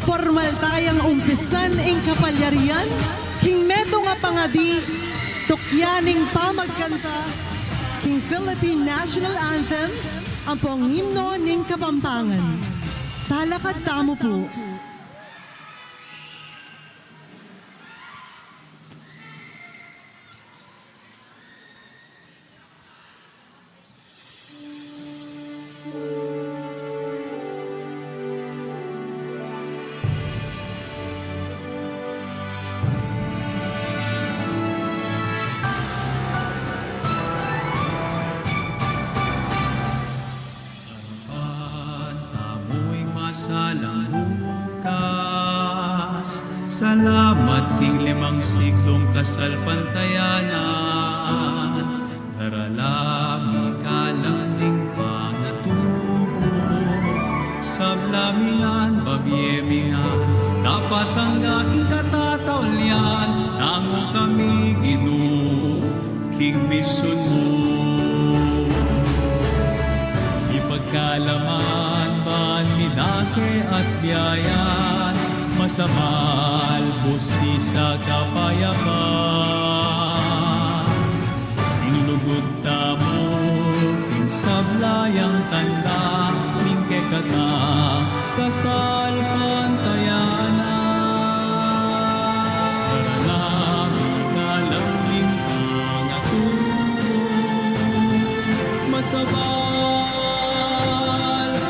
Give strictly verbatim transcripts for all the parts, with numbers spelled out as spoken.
Pormal tayang umpisan ing kapalyarian king metung a pangadi, tukyan ing pamagkanta king Philippine National Anthem, ampong himno ning Kapampangan. Talakad tamu pu. Arapan tamu ing masalang bukas. Salamat king limang siklung kasalpantayanan. Darala mi kalam ning pangatubu. Sabla mi ngan, babie mi ngan, dapat angga king katataulian. Tangu kami, Ginu, king misyun mu. Ipagkalaman ban mi dake at biayan, masabal, hustisya, kapayapan. Ing lugud tamu king sabla yang tanda ning kekatang kasalpantayanan. Darala mi kalam ning pangatubu, masabal,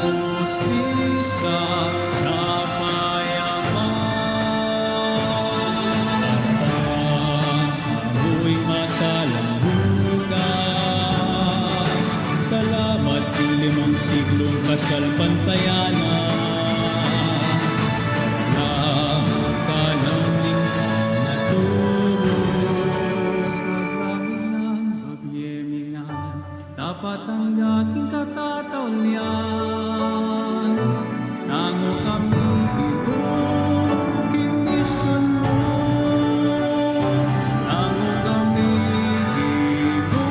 hustisya, kapayapan. Arapan tamu ing masalang bukas. Salamat king limang siklung kasalpantayanan. Darala mi kalam ning pangatubu. Sabla mi ngan, babie mi ngan, dapat angga king katataulian. Tangu kami, Ginu, king misyun mu. Tangu kami, Ginu,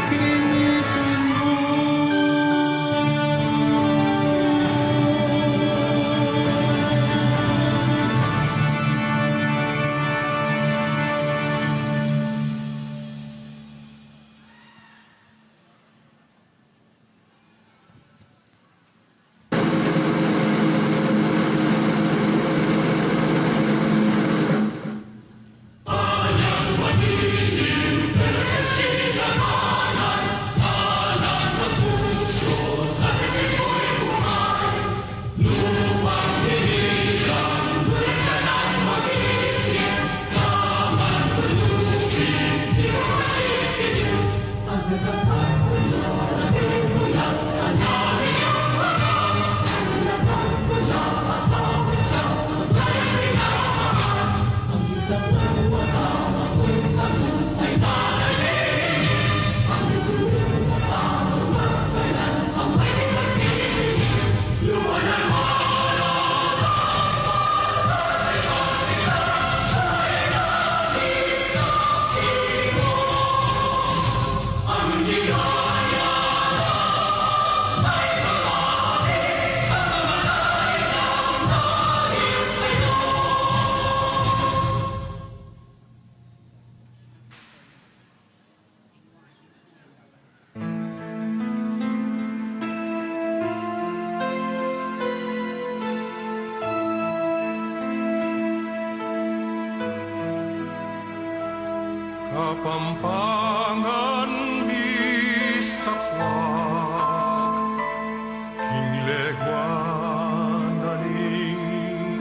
king misyun mu. Kapampangan misakwak king legua na ning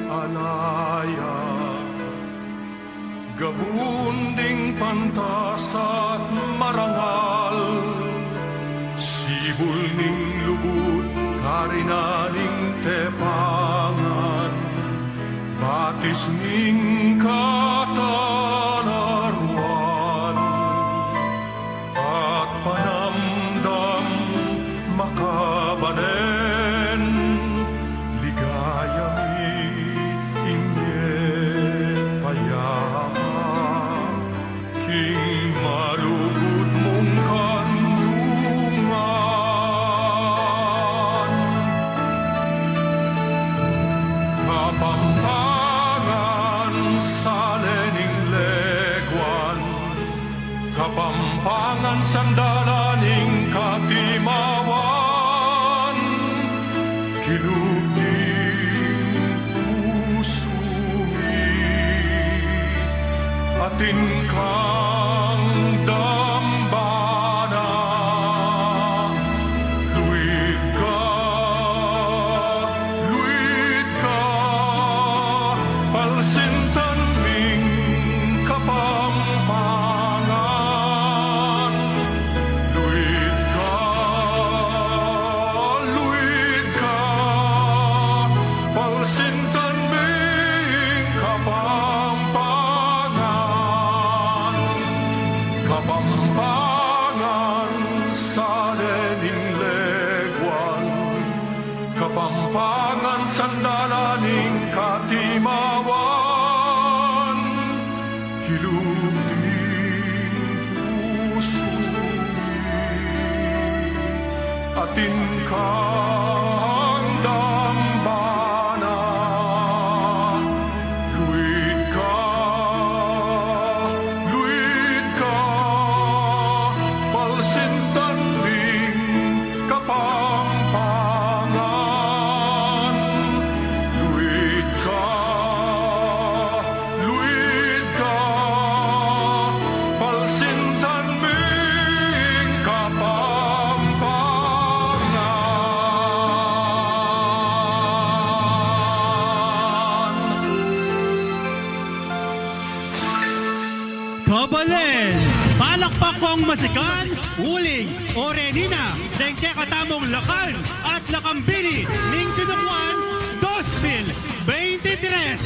alaya. Gabun ding pantas at marangal, sibul ning lugud, karina ning tepangan, batis ning katalaruan. At panamdam makabalen, ligaya mi ingge payapa, king malugud mung kandungan. Ilug ing pusu mi, atin kang dambana. Luid ka, luid ka, palsintan ming Kapampangan. Luid ka, luid ka, palsintan ming Kapampangan. Kapampangan, sale ning leguan, Kapampangan, sandala ning katimawan. Kilub ding pusu mi, atin kang dambana. Luid ka, luid ka, palsintan ming Kapampangan. Luid ka, luid ka, palsintan ming Kapampangan. Kabalen, palakpak kong masikan, uling oreni na deng kekatamung Lakal at Lakambini ning Sinukuan dos mil beintitres.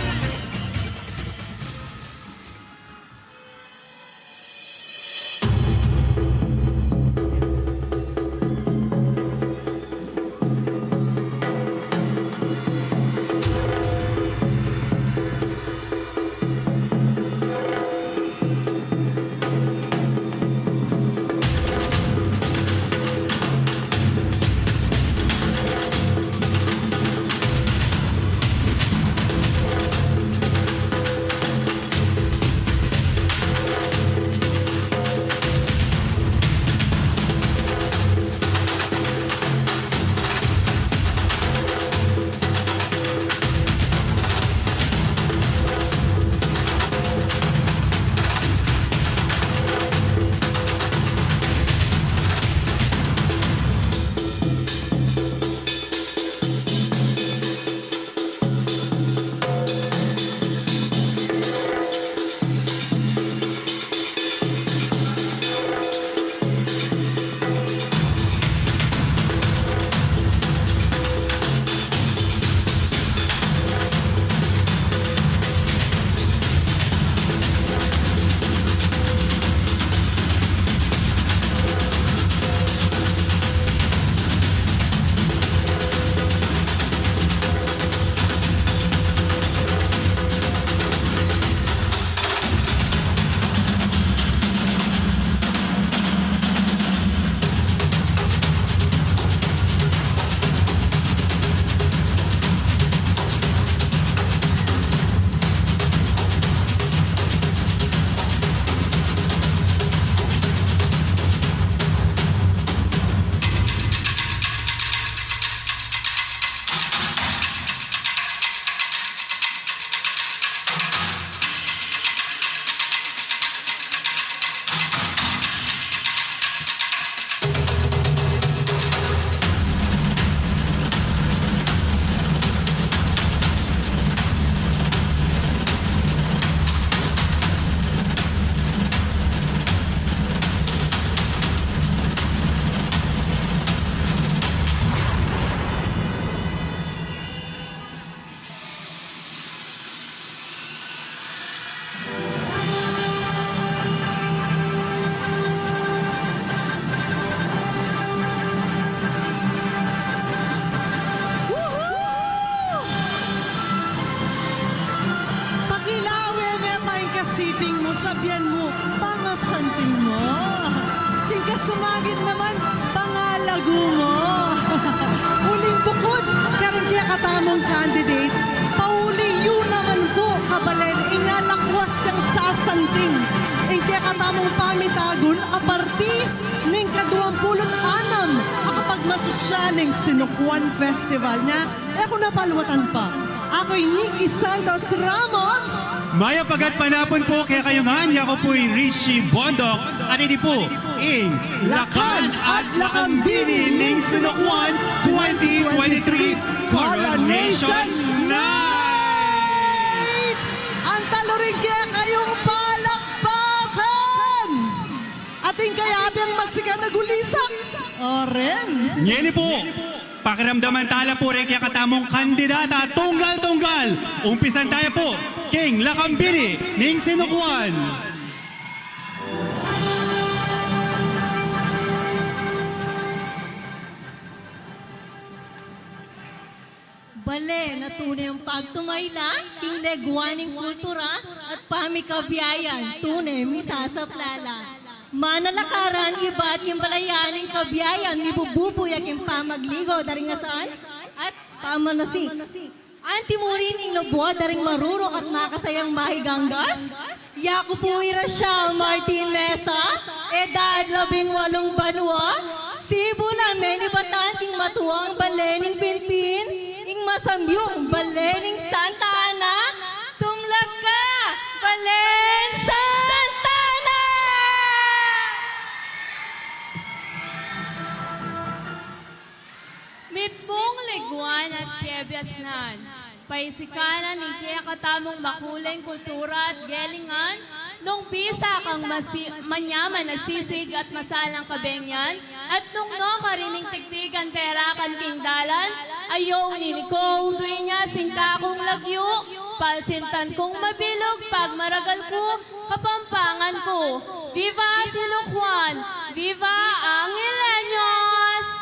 Woohoo! Pakilawe me pa ing kasiping mu, sabian mu, pangasanting mu. King kasumagid naman, pangalagu mu. Uling bukud karing kekatamung candidates, pauli yu naman pu, kabalen, inya lakwas yang sasanting ing kekatamung pamitagun, aparti ning kaduang pulu't anam a kapag Masusyaning Sinukuan Festival nya, e ku na paluwatan pa. Aku i Nikki Santos Ramos. Mayap a gatpanapun pu kekayu ngan, yaku pu i Richie Bondoc, at ini pu ing Lakan at Lakambini ning Sinukuan twenty twenty-three Coronation Night! Antalu ring kekayung palakpakan! Atin kaya beng masikan a gulisak? O ren. Ngeni pu, pakiramdaman tala pu ring kekatamung kandidata tunggal-tunggal. Umpisan taya pu king Lakambini ning Sinukuan. Bale na tune a pagtumayla king leguan ning kultura at pamikabiayan, tune misasaplala. Manalakaran ibat king balayan ning kabiayan, mibububuya king pamagligo da ring asan at pamanasik. Anti mu rin ing lubud da ring maruruk at makasayang mahiganggas? Yaku pu i Rachel Martin Mesa, edad labing walung banua, sibul a menibatan king matuang bale ning Pinpin, ing masamyung bale ning Santa Ana, sumlag ka, Balen Santa Ana! Mitmung leguan at kebiasnan, paisikanan ning kekatamung makuleng kultura at gelingan, nung bisa kang masi-, manyaman a sisig at masalang kabenyan, at nung nukarin ing tigtigan terakan king dalan, ayong nini kung duinya sing kakung lagyu, palsintan kung mabilug pagmaragal ku, Kapampangan ku. Viva Sinukuan! Viva Angileños!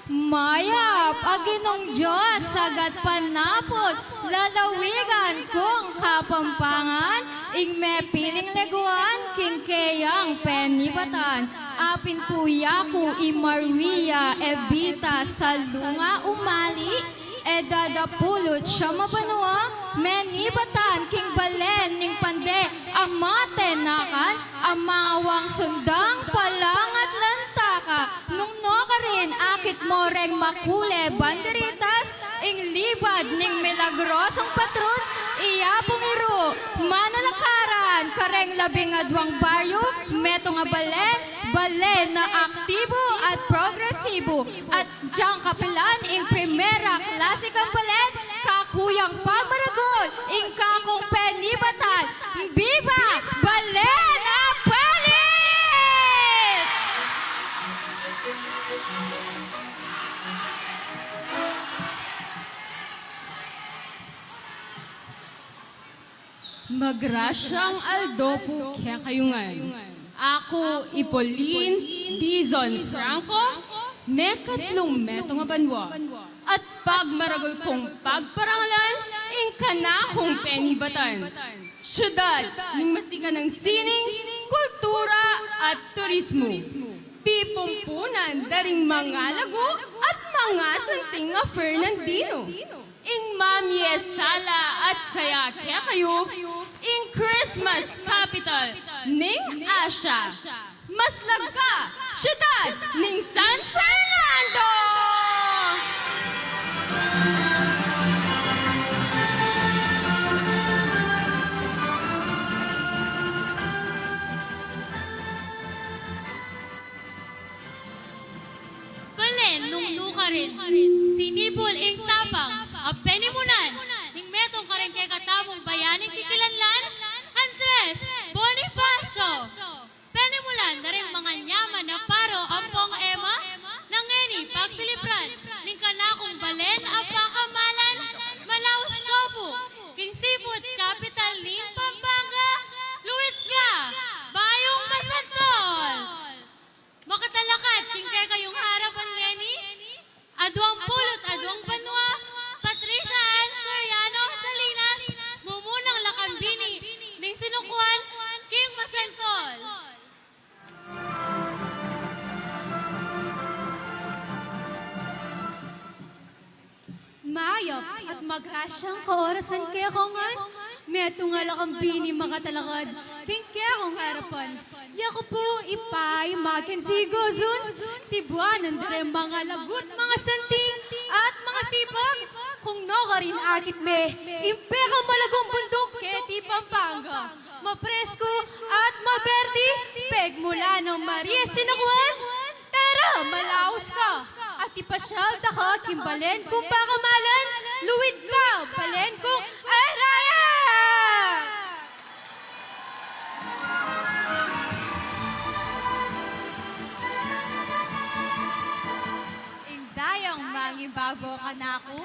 Mayap a Ginung Dios, sagat panaput, lalawigan kung Kapampangan, ing mepiling leguan king keyang penibatan. Apin pu yaku i Maria Evita Salunga Umali, edad dapulu't siyam a banua, menibatan king balen ning pande a matenakan a mangawang sundang palangat lantaka. Nung nukarin akit mo reng makule banderitas, ing libad ning milagrosong patrun, iya pung iru, manalakaran kareng labing aduang baryu, metung a balen, balen a aktibu at progresibu, at Diang kapilan ing primera klase kang balen, kakuyang pagmaragul ing kakung penibatan. Biba Balen a Balit! Magrasyang aldo pu kekayu ngan. Aku i Pauline Dizon Franco, mekatlung metung a banua, at pagmaragul kung pagparangalan ing kanakung penibatan. Syudad ning masikan a sining, kultura at turismu. Pipumpunan da ring mangalagu at mangasanting a Fernandino. Ing mamie sala at saya kekayu, ing Christmas capital ning Asia. Maslaga, syudad ning San Fernando! Balen nung nukarin, sinipul ing tapang a penimunan ning metung kareng kekatamung bayaning kikilanlan, Andres Bonifacio. Penimulan da ring manganyaman a paro ampong ema, nang ngeni pagsilibran ning kanakung balen a pakamalan, Manaus Copu, king seafood capital ning Pampanga, luid ka, Bayung Masantol. Makatalakad king kekayung arapan ngeni, aduang pulu't aduang banua, Patricia Ann Soriano Salinas, mumunang lakambini ning Sinukuan king Masantol. Mayap at magrasyang kaorasan kekongan, Metung a lakang bini makatalakad king kekong arapan. Yaku pu i Pay Mackenzie Gozon, tibuanan da reng mangalagu't mangasanting at mangasipag, kung nukarin akit me ing pekamalagung bunduk keti Pampanga. Mapresku at maberdi, pegmula nang Maria Sinakuan, tara, malaus ka at ipasyal da ka king balen kung pakamalan, luid ka, balen kung araya! Ing dayang mangibabo kanaku,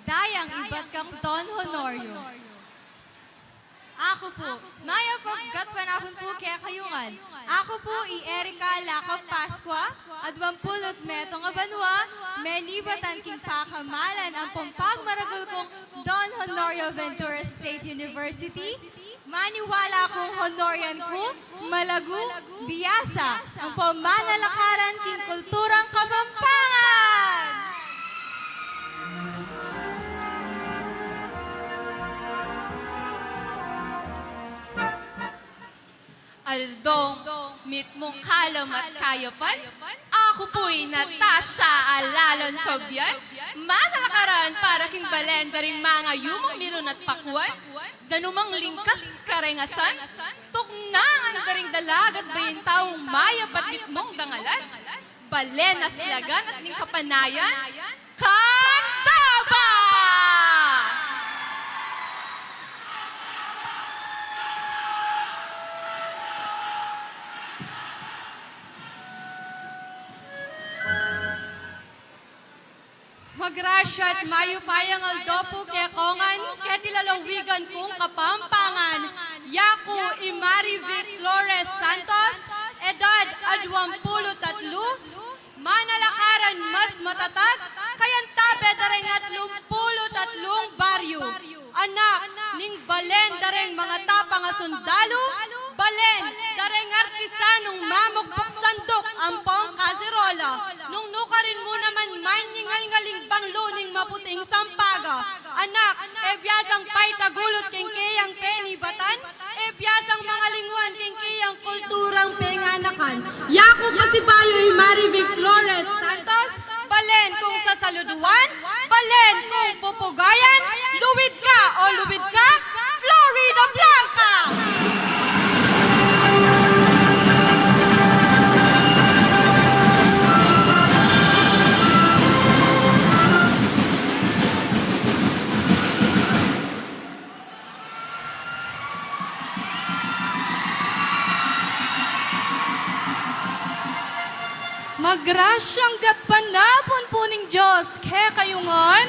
dayang ibat kang Don Honorio. Aku pu, mayap a gatpanapun pu kekayu ngan. Aku pu i Erica Laca Pascua, adwang pulu't metung a banua, menibatan king pakamalan ampong pagmaragul kung Don Honorio Ventura State University. Maniwala kung Honorian ku, malagu, biasa, ampong manalakaran king kulturang Kapampangan! Aldong mitmung kalam at kayapan, aku pu i Natasha Alalon Fabian, manalakaran para king balen da ring mangayumung milun at pakuan, danumang lingkas karengasan, tuknangan da ring dalaga at bayung taung mayap at mitmung dangalan, balen a slagan at ning kapanayan, Candaba! Magrasya at mayupayang aldo pu kekongan, keti lalawigan kung Kapampangan. Yaku i Marivic Flores Santos, edad adwang pulu't atlu, manalakaran mas matatag kayang tabe da reng atlung pulu't atlung baryu. Anak ning balen da reng mangatapang a sundalu, balen da reng artisanung mamukpuk sanduk ampong kaserola. Nung nukarin mu naman manyingalngal ing banglu ning maputing sampaga. Anak, e biasang paitagulut king keyang penibatan, e biasang mangalinguan king keyang kulturang penganakan. Yaku pasibayu i Marivic Flores Santos, balen kung sasaluduan, balen kung pupugayan, luid ka o luid ka, Florida Blanca! Magrasyang gatpanapun pu ning Dios kekayu ngan.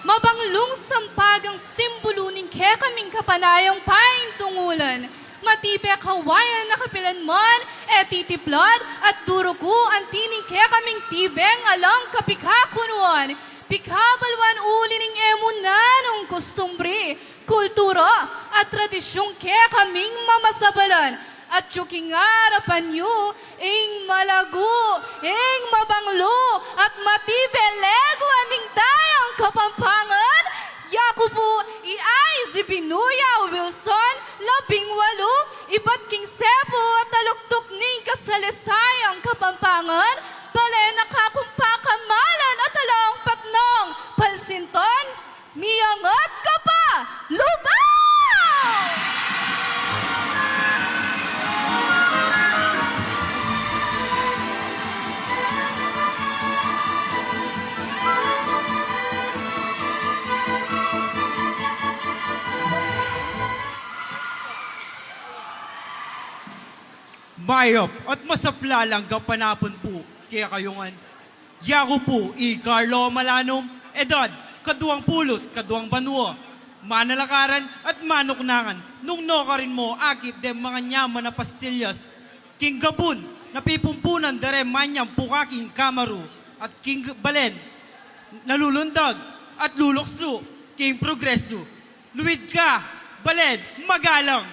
Mabanglung sampagang simbulu ning kekaming kapanayang paintungulan. Matipe kawayan a kapilan man, e titiplad at durugu anti ning kekaming tibeng alang kapikakunuan. Pikabaluan uli ning e mu nanung kustumbri, kultura at tradisyung kekaming mamasabalan. At king arapan yu, ing malagu, ing mabanglu, at matipe leguan ning dayang Kapampangan, yaku pu i Aizy Binuya Wilson, labing walu, ibat king sepu at taluktuk ning kasalisayang Kapampangan, balen a kakung pakamalan at alang patnong, palsinton, miyangat ka pa, lubang! Mayap at masaplalang gatpanapun pu kekayu ngan. Yaku pu i Carlo Malanum, edad kaduang pulu't kaduang banua, manalakaran at manuknangan. Nung nukarin mu akit deng manganyaman a pastilyas king gabun na pipumpunan da reng manyang puka king kamaru at king balen na lulundag at luluksu king progresu. Luid ka, balen magalang!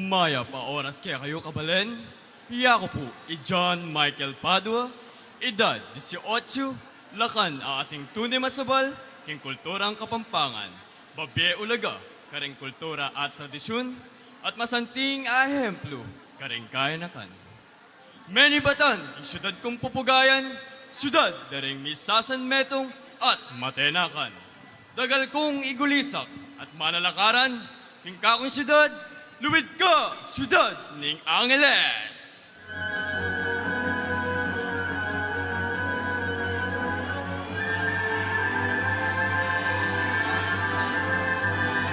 Mayap a oras kekayu, kabalen. Yaku pu i John Michael Padua, edad dieciocho, Lakan a ating tune masabal king kulturang Kapampangan, babie ulaga kareng kultura at tradisyun, at masanting a ehemplu kareng kayanakan. Menibatan ing syudad kung pupugayan, syudad da ring misasanmetung at matenakan. Dagal kung igulisak at manalakaran king kakung syudad, luid ka, syudad ning Angeles!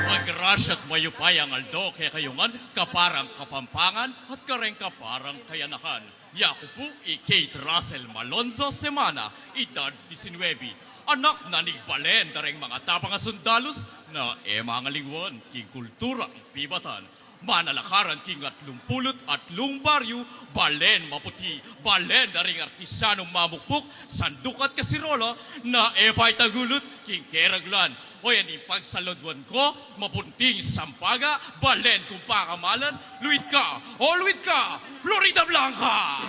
Magrasya at mayupayang aldo kekayu ngan, kaparang Kapampangan at kareng kaparang kayanakan. Yaku pu i Kate Russell Malonzo Semana, edad disinwebe. Anak na ning balen da reng matatapang a sundalus na e mangalingwan king kulturang pibatan. Manalakaran king atlumpulu't atlung baryu, balen maputi, balen da ring artisanong mamukmuk, sanduk at kasirola na e pa itagulut king keraglan. O yan ing pagsaluduan ku, mapunting Sampaga, balen kung pakamalan, luid ka, o luid ka, Floridablanca!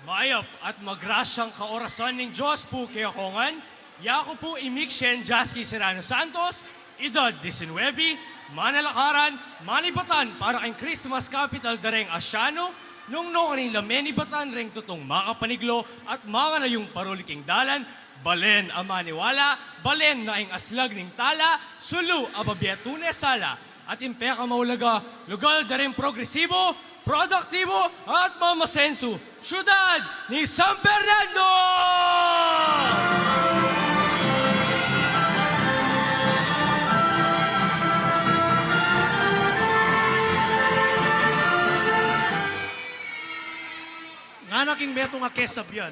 Mayap at magrasyang kaorasan ning Dios pu kekongan. Yaku pu i Mik Shen Jasky Serrano Santos, edad disinwebe, manalakaran, manibatan para king Christmas capital da reng Asianu, nung nukarin la menibatan reng tutung makapaniglo at manganayung paruli king dalan, balen a maniwala, balen na ing aslag ning tala, sulu a babie tune sala, at ing pekamaulaga, lugal da ring progresibu, produktibu, at mamasensu, syudad ning San Fernando! Ngana king metung a kesabian,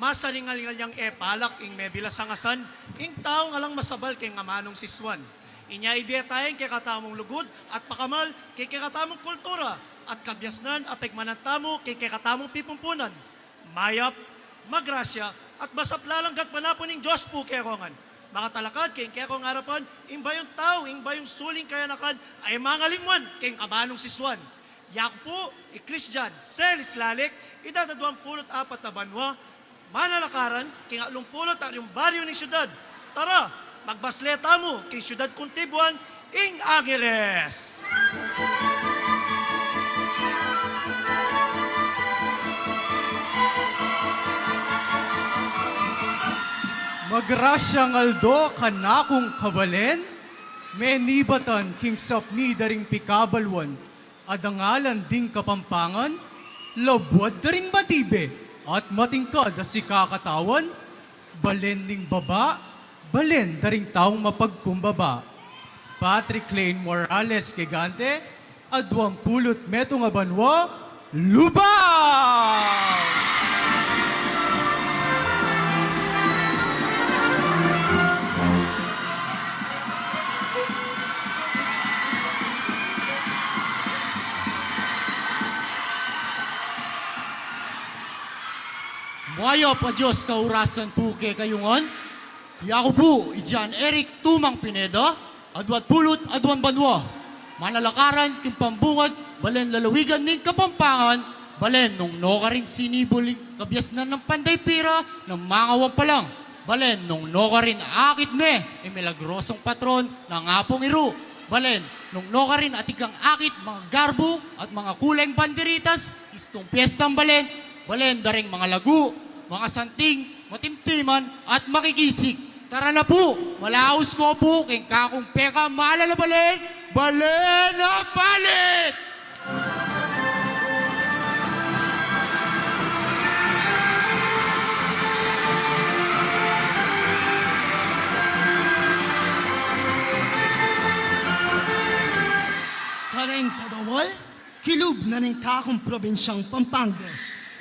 masaring alingalyang e palak ing mebilas a ngasan, ing taung alang masabal king amanung sisuan. Inya ibie taya ing kekatamung lugud at pakamal king kekatamung kultura at kabiasnan a pegmanan tamu king kekatamung pipumpunan. Mayap, magrasya, at masaplalang gatpanapun ning Dios pu kekongan. Makatalakad king kekong arapan ing bayung tau, ing bayung suling kayanakan a e mangalingwan king amanung sisuan. Yaku pu i Christian Celis Lalic, edad aduang pulu't apat a banua, manalakaran king atlumpulu't atlung baryu ning syudad. Tara, magbasle tamu king syudad kung tibuan, ing Angeles! Magrasyang aldo kanakung kabalen, menibatan king sapni da ring pikabaluan, a dangalan ding Kapampangan, labuad da ring matibe at matingkad a sikakatawan, balen ning baba, balen da ring taung mapagkumbaba. Patrick Lane Morales Gigante, aduang pulu't metung a banua, Lubao! Mayap a Dios kaurasan pu kekayu ngan. Yaku pu i John Eric Tumang Pineda, aduat pulu't aduang banua. Manalakaran king pambungad, balen lalawigan ning Kapampangan, balen nung nukarin sinibul ing kabiasnan nang Panday Pira nang mangawan pa lang, balen nung nukarin akit ne ing milagrosung patron nang Apung Iru, balen nung nukarin atin kang akit mga garbu at mga kuleng banderitas, istung piestang balen, balen da ring mga lagu, mga santing, matimtiman, at makikisig. Tara na pu, malaus ko pu king kakung pekamalala balen, Balen a Palit! Kareng kagawal, kilub na ning kakung probinsyang Pampanga.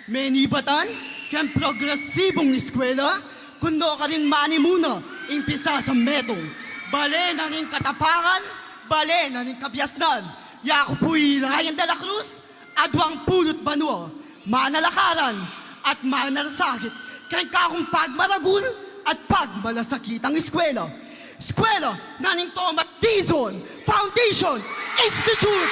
Menibatan keng progresibung eskwela, kung nukarin manimuna ing pisasametung. Balen na ning katapangan, balen na ning kabiasnan. Yaku pu i Ryan de la Cruz, aduang pulu't banua, manalakaran at manalasakit keng kakung pagmaragul at pagmalasakitang eskwela. Eskwela na ning Thomas Dizon Foundation Institute.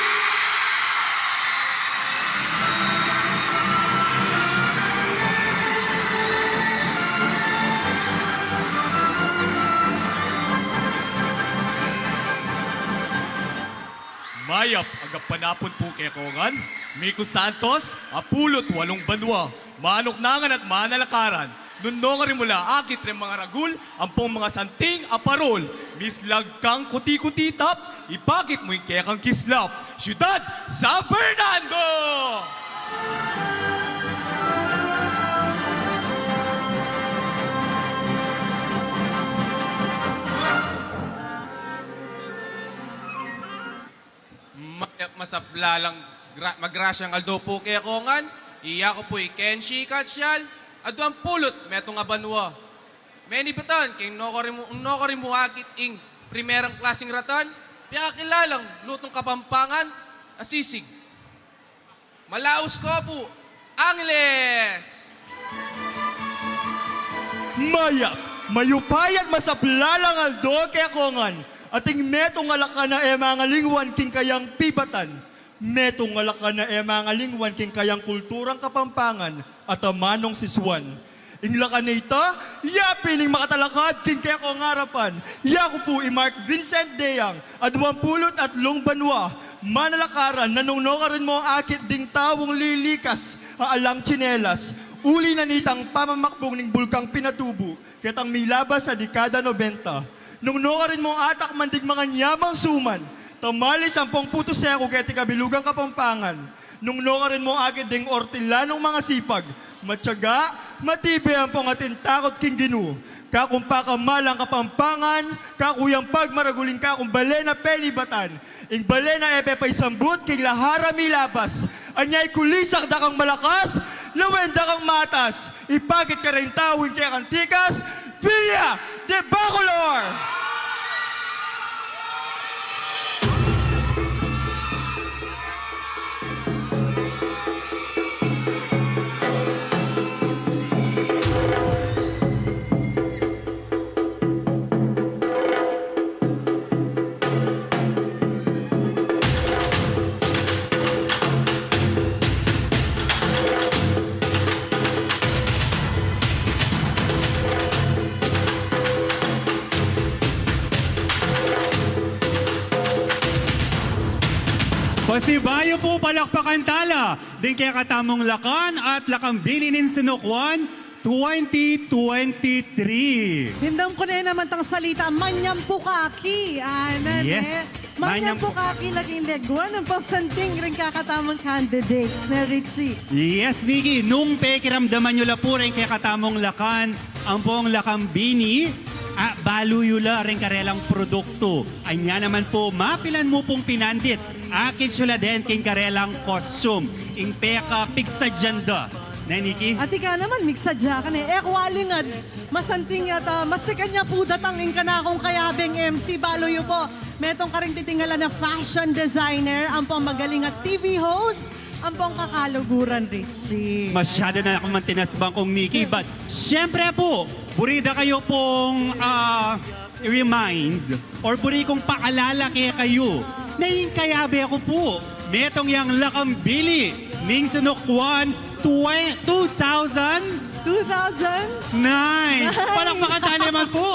Mayap a gapanapan pu kekongan, Miko Santos, a pulu't walung banua, manuknangan at manalakaran, nung nukarin mu la akit reng mangaragul, ampong mangasanting a parul, mislag kang kuti-kutitap, ipakit mu ing kekang kislap, Syudad San Fernando! Mayap masaplalang gra-, magrasyang aldo pu kekongan, iya ku pu i Kenshi Katsial, aduang pulu't metung a banua. Menibatan, king nukarin mu, nukarin mu akit ing primerang klaseng ratan, piyakakilalang lutung Kapampangan, a sisig. Malaus ko pu, Angeles! Mayap, mayupaya at masaplalang aldo kekongan, ating metung a lakan a e mangalingwan king kayang pibatan, metung a lakan a e mangalingwan king kayang kulturang Kapampangan, at amanung sisuan. Ing lakan a ita, ya pin ing makatalakad king kekong arapan. Ya ku pu i Mark Vincent Deyang, aduang pulu't atlung banua, manalakaran, nung nukarin mu akit ding taung lilikas a alang tsinelas, uli na nitang pamamakbung ning bulkang Pinatubo, ketang milabas a dekada nobenta. Nung nukarin mu atakman ding manganyamang suman, tamalis ampong putuseku keti kabilugang Kapampangan. Nung nukarin mu akit ding ortilanung mangasipag, matiyaga, matibe ampong atin takut king Ginu. Kakung pakamalang Kapampangan, kaku yang pagmaragul ing kakung balen a penibatan, ing balen a e pe paisambut king lahat a milabas. Anya ikulisak da kang malakas, lawen da kang matas, ipakit kareng tau ing kekang tikas, Villa de Bacolor! Pasibayu pu, palakpakan tala ding kekatamung lakan at lakang bini ning Sinukwan twenty twenty-three. Dimdam ku ne naman tang salita, manyam pu kaki, ana ne. Yes. Manyam pu kaki, laging legwan ampong santing ring kekatamung candidates, ne, Richie? Yes, Nikki. Nung pekiramdaman yu la pu ring kekatamung lakan ampong lakang bini, a, balu yu la ring karelang produktu. Anya naman pu, mapilan mu pung pinandit, akit yu la den king karelang costume, ing peka pigsadyan da. Ne, Nikki? At ika naman, migsadya ka ne. E ku alingad, masanting at, ah, masikan ya pu datang ing kanakung kayabeng M C. Balu yu pu, metung karing titingalan a fashion designer, ampong magaling a T V host, ampong kakaluguran, Richie. Masyadu na ku mang tinasbang, Kong Nikki, but syempre pu, buri da kayu pung, ah, i-remind or buri kung paalala kekayu, na ing kayabe ku pu, metung yang lakang bini ning Sinukwan twe-, two thousand? Two thousand? Nine. Nine. Palakpakan tala naman pu.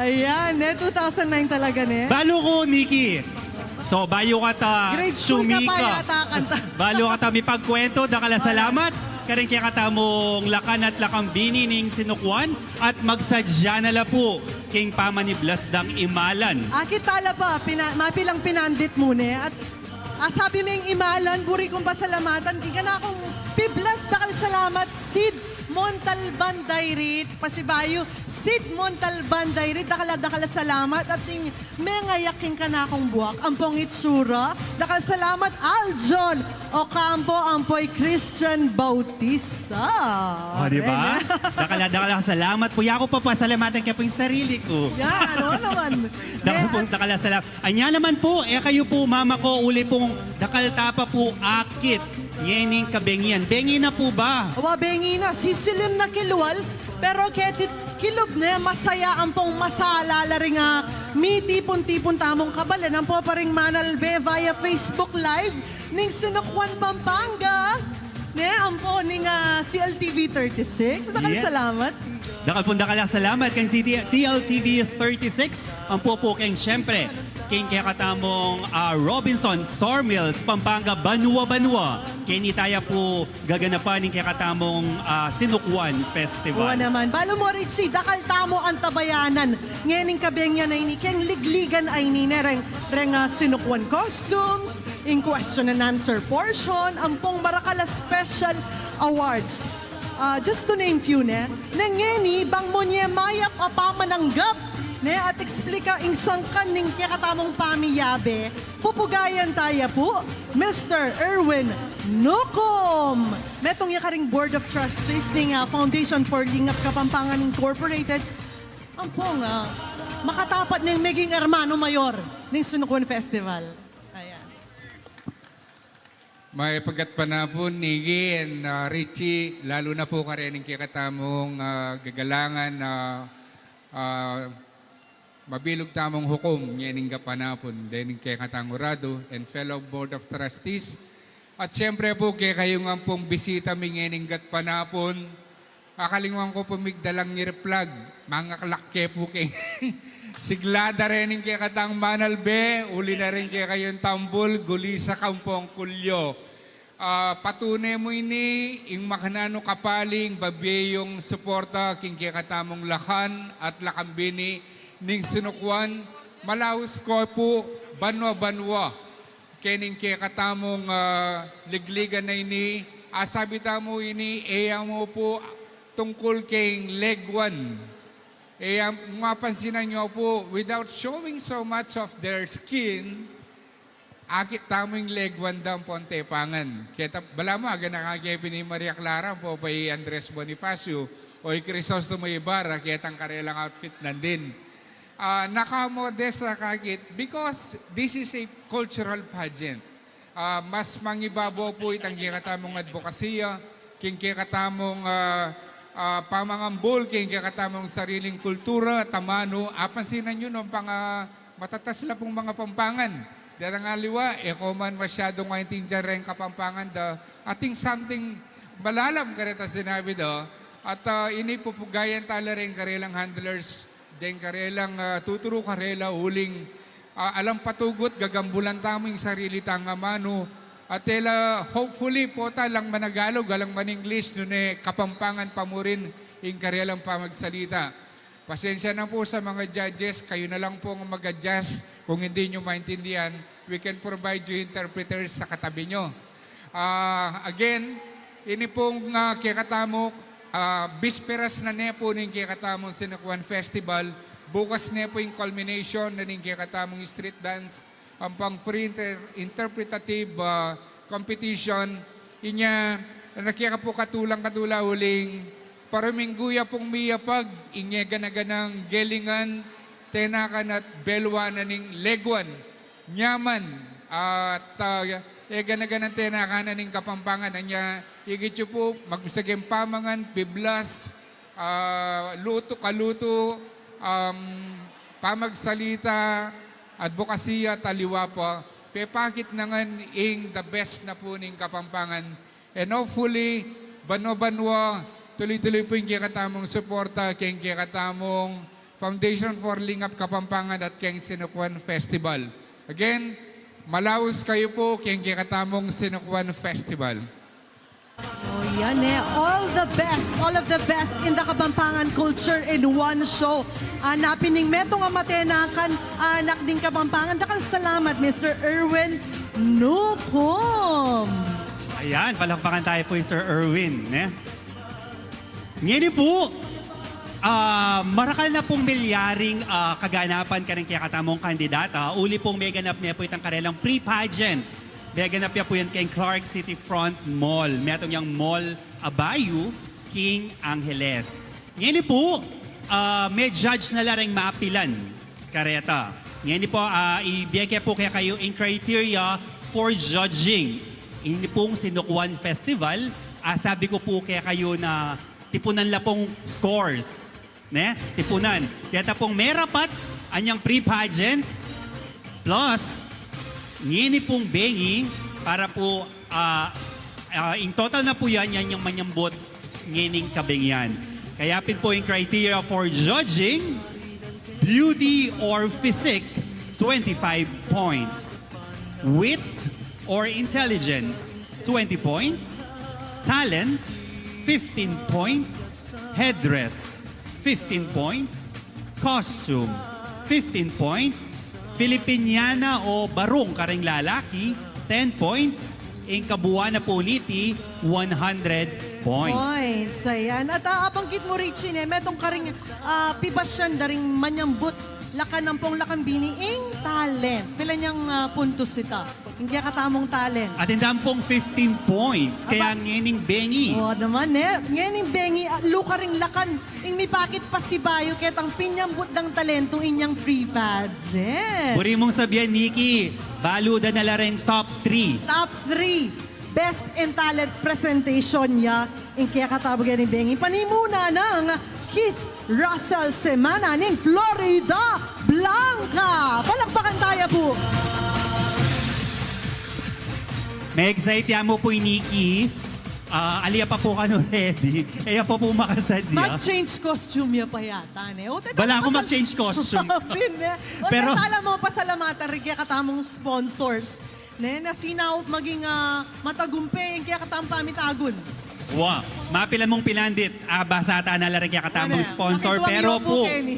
Ayan, ne, two thousand nine talaga, ne? Balu ku, Nikki. So, bayu kata sumika, grade school ka pa yata, kanta. Balu kata mipagkwentu, dakal a salamat karing kekatamung lakan at lakang bini ning Sinukwan. At magsadya na la pu king pamaniblas dang imalan. Akit tala pa, pina-, mapilang pinandit mu ne. At, ah, sabi ming imalan, buri kung pasalamatan king kanakung piblas, dakal salamat, Sid Montalban Dairit. Pasibayu, Sid Montalban Dairit, dakal a dakal a salamat. At ing mengayak king kanakung buak ampong itsura. Dakal salamat, Aljon Ocampo, ampo i Christian Bautista. O, di ba? Amen. Dakal a dakal a salamat pu. Yaku pa pasalamatan ke pu ing sarili ku. Yan, o naman. Dakal a, dakal a salamat. Anya naman pu, e kayu pu mamako uli pung dakal ta pa pu akit ngening kabengian. Bengi na pu ba? Awa, bengi na. Sisilim na kilwal. Pero keti kilub ne, masaya ampong masala la ring, ah, mitipun-tipun tamung kabalen ampo pa ring manalbe via Facebook Live ning Sinukuan Pampanga, ne, ampo ning, ah, C L T V thirty-six. Dakal Yes. salamat. Dakal pung dakal a salamat keng C T, C L T V thirty-six. Ampo pu keng, siyempre, keng kekatamung, ah, Robinson Star Mills, Pampanga, banua-banua. Keni taya pu gaganapan ing kekatamung, ah, Sinukuan Festival. Oo naman. Balu mo, Richie, dakal tamu antabayanan ngening kabengi a ini keng ligligan a ini, ne, reng, reng, ah, Sinukuan costumes, ing question and answer portion, ampong marakal a special awards. Ah, just to name few, ne? Ne ngeni, bang mu ne mayap a pamananggap, ne, at eksplika ing sangkan ning kekatamung pamiyabe, pupugayan taya pu, Mister Erwin Nucum. Metung ya karing Board of Trustees ning, ah, Foundation for Lingap Kapampangan Incorporated. Ampong, ah, makatapat neng meging hermano mayor ning Sinukuan Festival. Ayan. Mayap a gatpanapun, Niki and, ah, Richie, lalu na pu karening kekatamung, ah, gagalangan, ah, ah, mabilug tamung hukum ngening gatpanapun, dening kekatang uradu and fellow Board of Trustees. At siyempre pu, kekayung ampong bisita mi ngening gatpanapun, akalingwan ku pu migdalang ngirit flag, mangaklak ke pu keng sigla da rening kekatang manalbe, uli na rin kekayung tambul, gulisa kampong kulyo. Ah, patune mu ini ing makananu kapaling babie yung suporta king kekatamung lakan at lakambini ning Sinukuan, malaus ko pu, banua-banua. Kening kekatamung, ah, ligligan a ini, asabi tamu ini, e ya mu pu tungkul keng leguan. E ya, mapansinan yu pu, without showing so much of their skin, akit tamu ing leguan da ampong tepangan. Keta, balamu, aganaka ke pin i Maria Clara, ampo pa i Andres Bonifacio, o i Crisostomo Ibarra, ketang karelang outfit nandin. Ah, naka-modest a kakit because this is a cultural pageant. Ah, mas mangibabaw pu itang kekatamung adbokasiya, king kekatamung, ah, ah, pamangambul, king kekatamung sariling kultura, tamanu, apansinan yu nung panga matatas la pung mangapampangan. Detang aliwa, e ko man masyadung maintindian reng Kapampangan da, atin something malalam kareta sinabi da, at, ah, ini pupugayan tala reng karelang handlers, deng karelang, ah, tuturu karela uling, ah, alang patugut, gagambulan tamu ing sarili tang amanu, at tela, hopefully, pota alang managalug, alang man-English, nune Kapampangan pa mu rin ing karelang pamagsalita. Pasensya na po sa mga judges, kayo na lang po ang mag-adjust kung hindi nyo maintindihan. We can provide you interpreters sa katabi nyo. Ah, again, ini pong, ah, kekatamung, ah, bisperas na ne po ning kekatamung Sinukuan Festival, bukas ne po ing culmination na ning kekatamung street dance, ampong free inter-, interpretative, ah, competition. Inya, nakikapukatulang katula uling, paruminggu ya pung miyapag, inya gana-ganang gelingan, tenakan at beluan na ning leguan. Nyaman, at, ah, e gana-ganang tenakanan ning Kapampangan, anya, igit yu pu, magusageng pamangan, piblas, ah, lutu, kalutu, um, pamagsalita, adbokasiya, at aliwa pa, pepakit na ngan ing the best na pu ning Kapampangan. And hopefully, banwa-banwa, tuloy-tuloy pu ing kekatamung suporta keng kekatamung Foundation for Lingap Kapampangan at keng Sinukuan Festival. Again, malaus kayu pu keng kekatamung Sinukuan Festival. Oh, yan e. All the best, all of the best in the Kapampangan culture in one show. Anapin ning metung a matenakan, anak ning Kapampangan. Dakal salamat, Mister Erwin Nucum. Ayan, palakpakan tayo po kay Sir Erwin, ne? Ngeni pu, ah, marakal na pung milyaring, ah, kaganapan karing kekatamung kandidata, uli pung meganap ne pu itang karelang pre-pageant. Meganap ya pu yan keng Clark City Front Mall. Metung yang mall a bayu king Angeles. Ngeni pu, ah, me-judge na la reng mapilan kareta. Ngeni pu, ah, ibie ke pu kekayu ing criteria for judging ini pung Sinukuan Festival. Ah, sabi ku pu kekayu na tipunan la pung scores. Ne? Tipunan. Keta pung merapat, anyang pre-pageants, plus, ngeni pung bengi, para pu, ah, ah, in total na pu yan, yan ing manyambut ngening kabengian. Kaya pin pu ing criteria for judging, beauty or physique, twenty-five points. Wit or intelligence, twenty points. Talent, fifteen points. Headdress, fifteen points. Costume, fifteen points. Filipiniana o barung karing lalaki, ten points. Ing kabuuan na pu niti, one hundred points. Points, ayan. At, ah, abanggit mu, Richie, ne, metung karing, ah, pibasyan da ring manyambut lakan ampong lakan bini ing talent. Pila nyang, ah, puntos ita? Ing kekatamung talent. Atin da pung fifteen points. Kaya aba, ngening bengi. O, naman, ne. Ngening bengi, ah, lukaring lakan ing mipakit pasibayu ketang pinyambut dang talentu inyang pre-pageant. Buri mung sabian, Nikki, balu da na la ring top three. Top three. Best in talent presentation ya ing kekatamung ngening bengi. Panimuna nang Keith Russell Semana ning Florida Blanca. Palakpakan taya pu. Me-excite ya mu pu i Nikki. Ah, ali ya pa pu kanu ready. E ya pa pu makasadya. Mag-change costume ya pa yata, ne? O, teta, bala ku pasal-, mag-change costume. Pin, ne? O, pero teta, ala mu, pasalamatan ring kekatamung sponsors, ne, na sinaup maging, ah, matagumpe ing kekatamung pamitagun. Wa, mapilan mung pinandit, ah, basa ta na la ring kekatamung sponsor. Ano, makituang yu pu, pero pu, Kenny.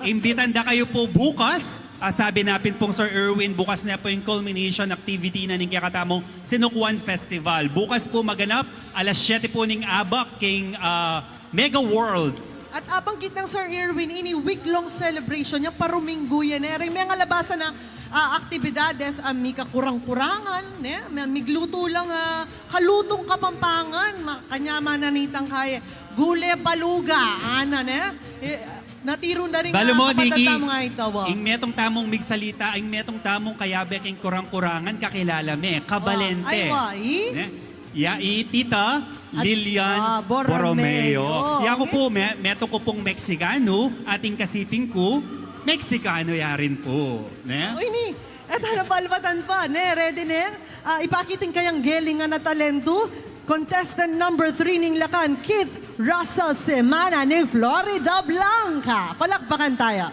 Imbitan da kayu pu bukas. Ah, sabi na pin pung Sir Erwin, bukas na pu ing culmination activity na ning kekatamung Sinukuan Festival. Bukas pu maganap, alas siyete pu ning abak king, ah, Mega World. At abanggit nang Sir Erwin, ini week-long celebration ya, paruminggu ya, ne. Ring mengalabasan a, ah, aktibidades, ah, mika kurang-kurangan, ne. Me-, miglutu lang, ah, kalutung Kapampangan, ma-, kanyaman na nitang kaya. Gule baluga, ana, ne. E, natiru na ring, balu mu, ah, Nikki, kapatad tamung aitawa. Ing metung tamung migsalita, ing metung tamung kayabe king kurang-kurangan, kakilala me, kabalente. Wa, ay, wa, i? Ne? Ya i Tita Lilian, ah, Borromeo. Borromeo. Ya ku pu, me-, metung ku pung Meksikanu, at ing kasiping ku, Meksikanu ya rin pu, ne? O, ini, eta na, palpatan pa, ne? Ready ne? Ah, ipakit ing kayang gelingan a talentu, contestant number three ning lakan, Keith Russell Semana ning Florida Blanca. Palakpakan taya.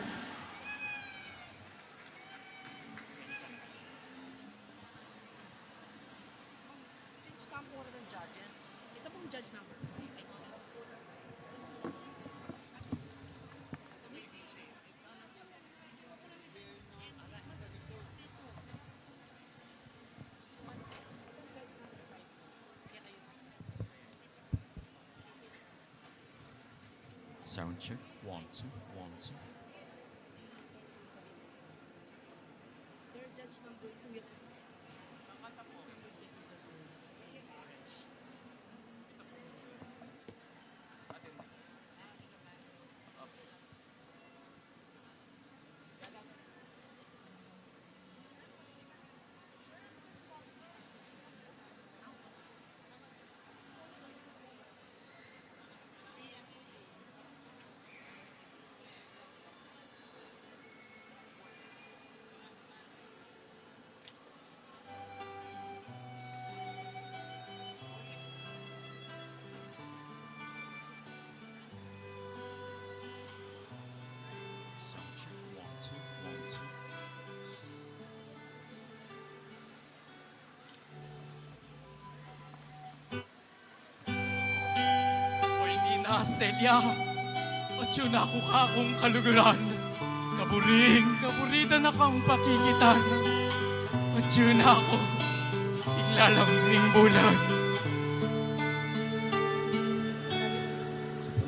Change tamu ng judges. Ito pong judge number five. Sound check. One, two, one, two. Sound check, one, two, one, two. Oy, Nina Celia, atyu na ku kakung kaluguran. Kaburing kaburida na kang pakikitan. Atyu na ku, kilala mu ring bulan.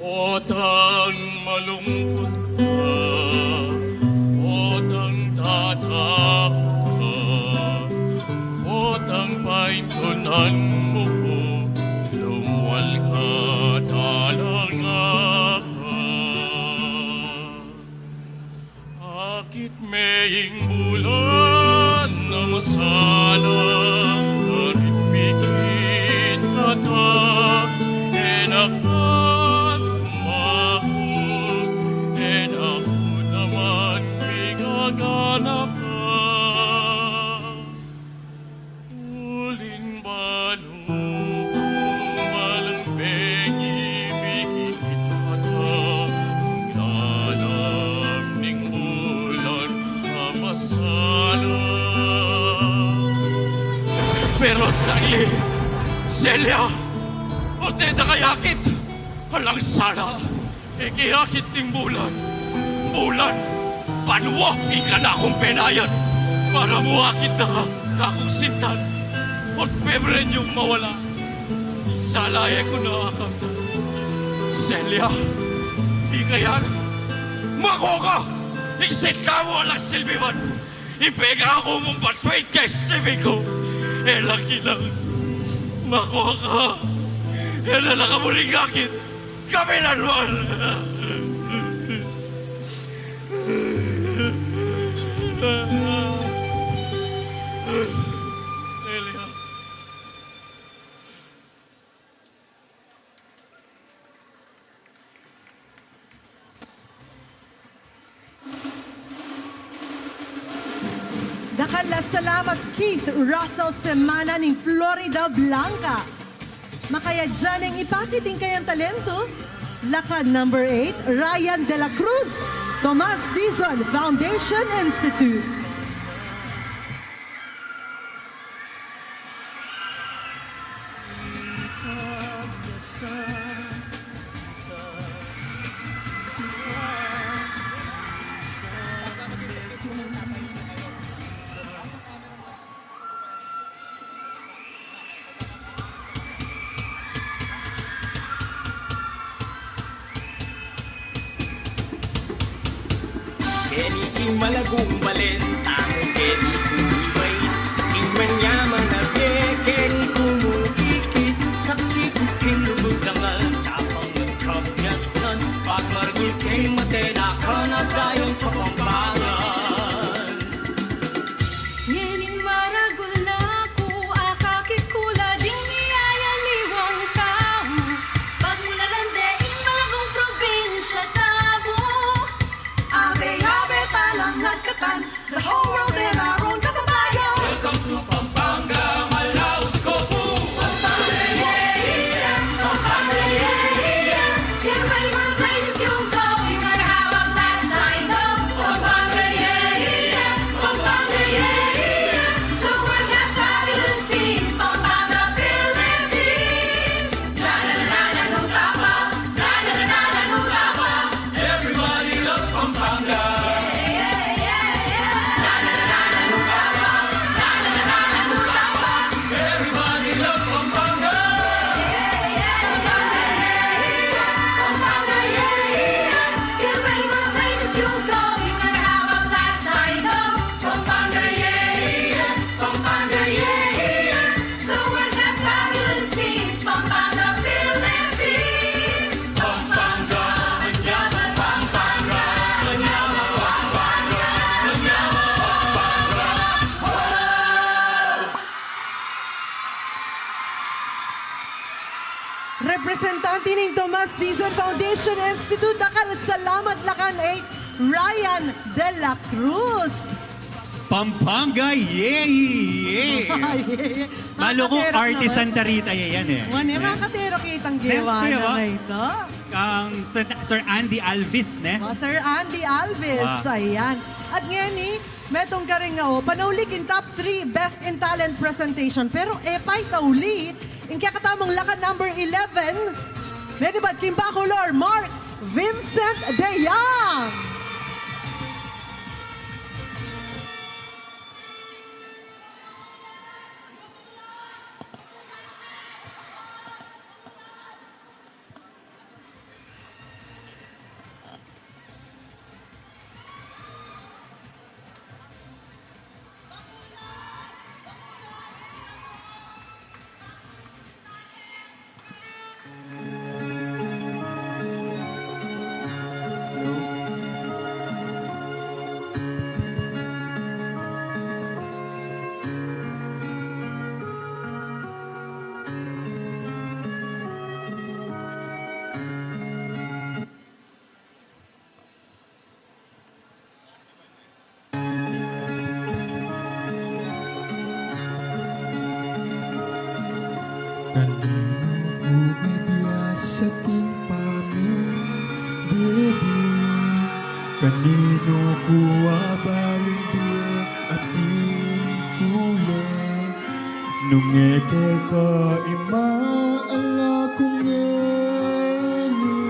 Potang malungkut ka, potang tatakut ka, potang paintunan mu ku, lumual ka talaga ka. Akit me ing bulan a masala, karipikit kata, e na ka Nung kumalang bengi, mikikit ka na, lalam ning bulan a masala. Pero saglit, Celia, o te da kayakit, alang sala. Ikiyakit ning bulan. Bulan, banua ing kanakung penayan para mu akit da ka kakung sintan. Ot pebre nung mawala. Sala e ku na akamtan. Celia, ika yan. Mako ka! Ing sinta mu alang silbi man. Ing pengaku mung batuin keng sibi ku, e la kinang. Mako ka! E na la ka muring akit. Kapilan man! Celia. Dakal a salamat, Keith Russell Semana ning Florida Blanca. Makayadya neng ipakit ing kayang talento. Lakad number eight, Ryan de la Cruz, Tomas Dizon Foundation Institute. Keni ing malagung balen tamu, keni ku ing manyamanabe, keni ku mu ikit, saksi ku king lugud dangal, tapang ning kabiasnan, pagmargul king matenakan a dayung Kapampangan. Ngening maragul na ku, akakit ku la ding miyayaliwang tau. Pagmulalan de ing malagung probinsya tamu. Abe-abe, palangat, Katan, the whole world and our own Kapampangan. Welcome to Pampanga, Manaus, Cebu. Pampanga, yeah, yeah. Pampanga, yeah, yeah. Everybody wanna places you go. You're gonna have a blast, I know. Pampanga, yeah, yeah. Pampanga, yeah, yeah. The world has fabulous scenes. Pampanga, Philippines. Na, na, na, na, na, no, Papa. Na, na, na, na, na, no, Papa. Everybody loves Pampanga. Everybody loves Pampanga. The world has fabulous scenes, Pampanga, Philippines. Pampanga, manyaman, Pampanga, manyaman, Pampanga, manyaman, Pampanga. Representante ning Tomas Dizon Foundation Institute, dakal a salamat, lakad eight, Ryan de la Cruz. Pampanga, yay, yay. Yay. Balu ku, makatero artist naman. Santa Rita, yan, e. Wan, e, makatero kitang gewa na ito. Ang Sir, Sir Andy Alvis, ne? Wa, Sir Andy Alvis, ayan. At ngeni, metung karin nga, o, panauli king top three best in talent presentation. Pero e pa ita uli, ing kekatamung lakad number eleven, metung king bakulor, Mark Vincent De Young. Kaninu ku mebiasa king pamibie? Kaninu ku abaling bie atin kula? Nung e keka ima, ala kung ngeni,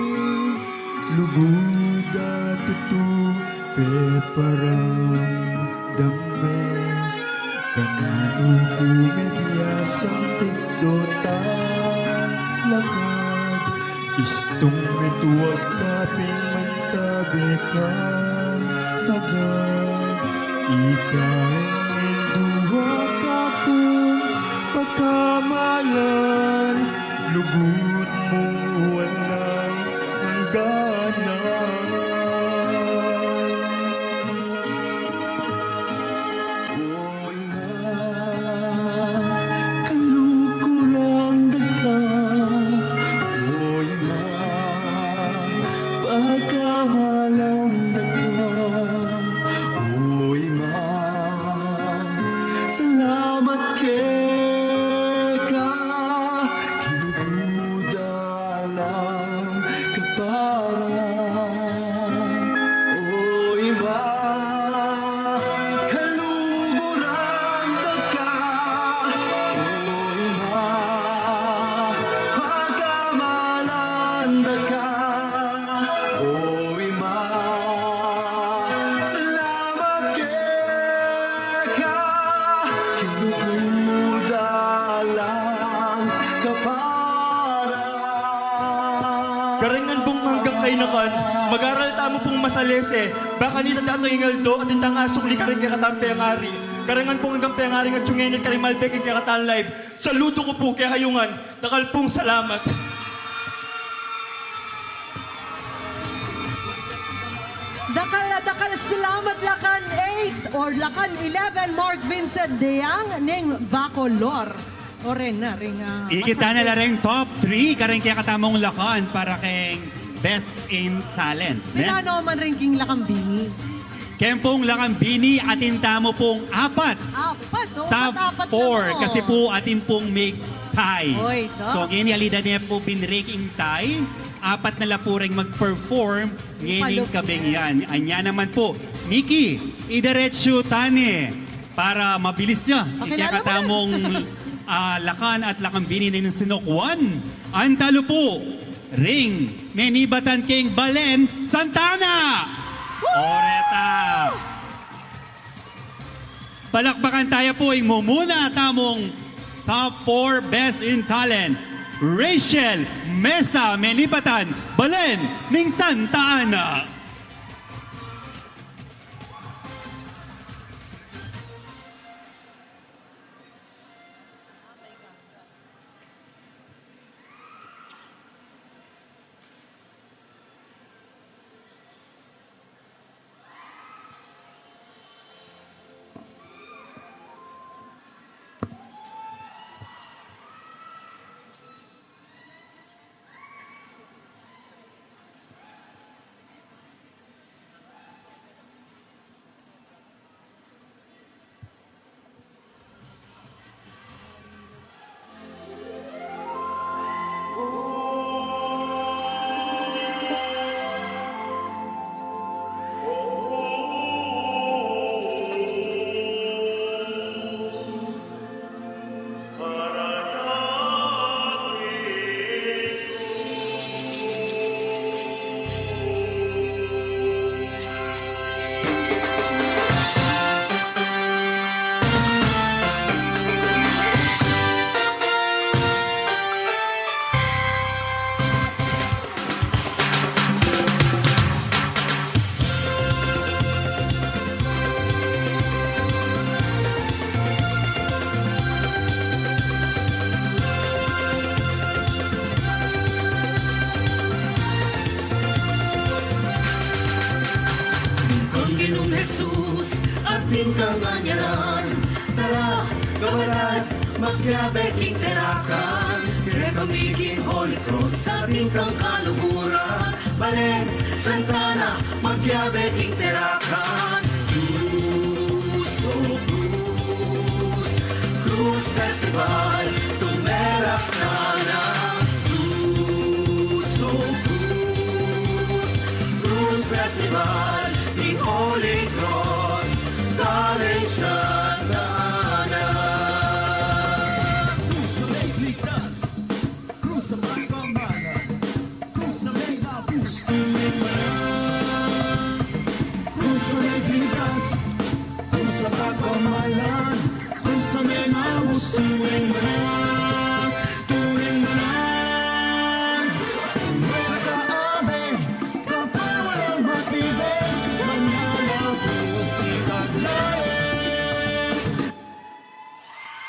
lugud a tutu peparamdam me. Kaninu ku mebiasang tikdo talakad? Istung metuag ka pin mantabe ka agad. Ika ing duwa kakung pagkamalan, lugud mu walang hangganan. O Ima, kaluguran da ka. O Ima, pagkamalan da ka. O Ima, salamat keka, king lugud a alang kapara. O Ima, kaluguran da ka. O Ima, pagkamalan da ka. O Ima, salamat keka, king lugud a alang kapara. Karing ngan pung anggang kainakan, mag-aral tamu pung masalese, ba kanita datu ing aldo, atin tang asukli karing kekatang pengari. Karing ngan pung anggang pengari, ngan tiyungenit karing malbe king kekatang live. Saludu ku pu kekayu ngan, dakal pung salamat. Dakal a dakal a salamat, Lakan eight or Lakan eleven, Mark Vincent Deang ning Bacolor. O, rin na, rin, ah, ikit na la ring top three karing kekatamung lakan para keng Best in Talent. Milano man rin king Lakambini. Keng pung Lakambini, atin tamu pung apat. Apat, o, top apat, apat four, kasi pu atin pung make tie. Oy, to. So, ngeni alida ne pu binreak ing tie. Apat na la pu ring mag-perform ngening kabeng yan. Anya naman pu, Nikki, idiretsu tane para mabilis ya. Pakilala mo na. Kekatamung, ah, lakan at Lakambini ning Sinukwan. Antalu pu ring menibatan keng Balen Santana. Woo! Oreta. Palakpakan taya pu ing mumuna tamung top four Best in Talent, Rachel Mesa, menibatan, Balen ning Santa Ana. Ning Ginung Jesus at ning kanganyanan, tara, kawalan, magyabe king terakan. Kekami king Holy Cross at ning kaluguran, Balen Santana, magyabe king terakan. Cruz, oh Cruz, Cruz Festival, tumerak na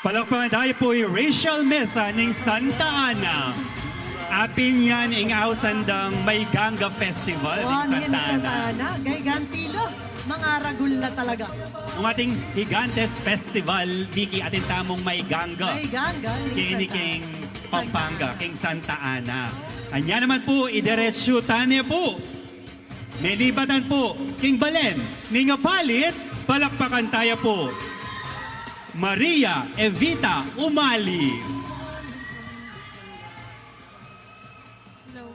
Palakpakan tayu pu i Rachel Mesa ning Santa Ana. Apin yan ing ausan dang Mayganga Festival ning Santa Ana. Gay ganti la, mangaragul la talaga. Nung ating Gigantes Festival, Nikki, atin tamung Mayganga. Mayganga ning Santa Ana. Keni king Pampanga, king Santa Ana. Anya naman pu, idiretsu tane pu. Melibatan pu king balen ning Apalit, palakpakan taya pu Maria Evita Umali. Hello.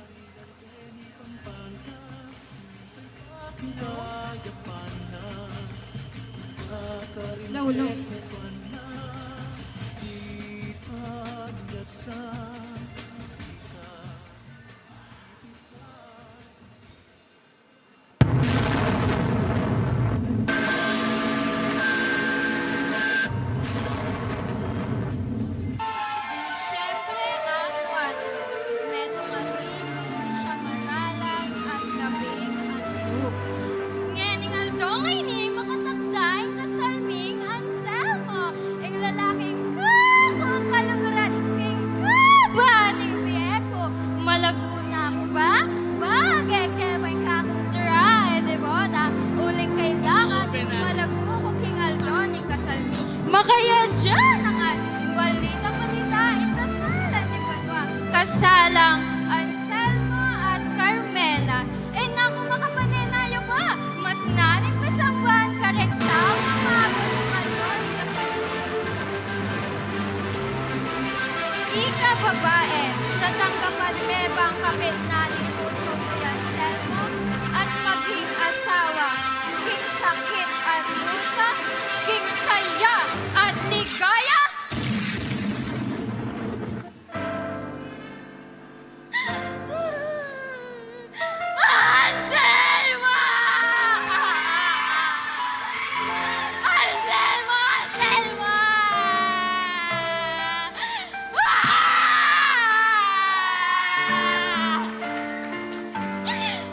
Hello. Hello, hello. Di siyempre ang kwadro, metung a libu siyam a ralan at labing atlu. Ngening aldo ngeni makatakda ing kasal ming Anselmo, ing lalaking kakung kaluguran, ing kaba ning bie ku. Malagu na ku ba? Bage ke ba ing kakung trahe de boda, uling kailangan malagu ku king aldo ning kasal mi. Makayadya na ngan, balita-balita ing kasalan ning banua. Kasalang Anselmo at Carmela. E naku, makapanena ya pa, mas naling pasamban kareng taung agut king aldo ning kasal mi. Ika babae, tatanggapan me bang kapit na ning pusu mu i Anselmo at maging asawa? King sakit at dusa, king saya at ligaya? Anselmo! Anselmo! Anselmo!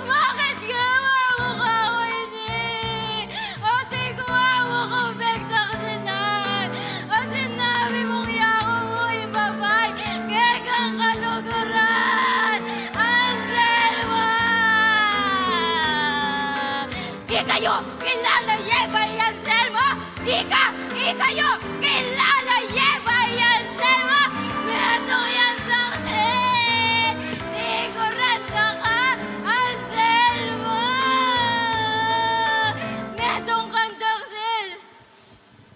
Bakit ginawa mu kaku ini? Atin ku, awa ku, pagtaksilan. Atin nabi mung yaku mu ibabay kekang kaluguran. Anselmo! Ikayu, kilala ye ba i Anselmo? Ika, ikayu, kilala ye ba i Anselmo? Metung yang taksil! Tiguran da ka, Anselmo! Metung kang taksil!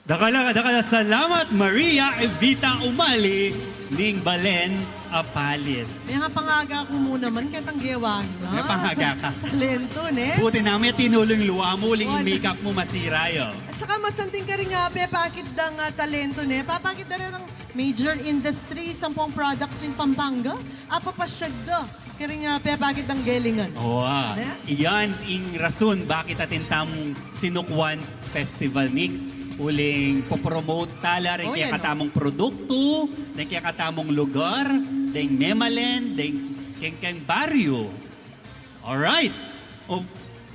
Dakal a, dakal a salamat, Maria Evita Umali, ning balen Apalit. Mengapangagak mu naman ketang gewa na. Mengapangagak ka. Talento, ne? Buti na me tinulu ing lua mu, uling ing makeup mu masira ya. At saka masanting karing, ah, pepakit dang, ah, talento, ne? Papakit da rin ing major industry, sampung products ning Pampanga. Apapasyag da karing, ah, pepakit dang gelingan. Owa. Ne? Iyan ing rason bakit atin tamung sinukwan Festival Nix. Uling popromote tala ring kekatamung produktu, deng kekatamung lugar, deng memalen, deng keng, keng baryu. Alright. O,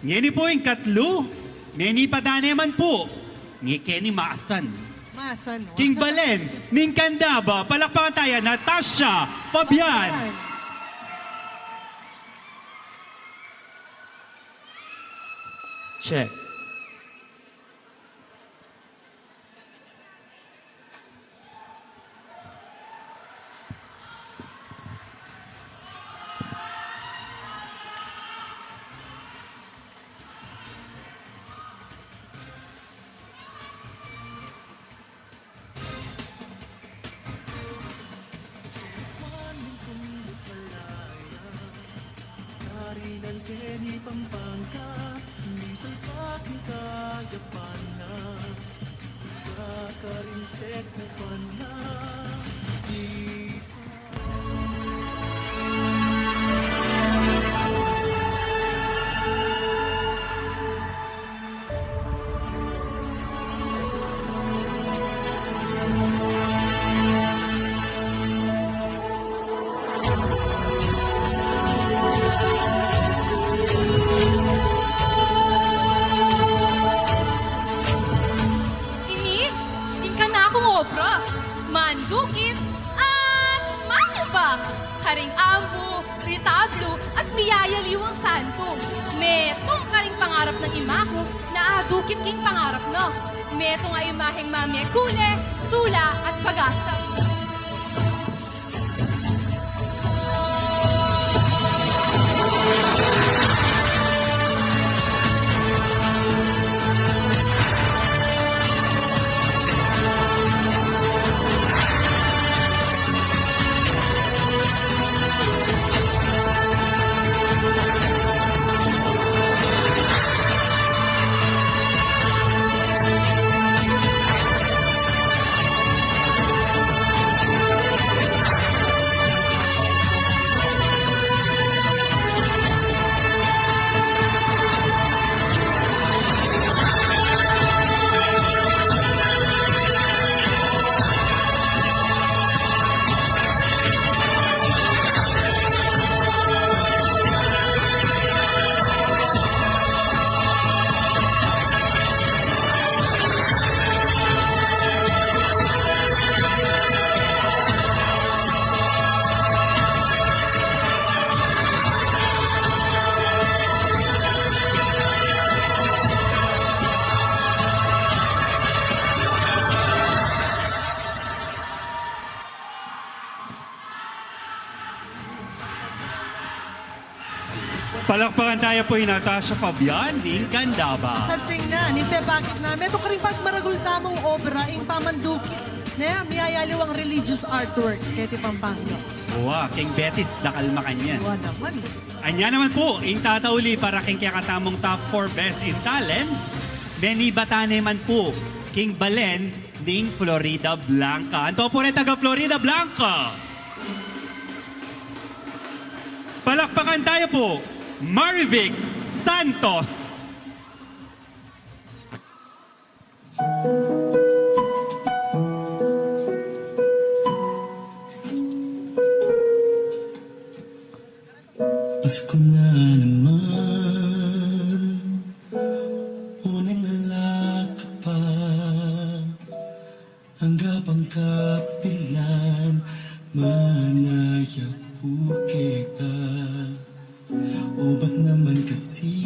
ngeni pu ing katlu, menipat tane man pu. Ngi keni masan. Masan, no? King balen ning Candaba, palakpakan taya, Natasha Fabian. Fabian. Check. Karinan keni Pampanga, misalpak ing kayakapan na, kakaring sekpan na. Karing ambu, retablo, at miyayaliwang santo. Metung karing pangarap nang ima ku, na adukit king pangarap na. Metung a imaheng mamekule, tula, at pag-asa. Palakpakan taya pu i Natasha Fabian ning Candaba. Santing na, ning pepakit na, metung karing pagmaragul tamung obra, ing pamandukit, ne, miyayaliwang religious artworks keti Pampanga. Wa, keng Betis, dakal makanyan. Wa naman. Anya naman pu, ing tatauli para keng kekatamung top four best in talent, menibatan ne man pu, king balen, ning Floridablanca. Anto pu re taga Floridablanca? Palakpakan taya pu, Marivic Santos. Pasko na naman, o neng ala ka pa, angga pang kapilan, manaya ku keka. O bat naman kasi,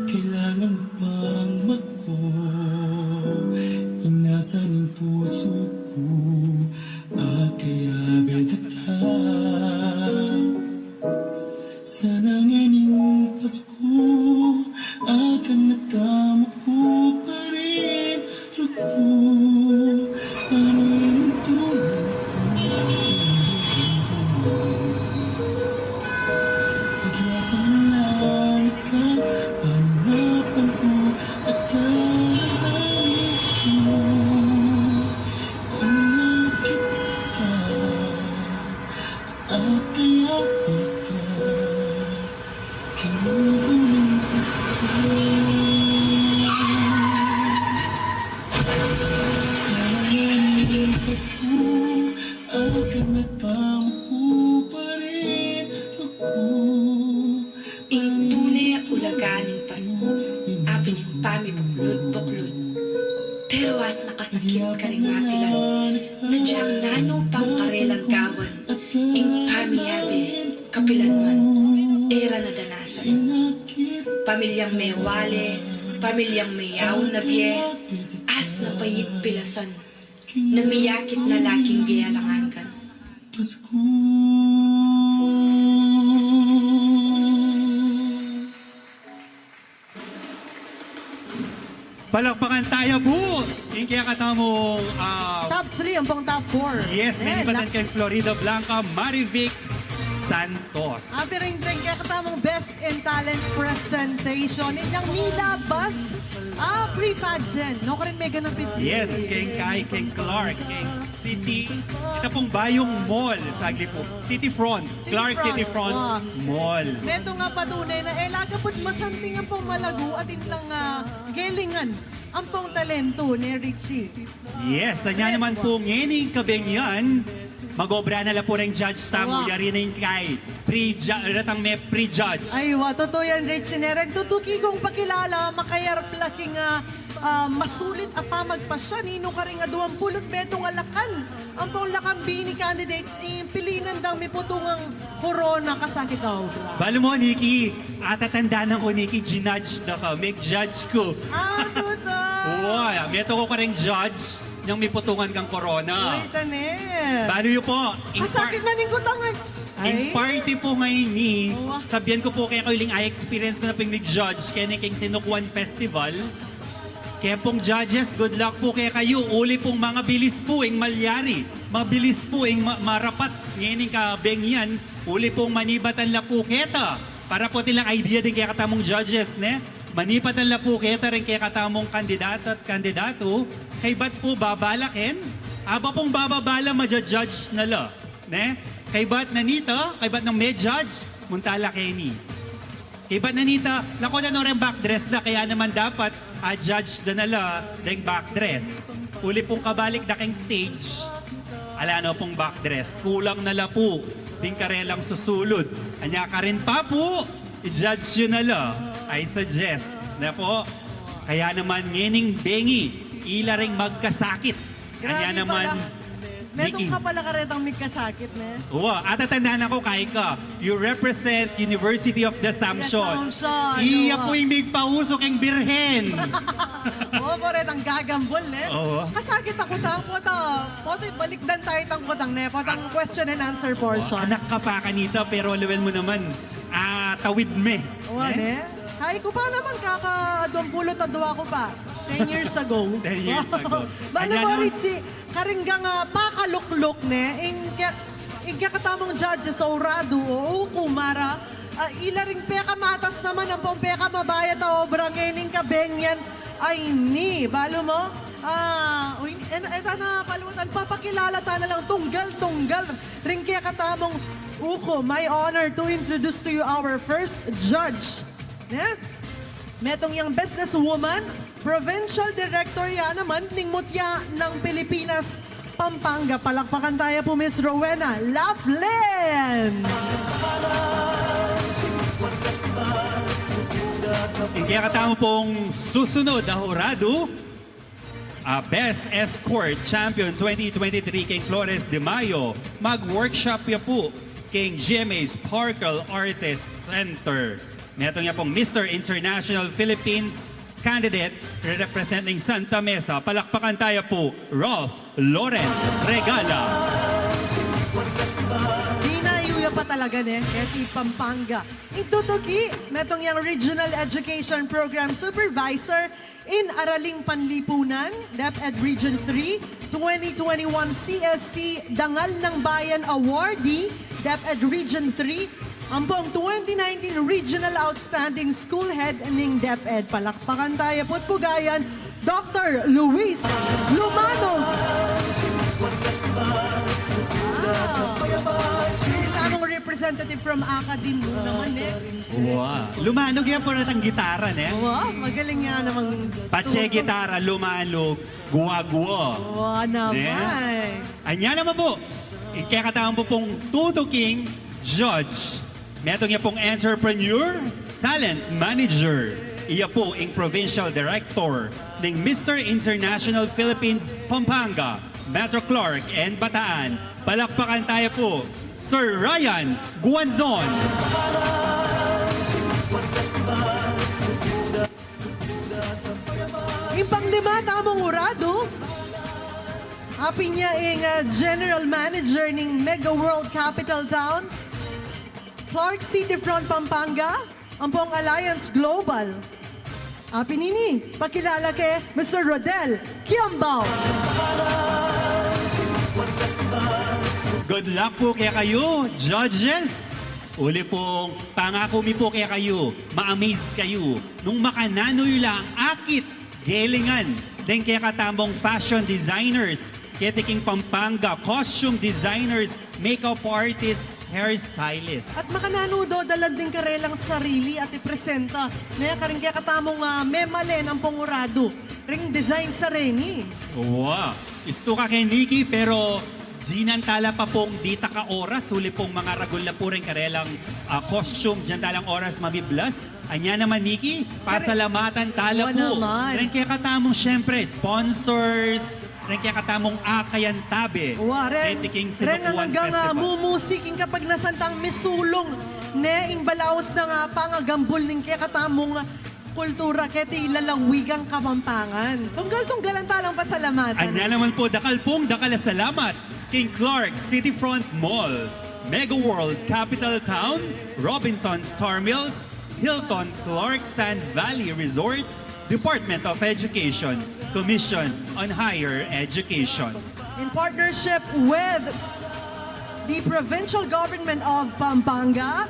kailangan pang mako, inasa ning pusu ku, a kayabe da ka. Sana ngening Pasku, akan na ka maku pa rin, ruku, panintunan. Agyapang ala na ka, panapan ku, at karantanin ku, inakit ka. At kaya ika, kinuha ng Pasko. Sana ngayong Pasko, akan na ka maku pa rin ako. Ing tune a ulaga ning Pasku, a pamipuklut-puklut. Pero as nakasakit karing mapilan, na dyang nanu pang karelang gawan, ing pamiyabe, kapilan man, e ra nadanasan. Pamilyang mewale, pamilyang meyaun na bie, as napait pilasan, na miyakit na la king bie alang anggan. Pasku. Palakpakan taya pu ing kekatamung, ah, top three, ampong top four. Yes, menibatan keng Floridablanca, Marivic Santos. Apiring deng kekatamung Best in Talent Presentation. Inyang milabas, ah, pre-pageant. No, karin meganap iti. Yes, keng kai, keng Clark, keng City, ita pung bayung mall, saglit pu. City Front, Clark City Front Mall. Metung a patunay na e la ka pu't masanting ampong malagu at inlang, ah, gelingan ampong talento, ne, Richie? Yes, anya naman pu ngening kabeng yan, mag-obra na la pu reng judge tamu, yari na ing kai, pre-ju-, retang me pre-judge. Ay, wa, tutu yan, Richie, ne, reng tutuki kung pakilala, makayarap la king, ah, Ah, masulit a pamagpasya ninu karing aduang pulu't metung a lakal ampong lakal bini candidates, ing pilinan dang miputungan korona, kasakit da. Balu mo, Nikki, atatandanan ku, Nikki, jinudge da ka, meg-judge ku. Ah, tuta. Wa, metung ku karing judge nang miputungan kang korona. Uy, tanem. Balu yu po, in par- Kasakit na ning kutang, ay. Ay. In party po ngeni, Wa. Sabian ku po kekayu, uling a-experience ku na pung mig-judge keni king Sinukuan Festival. Kaya pung judges, good luck po kekayu. Uli pung mangabilis po ing malyari, mabilis po ing ma-, marapat ngening kabengian. Uli pung manibatan la po keta. Para po atin lang idea ding kekatamung judges, ne? Manibatan la po keta ring kekatamung kandidata at kandidatu. Kaybat po babalaken, aba pung bababa la, maja-judge na la, ne? Kaybat na nita, kaybat nang me-judge, munta la keni. Kaybat na nita, lako da no reng backdress da, kaya naman dapat, ah, judge da na la deng backdress. Uli pung kabalik da keng stage, ala no pung backdress, kulang na la po ding karelang susulud. Anya karin pa po, i-judge yu na la, I suggest. Na po, kaya naman ngening bengi, ila ring magkasakit. Anya naman, metung ka pala karetang migkasakit, ne? Wa, atatandanan ku, kaya ka, you represent University of the Assumption. Assumption, iya po ing migpauso keng Birhen. O, po retang gagambol, ne? Oo. Kasakit a kutang, pota, pota, balikdan tayu tang kutang, ne? Potang question and answer portion. Anak ka pa kanita, pero lawen mu naman, ah, tawid me. Wa, ne? Hay ku pa naman, kaka-aduang pulu't adua ku pa. Ten years ago. Ten years ago. Balu mo, Richie, karing gang, ah, pakalukluk, ne, ing ke-, ing kekatamung judges o uradu o uku, mara, ah, ila ring pekamatas naman ampong pekamabayat a obra ngening kabengian a ini. Balu mo, ah, uy, en-, eta na palutan, papakilala ta na lang tunggal-tunggal ring kekatamung uku. My honor to introduce to you our first judge. Ne? Metung yang businesswoman, provincial director ya naman ning Mutya ng Pilipinas, Pampanga. Palakpakan taya po, Miss Rowena Laughlin. Ing kekatamu pung susunod a huradu, a Best Escort Champion twenty twenty-three keng Flores de Mayo, mag-workshop ya pu keng G M A Sparkle Artist Center. Metung ya pung Mister International Philippines candidate, re-representing Santa Mesa. Palakpakan taya pu, Rolf Lawrence Regala. Dinayu ya pa talaga, ne, keti Pampanga. Ing tutuki, metung yang Regional Education Program Supervisor in Araling Panlipunan, DepEd Region three, twenty twenty-one C S C Dangal ng Bayan Awardee, DepEd Region three, ampong twenty nineteen Regional Outstanding School Head ning DepEd. Palakpakan taya pu't pugayan, Doktor Luis Lumano. Wow. Tamung representative from Academe naman, eh. Wa. Lumano, kaya pura tang gitara, ne? Wa, magaling ya namang patse suko. Gitara, lumano, guwa-guwa. Wa naman. Ne? Anya naman pu, ing kekatamu pung tutuking judge. Metung ya pung entrepreneur, talent manager. Iya pu ing provincial director ning Mister International Philippines Pampanga, Metro Clark and Bataan. Palakpakan taya pu, Sir Ryan Guanzon. Ing panglima tamung uradu, apin ya ing, ah, General Manager ning Mega World Capital Town, Clark City Front, Pampanga, ampong Alliance Global. Apin ini, pakilala ke Mister Rodel Kiambao. Good luck pu kekayu, judges. Uli pung pangaku mi pu kekayu, ma-amaze kayu nung makananu yu lang akit gelingan deng kekatamung fashion designers keti king Pampanga, costume designers, makeup artist, hairstylist. At makananu do dalan ding karelang sarili at ipresenta, ne, karing kekatamung, ah, memalen ampong uradu ring design sa reni. Wa. Istu ka ke, Nikki, pero Dinan tala pa pung ditak a oras, uli pung mangaragul na pu reng karelang, ah, costume, dinan talang oras mamiblas. Anya naman, Nikki, pasalamatan tala pu reng kekatamung, siyempre, sponsors, reng kekatamung akayantabe. Wa, reng, keti king reng sinukuan anggang, ah, festival. Mumusik, ing kapagnasan tang misulung ne ing balaus nang, ah, pangagambul ning kekatamung kultura keti lalawigang Kapampangan. Tunggal-tunggalan talang pasalamatan. Anya naman pu, dakal pung dakal a salamat king Clark City Front Mall, Mega World Capital Town, Robinson Star Mills, Hilton Clark Sand Valley Resort, Department of Education, Commission on Higher Education. In partnership with the Provincial Government of Pampanga,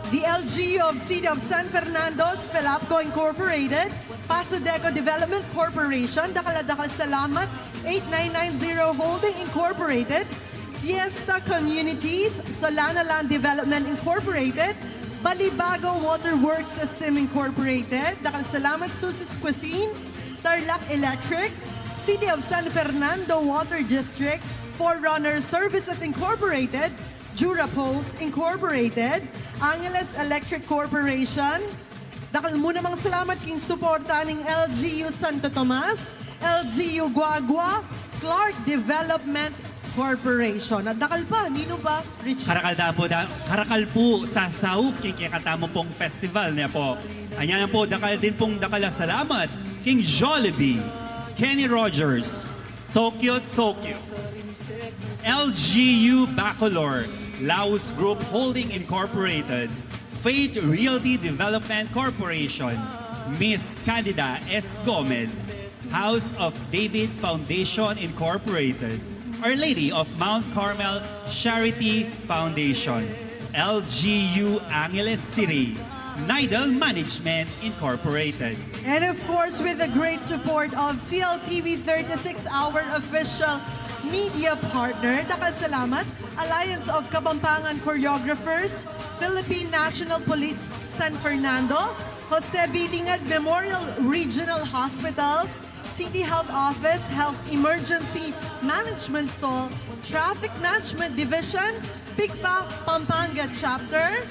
the L G U of City of San Fernando, Felapco Incorporated, Paso Deco Development Corporation, dakal a dakal salamat, eight nine nine zero Holding Incorporated, Fiesta Communities, Solana Land Development Incorporated, Balibago Waterworks System Incorporated, dakal salamat, Susie's Cuisine, Tarlac Electric, City of San Fernando Water District, Forerunner Services Incorporated, Jura Poles Incorporated, Angeles Electric Corporation. Dakal mu namang salamat king suporta ning L G U Santo Tomas, L G U Guagua, Clark Development Corporation. At dakal pa, ninu pa, Richie? Karakal da pu, da, karakal pu sasaup king kekatamung festival, ne pu. Anya na pu, dakal din pung dakal a salamat king Jollibee, Kenny Rogers, Tokyo, Tokyo. L G U Bacolor, Laos Group Holding Incorporated, Faith Realty Development Corporation, Miss Candida S Gomez, House of David Foundation Incorporated, Our Lady of Mount Carmel Charity Foundation, L G U Angeles City, Nidal Management Incorporated. And of course, with the great support of C L T V thirty-six, our official media partner, dakal salamat, Alliance of Kapampangan Choreographers, Philippine National Police San Fernando, Jose B. Lingad Memorial Regional Hospital, City Health Office, Health Emergency Management Stall, Traffic Management Division, PIGPA Pampanga Chapter,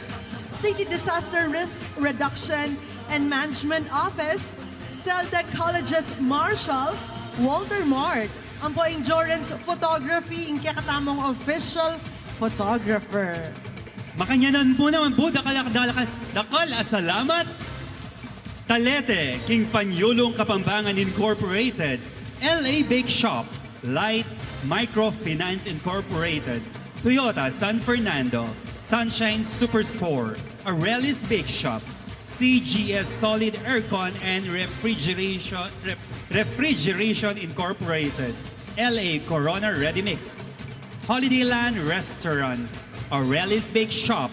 City Disaster Risk Reduction and Management Office, CELDEC Colleges Marshall, Walter Mart, ampo Endurance Photography, ing kekatamung official photographer. Makanyan mu naman pu, dakal, dakal, dakal a salamat. Talete, king Panyulung Kapampangan Incorporated, L A Bake Shop, Light Microfinance Incorporated, Toyota San Fernando, Sunshine Superstore, Aurelius Bake Shop, C G S Solid Aircon and Refrigeration, Ref-, Refrigeration Incorporated, L A Corona Ready Mix, Holiday Land Restaurant, Aurelius Bake Shop,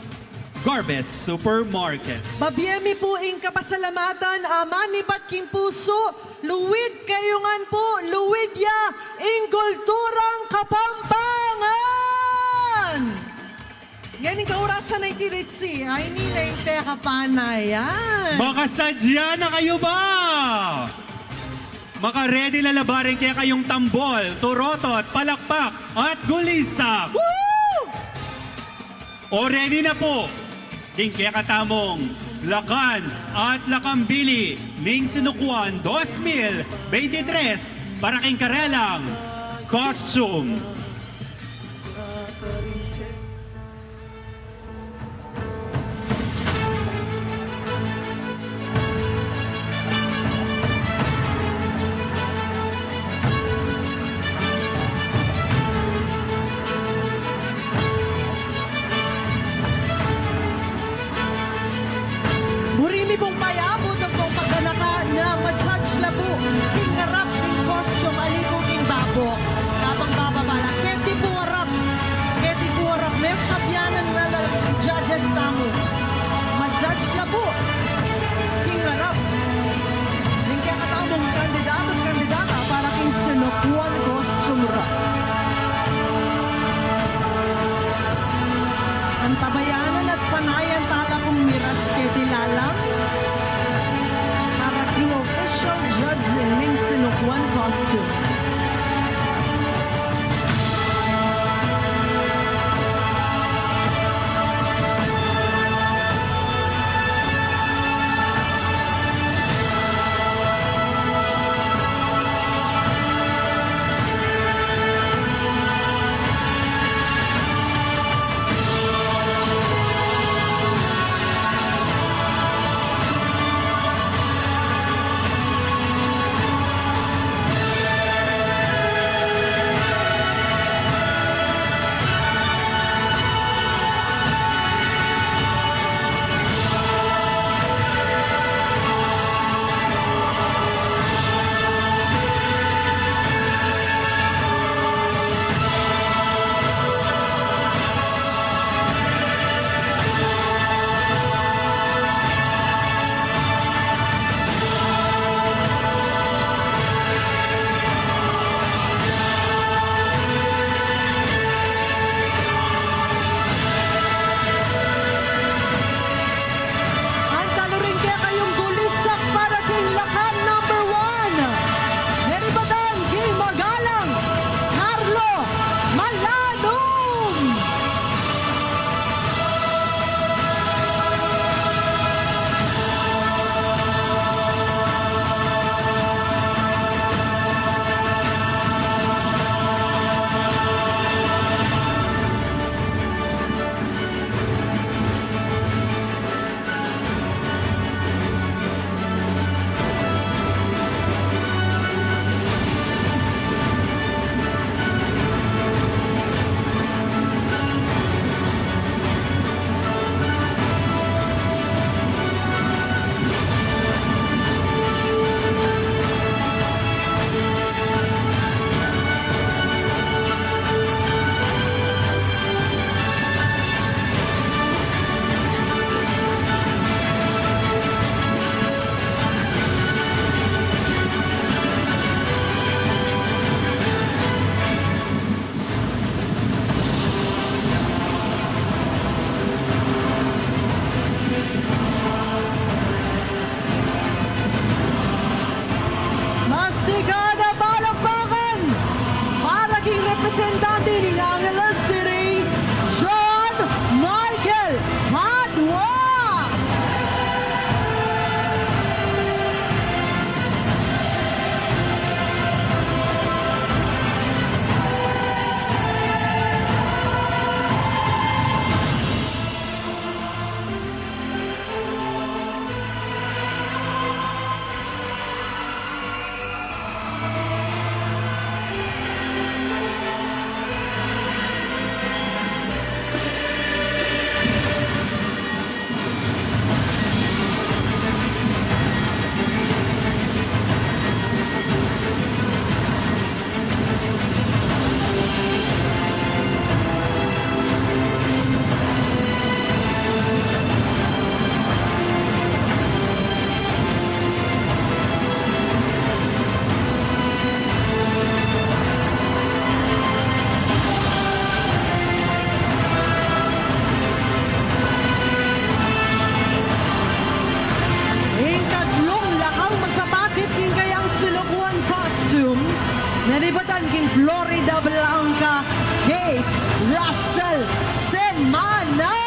Garbes Supermarket. Babie mi pu ing kapasalamatan a manibat king pusu, luid kayungan pu, luid ya ing kulturang Kapampangan! Ngening kaurasan a iti, Richie, ay ini na ing pekapanayan. Makasadya na kayu ba? Makaredy na la ba ring kekayung tambol, turotot, palakpak, at gulisak? Woo! O ready na pu ing kekatamung lakan at lakambili ning sinukuan dos mil beintitres para king karelang costume. Buri mi pung payabut ampong paganakan na ma-judge la pu king arap ning costume, ali pu king babo. Kabang bababa la, keti pu arap, keti pu arap. Florida Blanca, Keith Russell Semana.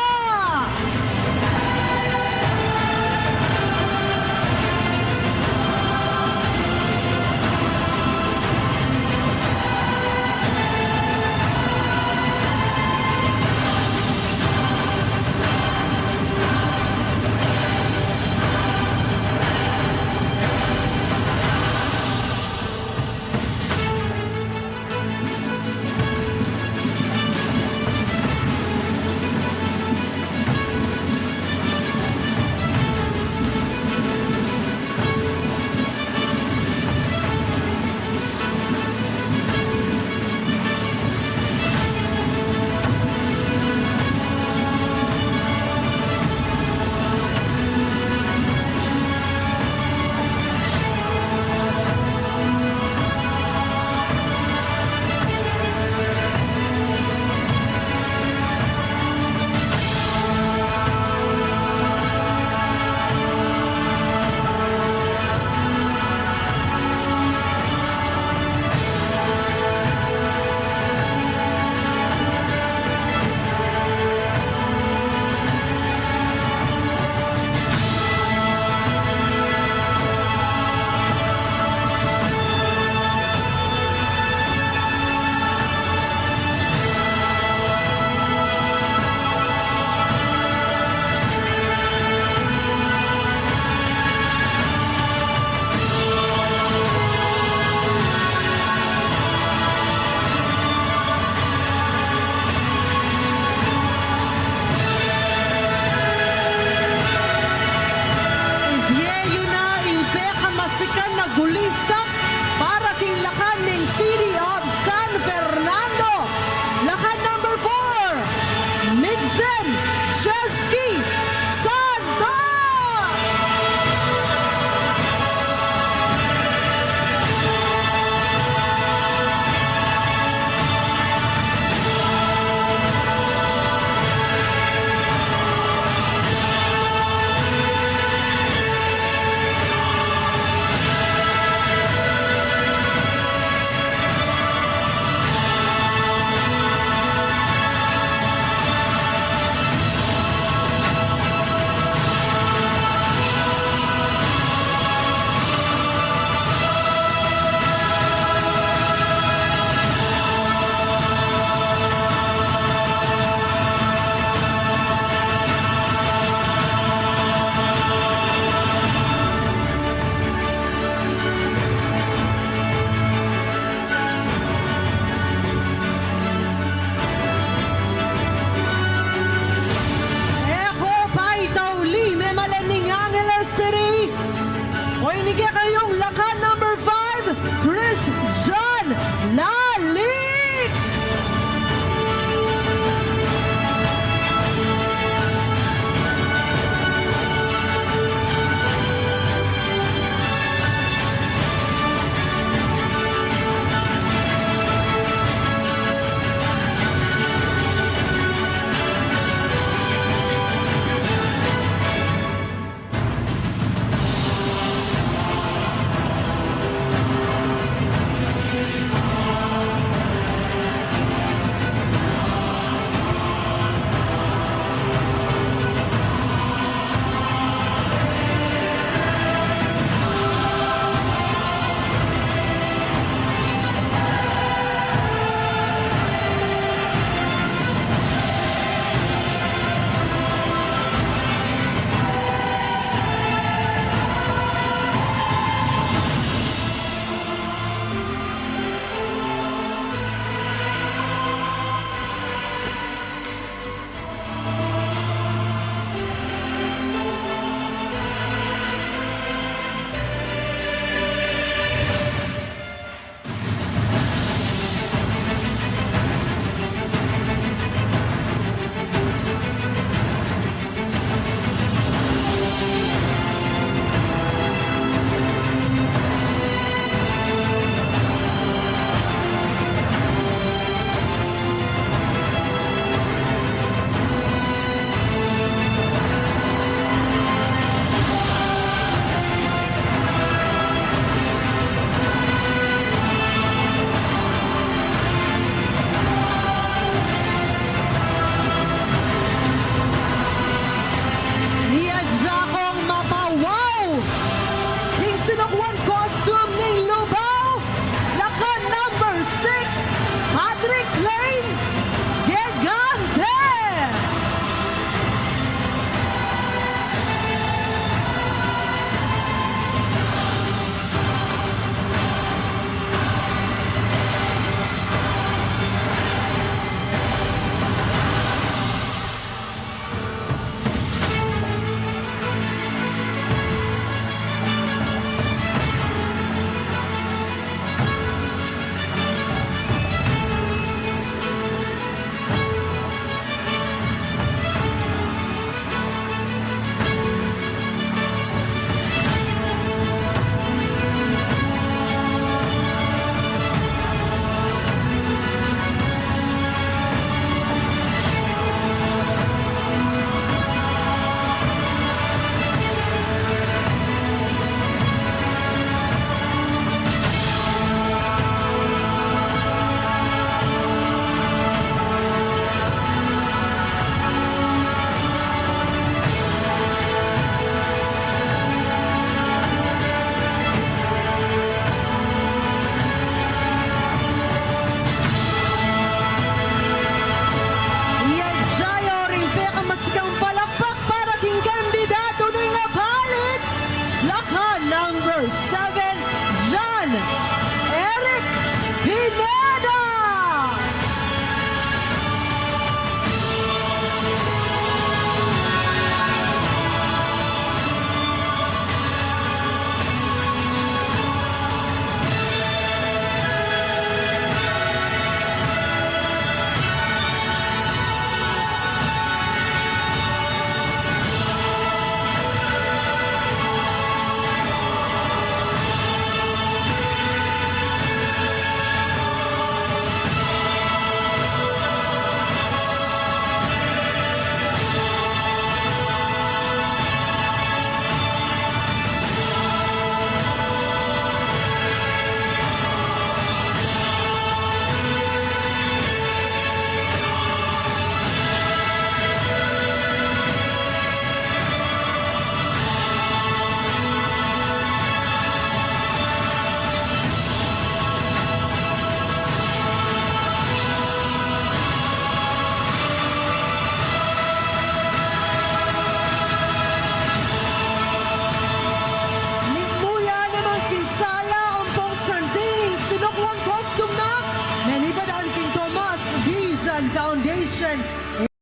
San Foundation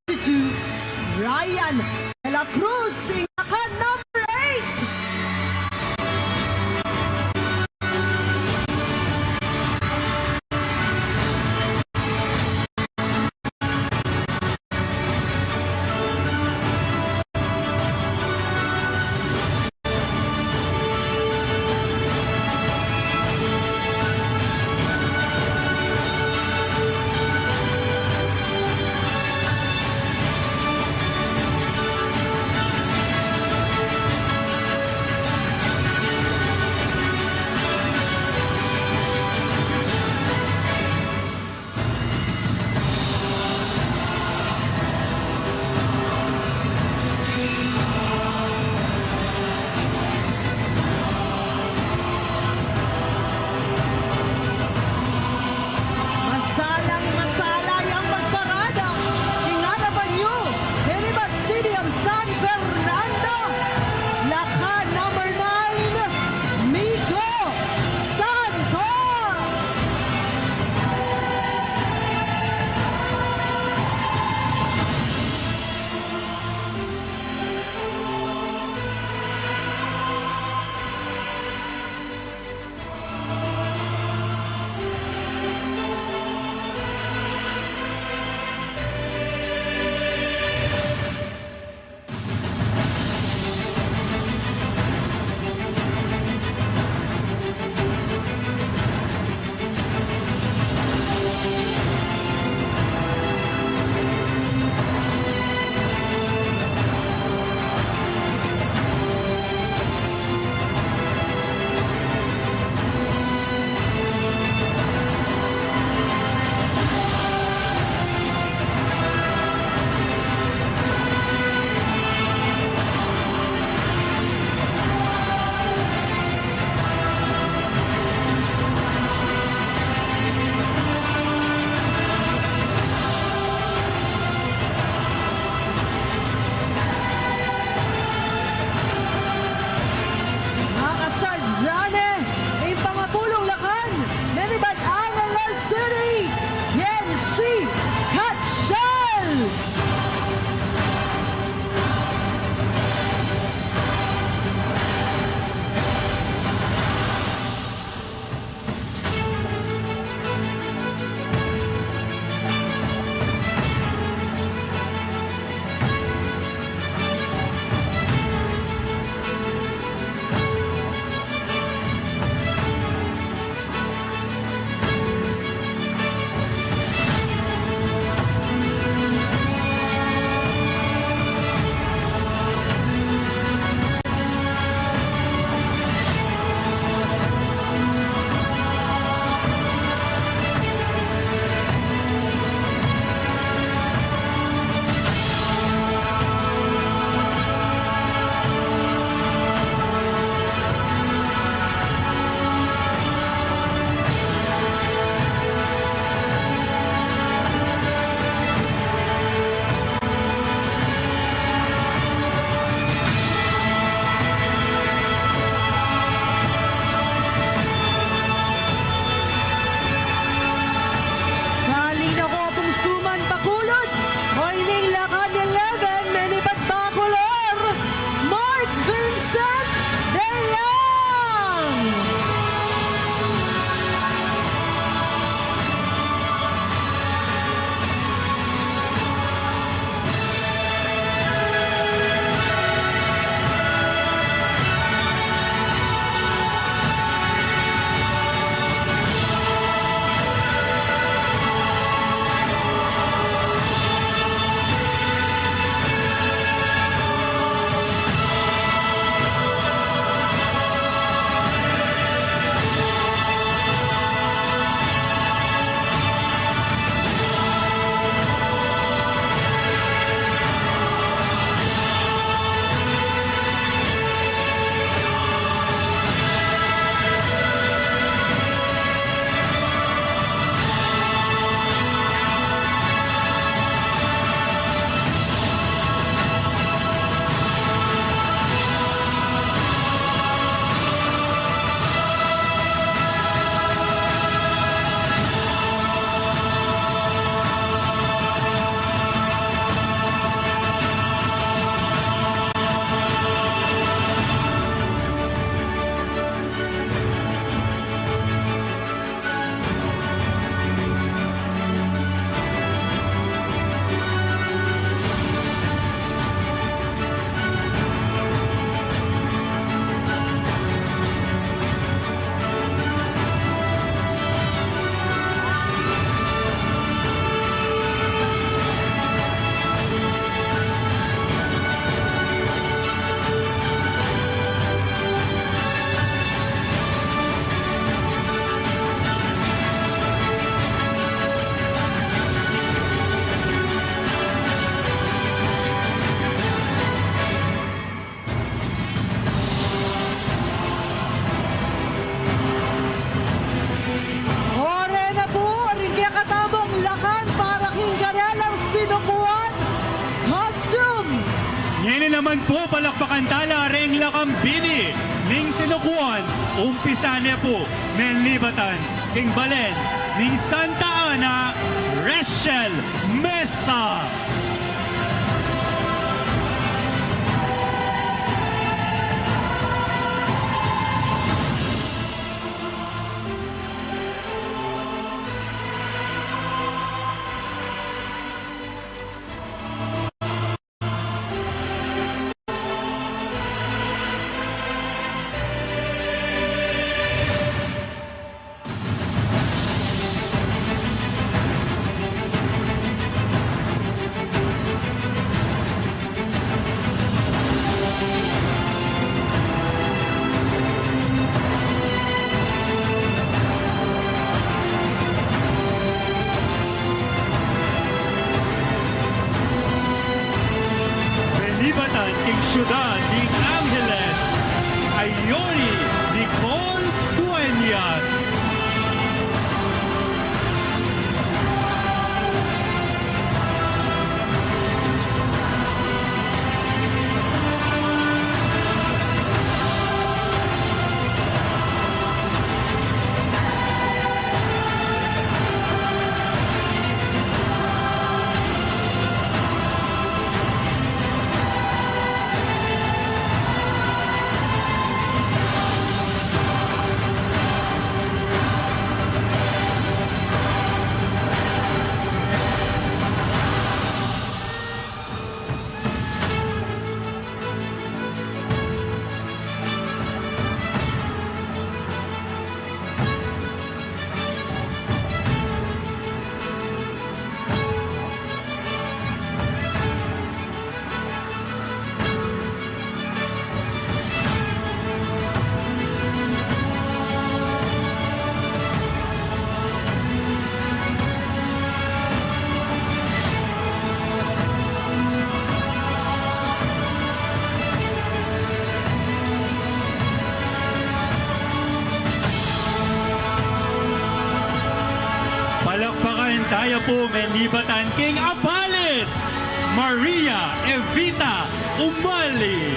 Institute, Ryan de la Cruz, ing lakan number eight. Masalang masala yang pagparada king arapan yu, menibat City of San Fernando, lakan number nine, Miko Santos. Makasadya ne ing pangapulung lakan, menibat Angeles City, Kenshi Katchal. Sali na ko pung suman pakulud, o ining lakan eleven, menibat Bacolor, Mark Vincent De Leon. Sinukuan costume. Ngeni naman pu, palakpakan tala reng lakambini ning Sinukuan. Umpisa ne pu, menlibatan king balen ning Santa Ana, Rachel Mesa. Menlibatan king syudad ning Angeles, Ayori Nicole Dueñas. Palakpakan taya pu, menlibatan king abalit, Maria Evita Umali.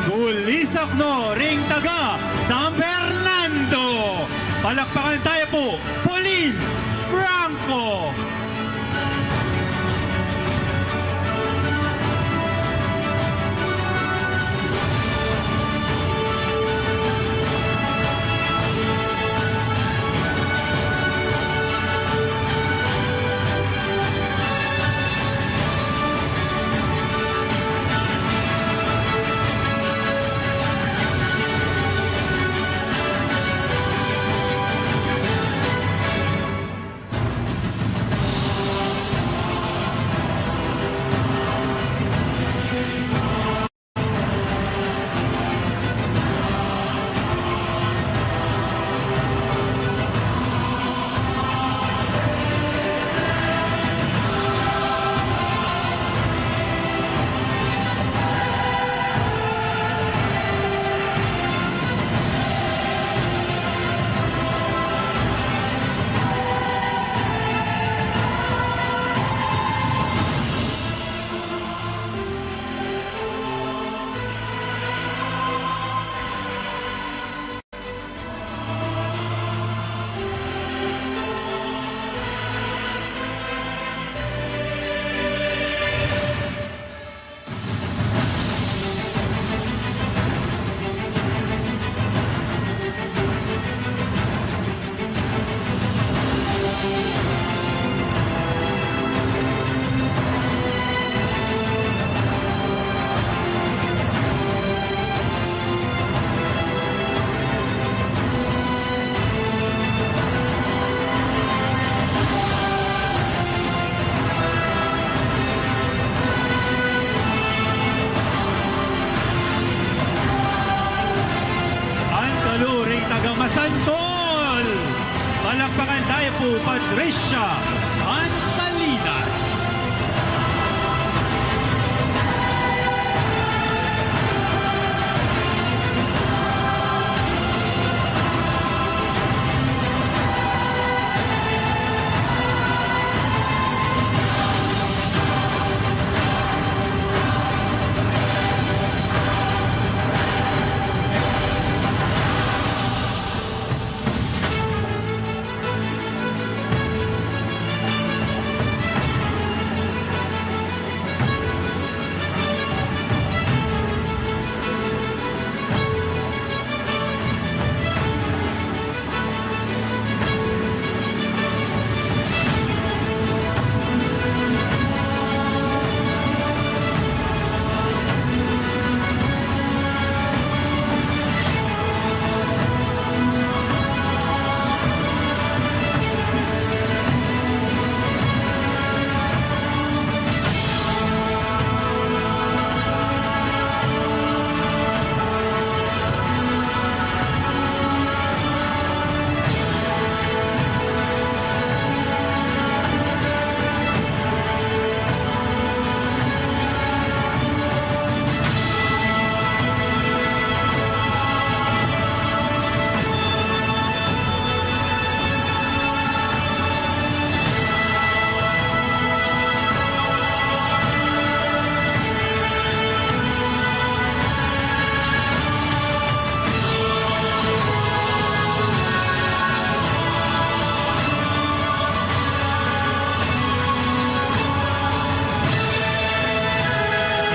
Gulisak no ring taga San Fernando. Palakpakan taya pu, Pauline Franco. Tricia Ansalinas.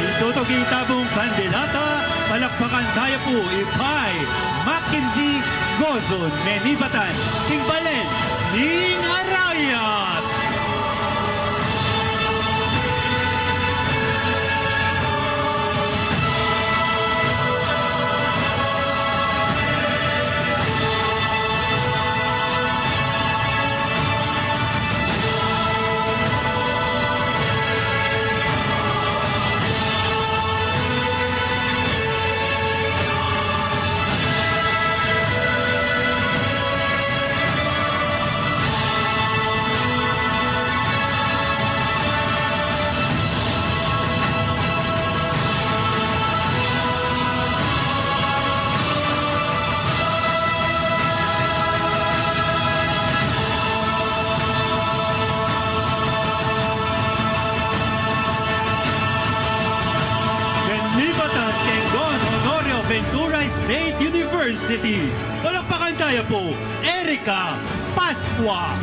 Ing tutuki ta pung kandidata, palakpakan taya pu i Pay Mackenzie Gozon, menibatan king balen ning Arayat. Menibatan keng Don Honorio Ventura State University, palakpakan taya pu, Erica Pascua.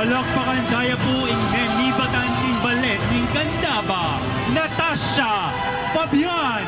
Palakpakan taya pu ing menibatan king balen ning Candaba, Natasha Fabian.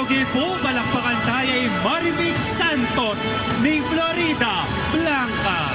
Sige pu, palakpakan taya i Marivic Santos ning Florida Blanca.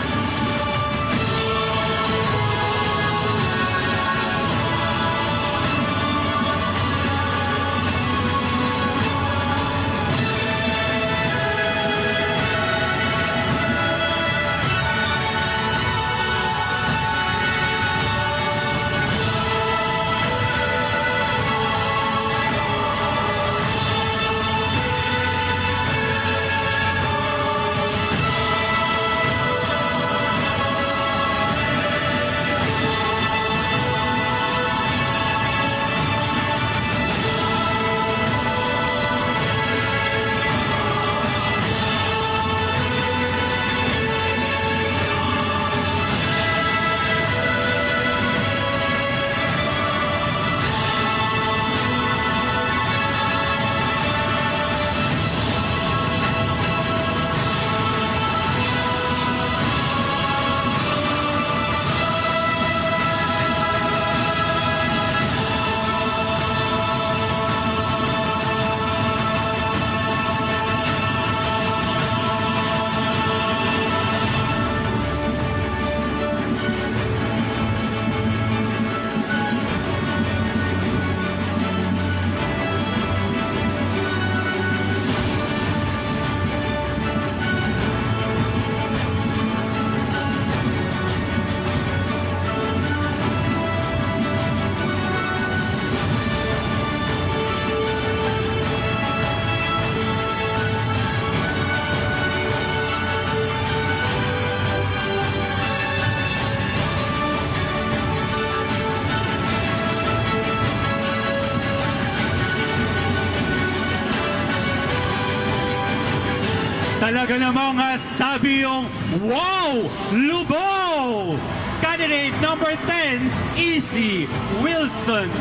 Talaga namang, ah, sabi yung, "Wow! Lubog!" Candidate number ten, Easy Wilson.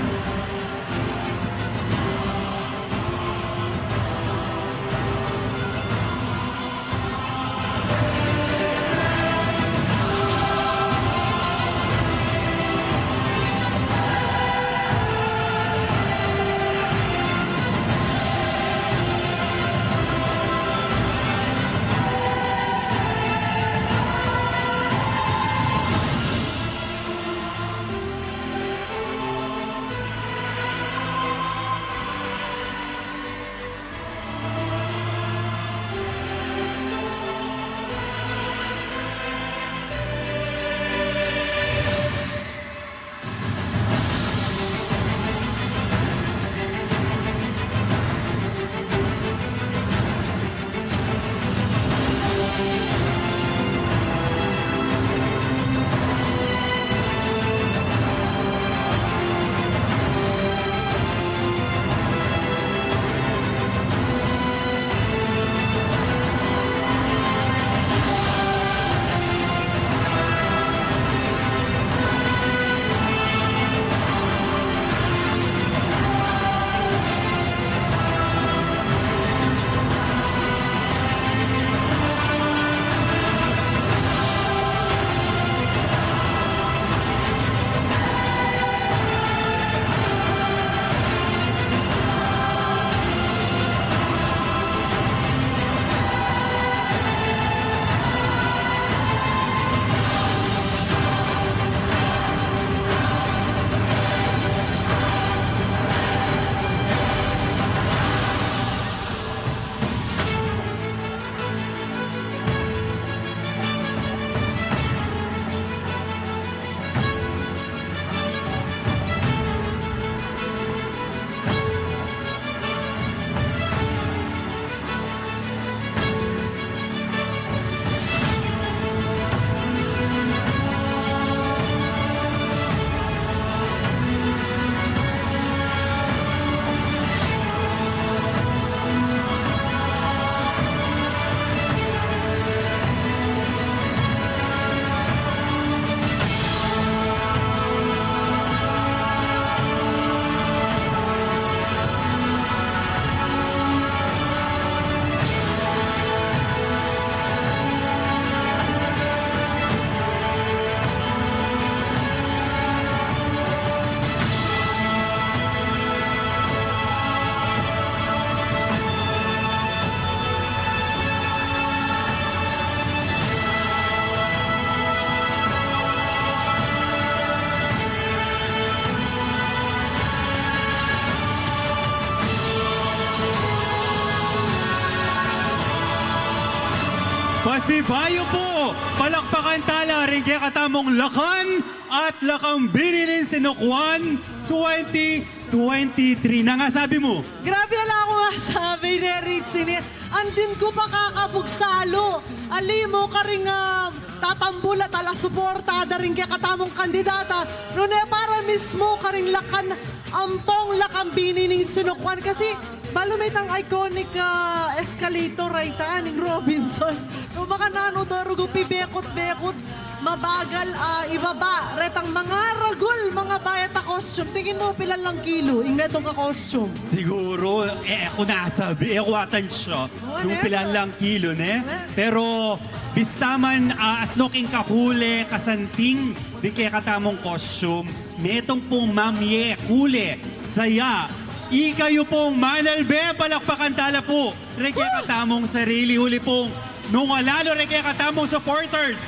Si Bayo pu, palakpakan tala ring kekatamung Lakan at Lakang Bini ning Sinukwan twenty twenty-three. Nanu ing sabi mu? Grabe, ala kung masabi, ne, Richie, ne. Andin ku pa kakabug salu. Ali mu karing, ah, tatambul at ala suporta da ring kekatamung kandidata. Nune para mismu karing Lakan ampong Lakang Bini ning Sinukwan. Kasi balu me itang iconic, ah, escalator rayta ning Robinsons. Nung makananu da rugu pibekut-bekut, mabagal, ah, ibaba retang mangaragul, mangabayat a costume. Tingin mu pilan lang kilo ing metung a costume? Siguru, e ku nasabi, e ku atansya kung pilan lang kilo, ne? Pero bista man, ah, asno king kakule, kasanting ding kekatamung costume, metung pung mamie, kule, saya. Ikayu pung manalbe, palakpakan tala pu reng kekatamung sarili, uli pung nung alalu reng kekatamung supporters,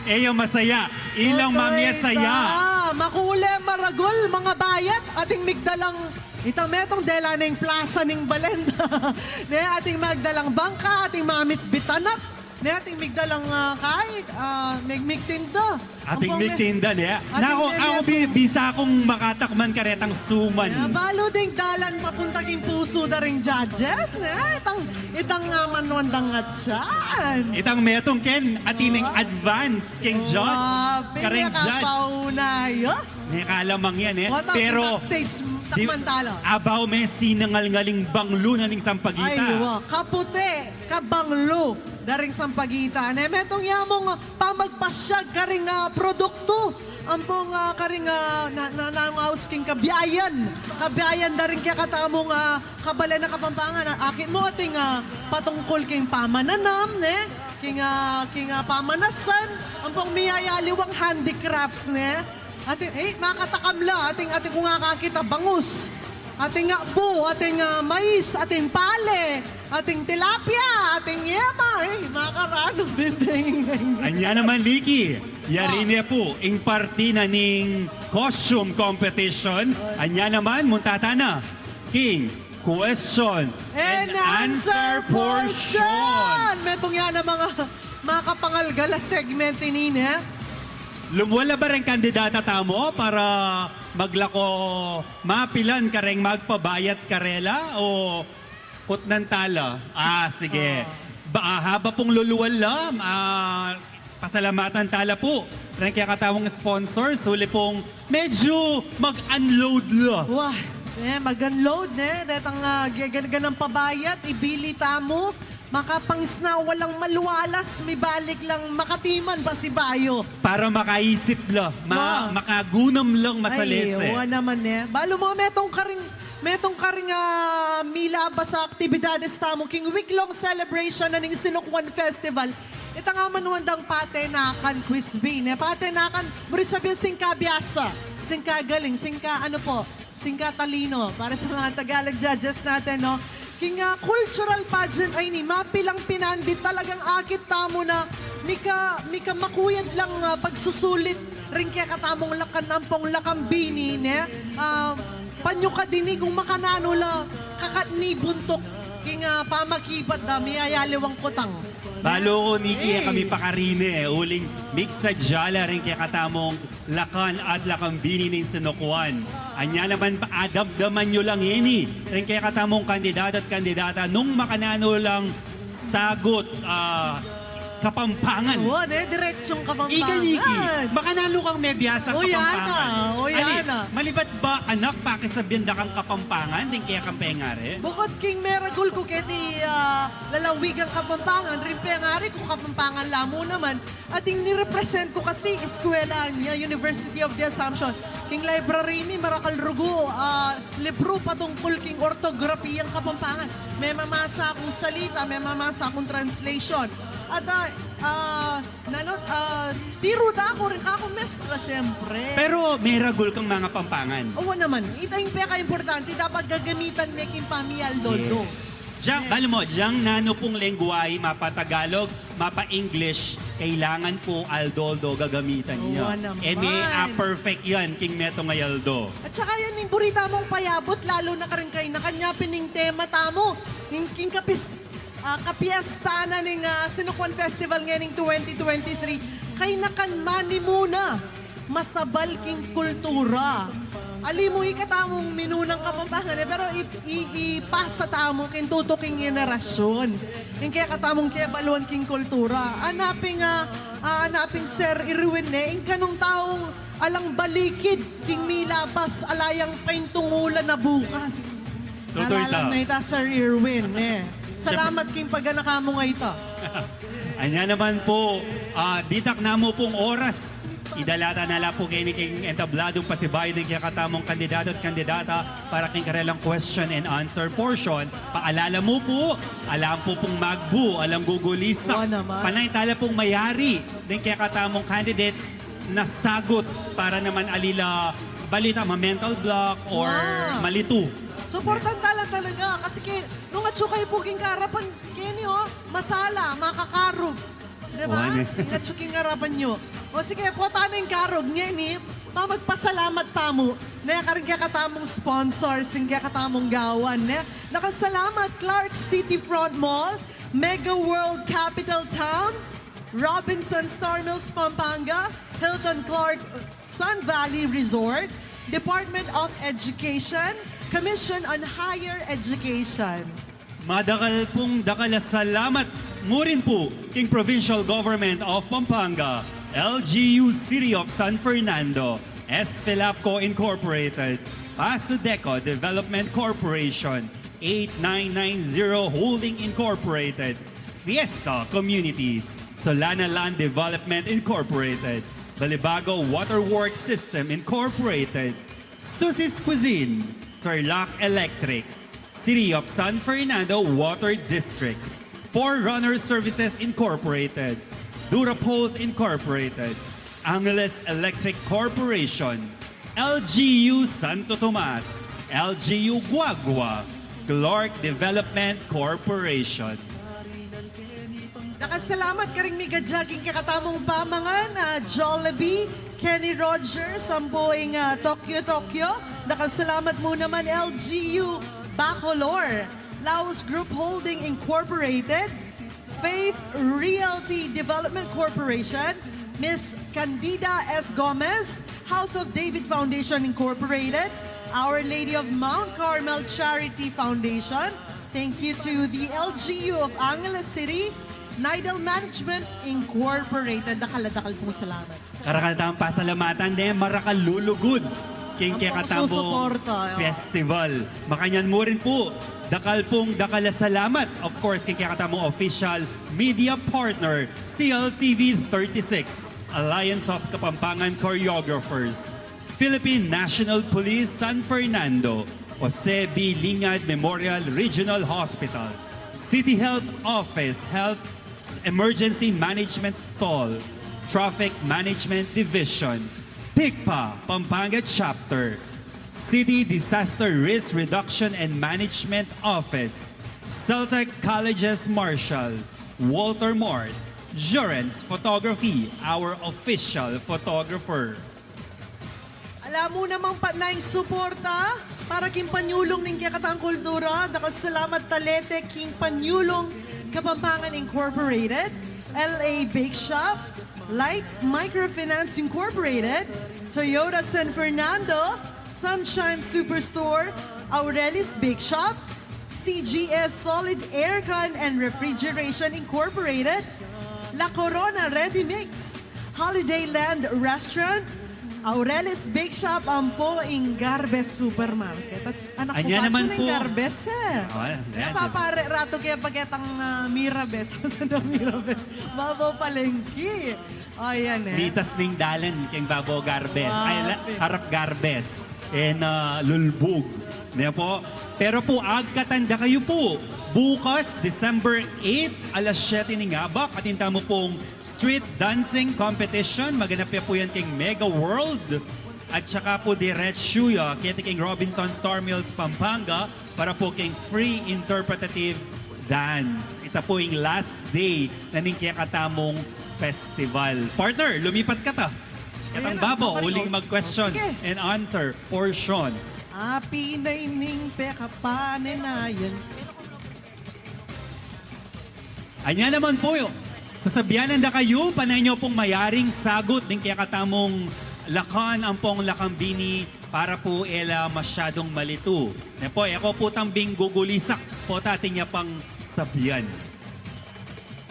e ya masaya. Ilang mamie, saya. Makule, maragul, mangabayat, ating migdalang itang metung dela neng plasa ning balen. Ne, ating magdalang bangka, ating mamitbit anap. Ne, ating migdalang, ah, kai, ah, mig-, migtinda. Ating migtinda, ne? Naku, aku bi-, bisa kung makatakman karetang suman. Ne, balu ding dalan papunta king pusu da ring judges, ne? Itang, itang, ah, manuan dang atyan. Itang metung ken, atin ing advance king judge. Kareng judge. Kapauna, yo. Ne, kalamang yan, e. Pero, takman tala. Abaw me sinangalngaling banglu na ning Sampaguita. Ay, wa. Kaputi, kabanglu da ring Sampaguita. Ne, metung ya mung pamagpasyag karing, ah, produktu. Ampong, ah, karing, ah, na, na, nangaus king kabiayan. Kabiayan da ring kekatamung, ah, kabalen a Kapampangan. Ah, akit mu ating, ah, patungkul king pamananam, ne? King, ah, king, ah, pamanasan. Ampong miyayaliwang handicrafts, ne? Ating, e, makatakam la, ating, ating kung akakit a bangus, ating abu, ating, ah, mais, ating pale, ating tilapia, ating yema, e, makaranu, bibing. Anya naman, Nikki, yari ne pu ing parti na ning costume competition. Anya naman, munta tana king question and answer portion. Metung ya na mga makapangalgal a segment ini, ne? Lumual la ba reng kandidata tamu para maglako mapilan kareng magpabayat karela o kutnan tala? Ah, sige. Ba, ah, haba pung lulual la, ah, pasalamatan tala pu reng kekatamung sponsors, uli pung medyu mag-unload la. Wa, e, mag-unload, ne? Retang, ah, ge-, gan-, ganang pabayat, ibili tamu. Makapangisnawa lang malualas, mibalik lang makatiman pasibayu. Para makaisip la, ma-, makagunam lang masalese. Ay, wa naman, e. Balu mu, metung karing, metung karing, ah, milabas a aktibidades tamu king week-long celebration na ning Sinukwan Festival. Itang amanuan dang patenakan, Quiz Bee, ne? Patenakan, buri sabian singka biasa, singka galing, singka ano po, singka talino, para sa mga Tagalog judges natin, no? King, ah, cultural pageant a ini, mapilang pinandit, talagang akit tamu na mika, mika makuyad lang, ah, pagsusulit ring kekatamung Lakan ampong Lakang Bini, ne? Ah, panyukad ini kung makananu la kakatni buntuk king, ah, pamakibat da, miyayaliwang kutang. Balu ku, Nikki, e kami pa karine, uling migsadya la ring kekatamung Lakan at Lakang Bini ning Sinukwan. Anya naman, adamdaman yu lang ini ring kekatamung kandidata at kandidata nung makananu lang sagot, ah, Kapampangan. O, ne, diretsyong Kapampangan. Ika, Nikki, makananu kang mebiasang Kapampangan? O, yan na. Ali, malibat ba anak pakisabian da kang Kapampangan ding kekang pengari? Bukut king meragul ku keti, ah, lalawigang Kapampangan, ring pengari ku Kapampangan la mu naman, ating nirepresent ku kasi eskwela nia, University of the Assumption. King library mi, marakal rugu, ah, libru patungkul king ortografiyang Kapampangan. Memamasa kung salita, memamasa kung translation. At, ah, ah, nanu, ah, tiru da ku rin, aku mestra, siyempre. Pero meragul kang mangapampangan? Wa naman. Ita ing pekaimportante, dapat gagamitan me king pamialdo-aldo. Yes. Diang, balu mu, diang nanu pung lengguwahe, mapa-Tagalog, mapa-English, kailangan pu aldo-aldo gagamitan nia. Wa naman. E me a-perfect yan king metung a aldo. At saka yan ing buri tamung payabut, lalu na karing kaynakan, nya pin ing tema tamu, king, king kapis-, Ah, kapiesta na ning, ah, Sinukuan Festival ngening twenty twenty-three. Kaynakan manimuna, masabal king kultura. Ali mu ikatamung minunang Kapampangan, e, pero i-, i-, ipasa tamu king tutuking henerasyon. Ing kekatamung kebaluan king kultura. Anaping, ah, ah, anaping Sir Irwin, e, ing kanung taung alang balikid king milabas, ala yang paintungulan na bukas. Tutu ita. Nalalam na ita, Sir Irwin, e. Salamat king paganaka mung ita. Anya naman pu, ah, ditak na mu pung oras. Idala ta na la pu keni king entabladung pasibayu ding kekatamung kandidato at kandidata para king karelang question and answer portion. Paalala mu pu, alam pu pung magbu, alang gugulisak. Wa naman. Panay tala pung mayari ding kekatamung candidates na sagut para naman ali la balita ma-mental block or malitu. Suportan tala talaga kasi ke, nung atsu kayu pu king karapan, keni, o, masala, makakarug. Di ba? Wa, ne. Nung atsu king karapan yu. O sige, pota na ing karug, ngeni, mamagpasalamat tamu, ne, karing kekatamung sponsors, ing kekatamung gawan, ne. Dakal salamat, Clark City Front Mall, Mega World Capital Town, Robinson Star Mills Pampanga, Hilton Clark Sun Valley Resort, Department of Education, Commission on Higher Education. Madakal pung dakal a salamat mu rin pu king Provincial Government of Pampanga, L G U City of San Fernando, S F L A P Co Incorporated, Pasudeco Development Corporation, eight nine nine zero Holding Incorporated, Fiesta Communities, Solana Land Development Incorporated, Balibago Waterworks System Incorporated, Susie's Cuisine, Tarlac Electric, City of San Fernando Water District, Forerunner Services Incorporated, Durapoles Incorporated, Angeles Electric Corporation, L G U Santo Tomas, L G U Guagua, Clark Development Corporation. Dakal salamat karing migadya king kekatamung pamangan, ah, Jollibee, Kenny Rogers, ampo ing, ah, Tokyo Tokyo. Dakal salamat mu naman, L G U Bacolor, Laos Group Holding Incorporated, Faith Realty Development Corporation, Miss Candida S Gomez, House of David Foundation Incorporated, Our Lady of Mount Carmel Charity Foundation. Thank you to the L G U of Angeles City, Nidal Management Incorporated. Dakal a dakal pung salamat. Karakal tamung pasalamatan, ne, marakal lulugud king kekatamung suporta, o, festival. Makanyan mu rin pu, dakal pung dakal a salamat, of course, king kekatamung official media partner, C L T V thirty-six, Alliance of Kapampangan Choreographers, Philippine National Police San Fernando, Jose B. Liñad Memorial Regional Hospital, City Health Office Health Emergency Management Stall, Traffic Management Division, TICPA Pampanga Chapter, City Disaster Risk Reduction and Management Office, Celtic Colleges Marshall, Walter Mart, Jurens Photography, our official photographer. Ala mu namang patnayng suporta para king panyulung ning kekatang kultura. Dakal salamat talete king panyulung Kapampangan Incorporated, L A Bake Shop, Light Microfinance Incorporated, Toyota San Fernando, Sunshine Superstore, Aurelius Bake Shop, C G S Solid Aircon and Refrigeration Incorporated, La Corona Ready Mix, Holiday Land Restaurant, Aurelius Bake Shop, ampo ing Garbes Supermarket. At anak ku anya pa naman ning Garbes, e. O, ayan. Papare ratu ke paketang, ah, Mirabes. Sa Mirabes. Babo palengke. O, yan, e. Mitas ning dalan keng babo Garbes. Ay, harap Garbes. E na lulbug. Ne pu? Pero pu, agkatan da kayu pu. Bukas, December eight, alas siyete ning abak, atin tamu pung street dancing competition. Maganap ya pu yan keng Mega World. At saka pu diretsu ya keti keng Robinson Star Mills, Pampanga, para pu keng free interpretative dance. Ita pu ing last day na ning kekatamung festival. Partner, lumipat ka ta. Ketang babo, uling mag-question and answer portion. Api na ining pekapanenayan. Anya naman po, sasabian da kayu, panay yu pung mayaring sagut ding kekatamung lakan ampong lakambini para po e la masyadung malitu. Ne po, e ko po tambing gugulisak po, atin ya pang sabian.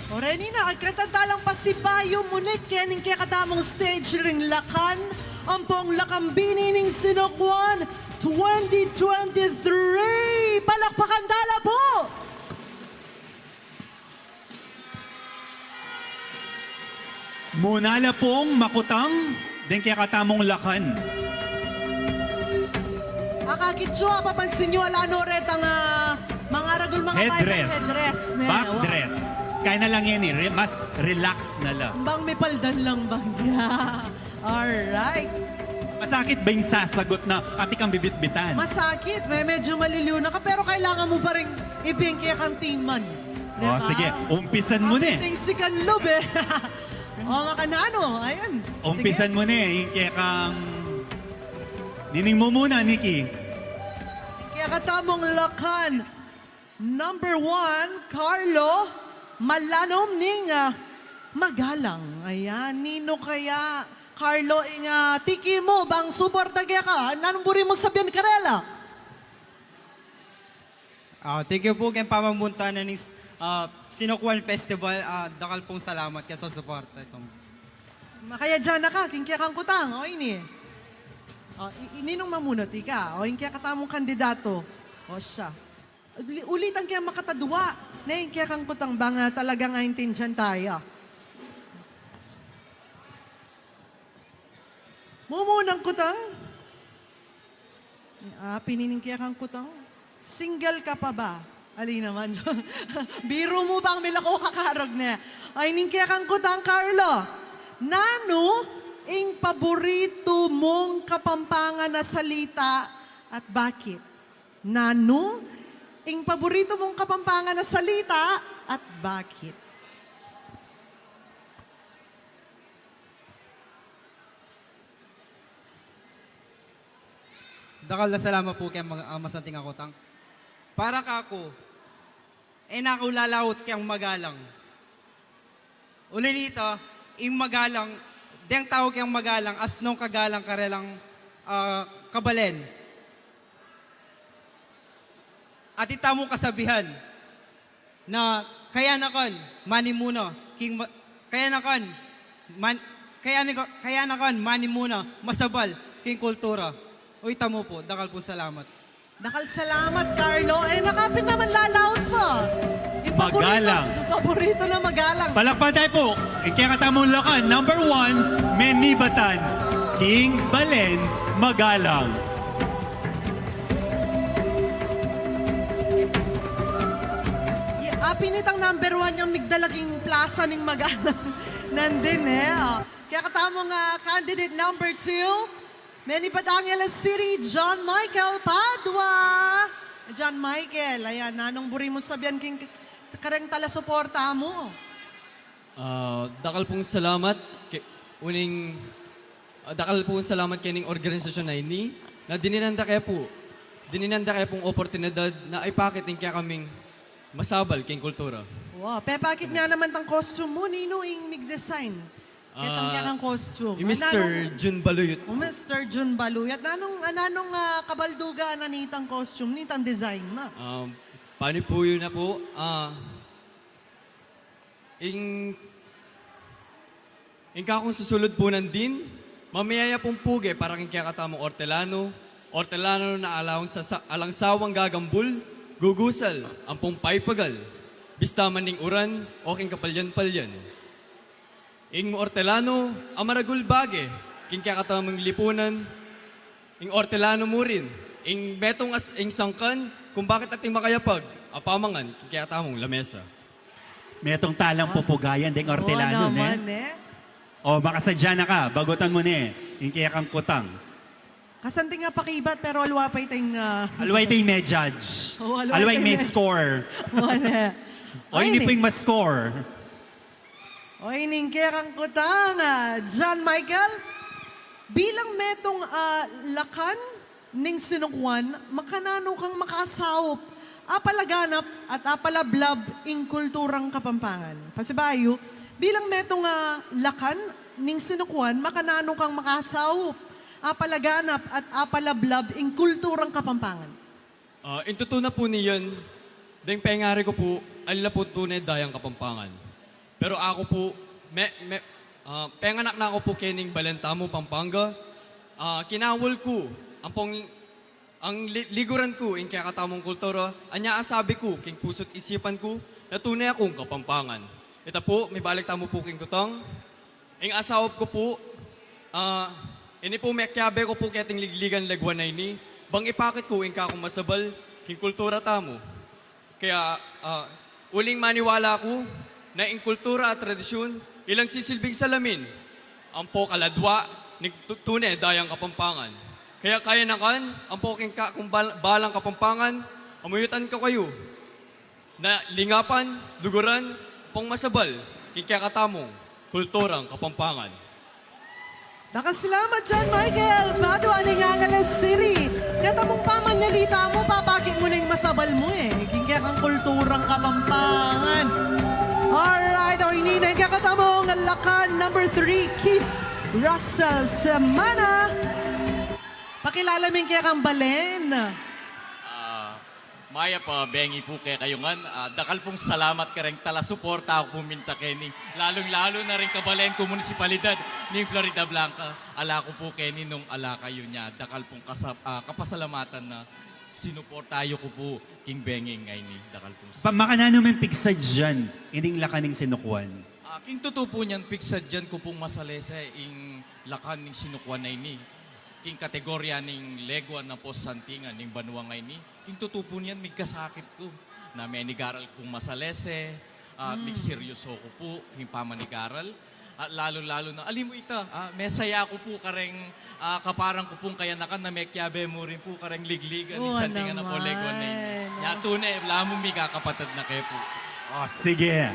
O reni na, agkatan talang pasibayu mu ne kening kekatamung stage ring lakan ampong lakambini ning Sinukwan twenty twenty-three. Palakpakan tala po! Muna la pung makutang ding kekatamung lakan. Akakit yu, apapansin yu, ala no retang, ah, mangaragul, mga headdress. Headdress, ne? Back dress. Kaya na lang yan eh. Re-, mas relax na lang. Bang may paldan lang bang ya? Alright. Masakit ba yung sasagot na pati kang bibitbitan? Masakit. May, medyo maliliw na ka, pero kailangan mo pa rin ibigay kang timan. O, diba? Sige, umpisan mu ne. Ang tingsikan lub eh. O, makananu. Ayan. Umpisan mu ne, yung kekang nining mu muna, Nikki. Kekatamung lakan. Number one, Carlo, malanum ning, ah, magalang. Ayan, ninu kaya, Carlo, ing, ah, tiki mu, bang suporta keka, nanung buri mu sabian karela? Ah, thank you po keng pamamunta na ning, ah, Sinukwan Festival. Ah, dakal pong salamat kaya sa suporta itong. Makaya dyan na ka, king kekang kutang, o ini. O, i-, ininung mamunut ika, o ing kekatamung kandidato. O siya. Uli-, ulitan kaya makatadwa, ne, ing kekang kutang bang, ah, talagang aintindihan taya. Mumunang kutang? Ah, pinining kekang kutang? Single ka pa ba? Ali naman. Biru mu bang milako kakarog ne? Ay, ning kekang kutang, Carlo. Nanu ing paboritu mung Kapampangan a salita at bakit? Nanu ing paboritu mung Kapampangan a salita at bakit? Dakal a salamat po keng mag-, ah, masanting a kutang. Para kaku, e na ku lalaut keng magalang. Uli nita, ing magalang, deng tau keng magalang, asnung kagalang karelang, ah, kabalen. Atin tamung kasabihan na kaya na kan manimuna king ma-, kaya na kan man-, kaya na ka-, kaya na kan manimuna masabal king kultura. Uy, tamu po, dakal pung salamat. Dakal salamat, Carlo. E na ka pin naman lalaut pa. Ing paboritu, magalang. Ing paboritu na magalang. Palakpakan tayu po. Ing kekatamung lakan, number one, menibatan king balen magalang. Y-, apin itang number one yang migdala king plasa ning magalang. Nandin e. O. Kekatamung, ah, candidate number two, menibatan Angeles City, John Michael Padua. John Michael, ayan, nanung buri mu sabian king k-, kareng talasuporta mu? Ah, dakal pung salamat ke-, uling, ah, dakal pung salamat kening organisasyun a ini, na dininan da ke pu, dininan da ke pung oportunidad na ipakit ing kekaming masabal king kultura. Wa, pepakit nga naman tang costume mu, ninu ing mig-design? Ketang, ah, kekang costume. I Mister Jun Baluyot. O, Mister Jun Baluyot. Nanung, ah, nanung, ah, kabaldugan na nitang costume, nitang design na? Um, panipuyu na po, ah, ing, ing kakung susulud po nandin, mamayaya pung puge para king kekatamung ortelanu, ortelanu na alang sa, sa, alang sawang gagambul, gugusal, ampong paipagal, bista man ning uran, o king kapalyan-palyan. Ing ortelanu a maragul bage king kekatamung lipunan, ing ortelanu murin, ing metung as-, ing sangkan, kung bakit ating makayapag a pamangan king kekatamung lamesa. Metung talang pupugayan deng ortelanu, ne? O, makasadya na ka, bagutan mu ne ing kekang kutang. Kasanting a pakibat, pero alwa pa itang, ah, alwa itang may judge. O, alwa itang may score. O, ini pu ing ma-score. O, ining kekang kutang, ah, John Michael, bilang metung, ah, lakan ning Sinukwan, makananu kang makasaup Apalaganap at apalablab ing kulturang Kapampangan. Pasibayu, bilang metung a lakan ning sinukuan, makananu kang makasaup, apalaganap at apalablab ing kulturang Kapampangan? Ah, ing tutu na pu niyan, deng pengari ku pu, ala pu tune dayang Kapampangan. Pero aku pu, me, me, ah, penganak na ku pu kening balen tamu, Pampanga. Ah, kinaul ku, ampong, ang li-, liguran ku ing kekatamung kultura, anya asabi ku king pusu't isipan ku, na tune akung Kapampangan. Ita pu, mibalik tamu pu king kutang. Ing asaup ku pu, ah, ini pu mekiabe ku pu keting ligligan leguan a ini, bang ipakit ku ing kakung masabal king kultura tamu. Kaya, ah, uling maniwala ku na ing kultura at tradisyun ilang sisilbing salamin ampo kaladwa ning tu-, tune dayang Kapampangan. Kaya kayanakan, ampo king kakung bal-, balang Kapampangan, amuyutan ku kayu na lingapan, luguran, ampong masabal king kekatamung kulturang Kapampangan. Dakal salamat, John Michael Padua ning Angeles City. Keta mung pamanyalita mu, papakit mu na ing masabal mu e, king kekang kulturang Kapampangan. Alright, o ini na ing kekatamung lakan number three, Keith Russell Semana. Pakilala mu ing kekang balen. Ah, mayap a bengi pu kekayu ngan. Ah, dakal pung salamat kareng talasuporta ku pu minta keni, lalung-lalu na reng kabalen kung munisipalidad ning Floridablanca. Ala ku pu keni nung ala kayu, nya dakal pung kasa-, ah, kapasalamatan na sinuporta yu ku pu king benging ngeni. Dakal pung sa- Pa, makananu meng pigsadyan ining lakan ning sinukuan? Ah, king tutu pu niyan, pigsadyan ku pung masalese ing lakan ning sinukuan a ini king kategorya ning leguan ampo santingan ning banua ngeni. King tutu pu niyan, migkasakit ku na menigaral kung masalese, ah, migseryoso ku pu king pamanigaral. At lalu-lalu na, ali mu ita, ah, mesaya ku pu kareng, ah, kaparang ku pung kayanakan na mekiabe mu rin pu kareng ligligan ning santingan ampo leguan a ini. Nya tune, ala mung mikakapatad na ke pu. O, sige.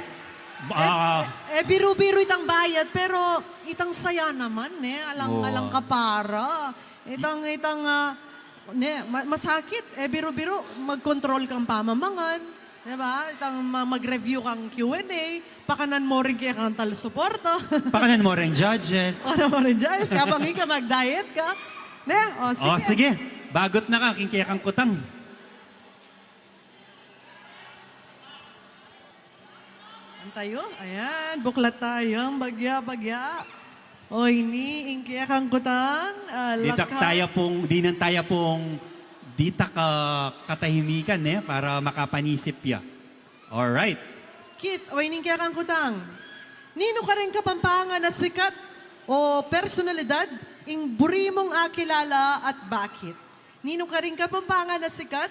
E, ah, e, e biru-biru itang bayat, pero itang saya naman, ne? Alang, alang kapara. Itang, itang, ah, ne, ma-, masakit. E biru-biru, mag-control kang pamamangan. Diba? Itang ma-, mag-review kang Q and A. Pakanan mo rin kaya kang talasuporta. Pakanan mo rin judges. Pakanan mo rin judges. Kabang ika mag-diet ka. Ne? O, sige. O, sige. Bagot na ka, king kekang kutang. Antayu? Ayan, buklat taya, bagya, bagya. O, ini, ing kekang kutang, ah, ditak laka- taya pung, dinan taya pung, ditak, ah, katahimikan, eh, para makapanisip ya. Alright. Keith, o, ini ing kekang kutang. Ninu kareng Kapampangan a sikat o personalidad ing buri mung akilala at bakit? Ninu karing Kapampangan a sikat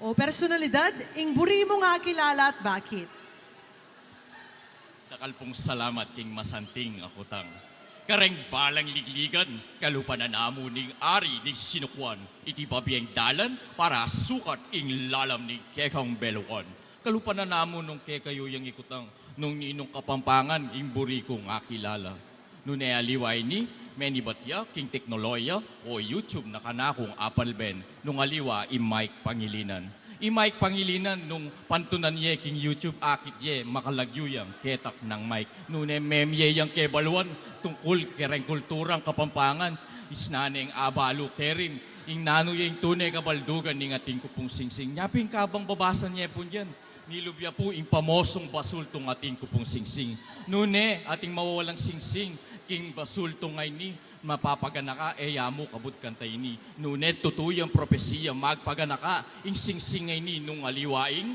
o personalidad ing buri mung akilala at bakit? Dakal pung salamat king masanting a kutang. Kareng balang ligligan, kalupa na namu ning ari ning sinukuan, iti babieng dalan para sukat ing lalam ning kekang beluan. Kalupa na namu nung kekayu yang ikutang, nung ninung Kapampangan ing buri kung akilala. Nune aliwa ini, menibat ya king teknolohiya o YouTube na kanakung apalben, nung aliwa i Mike Pangilinan. I Mike Pangilinan, nung pantunan ye king YouTube, akit ye makalagyu yang ketak nang Mike. Nune memye yang kebaluan tungkul kereng kulturang Kapampangan, isnan neng abalu kerin ing nanu ya ing tune kabaldugan ning atin ku pung singsing. Nya pin kabang babasan ye pun yan, nilub ya pu ing pamosung basultung atin ku pung singsing. Nune, ating mawawalang singsing king basultung a ini, mapapaganaka, e ya mu kabud kanta ini. Nune, tutu yang propesiya, magpaganaka ing singsing a ini nung aliwa ing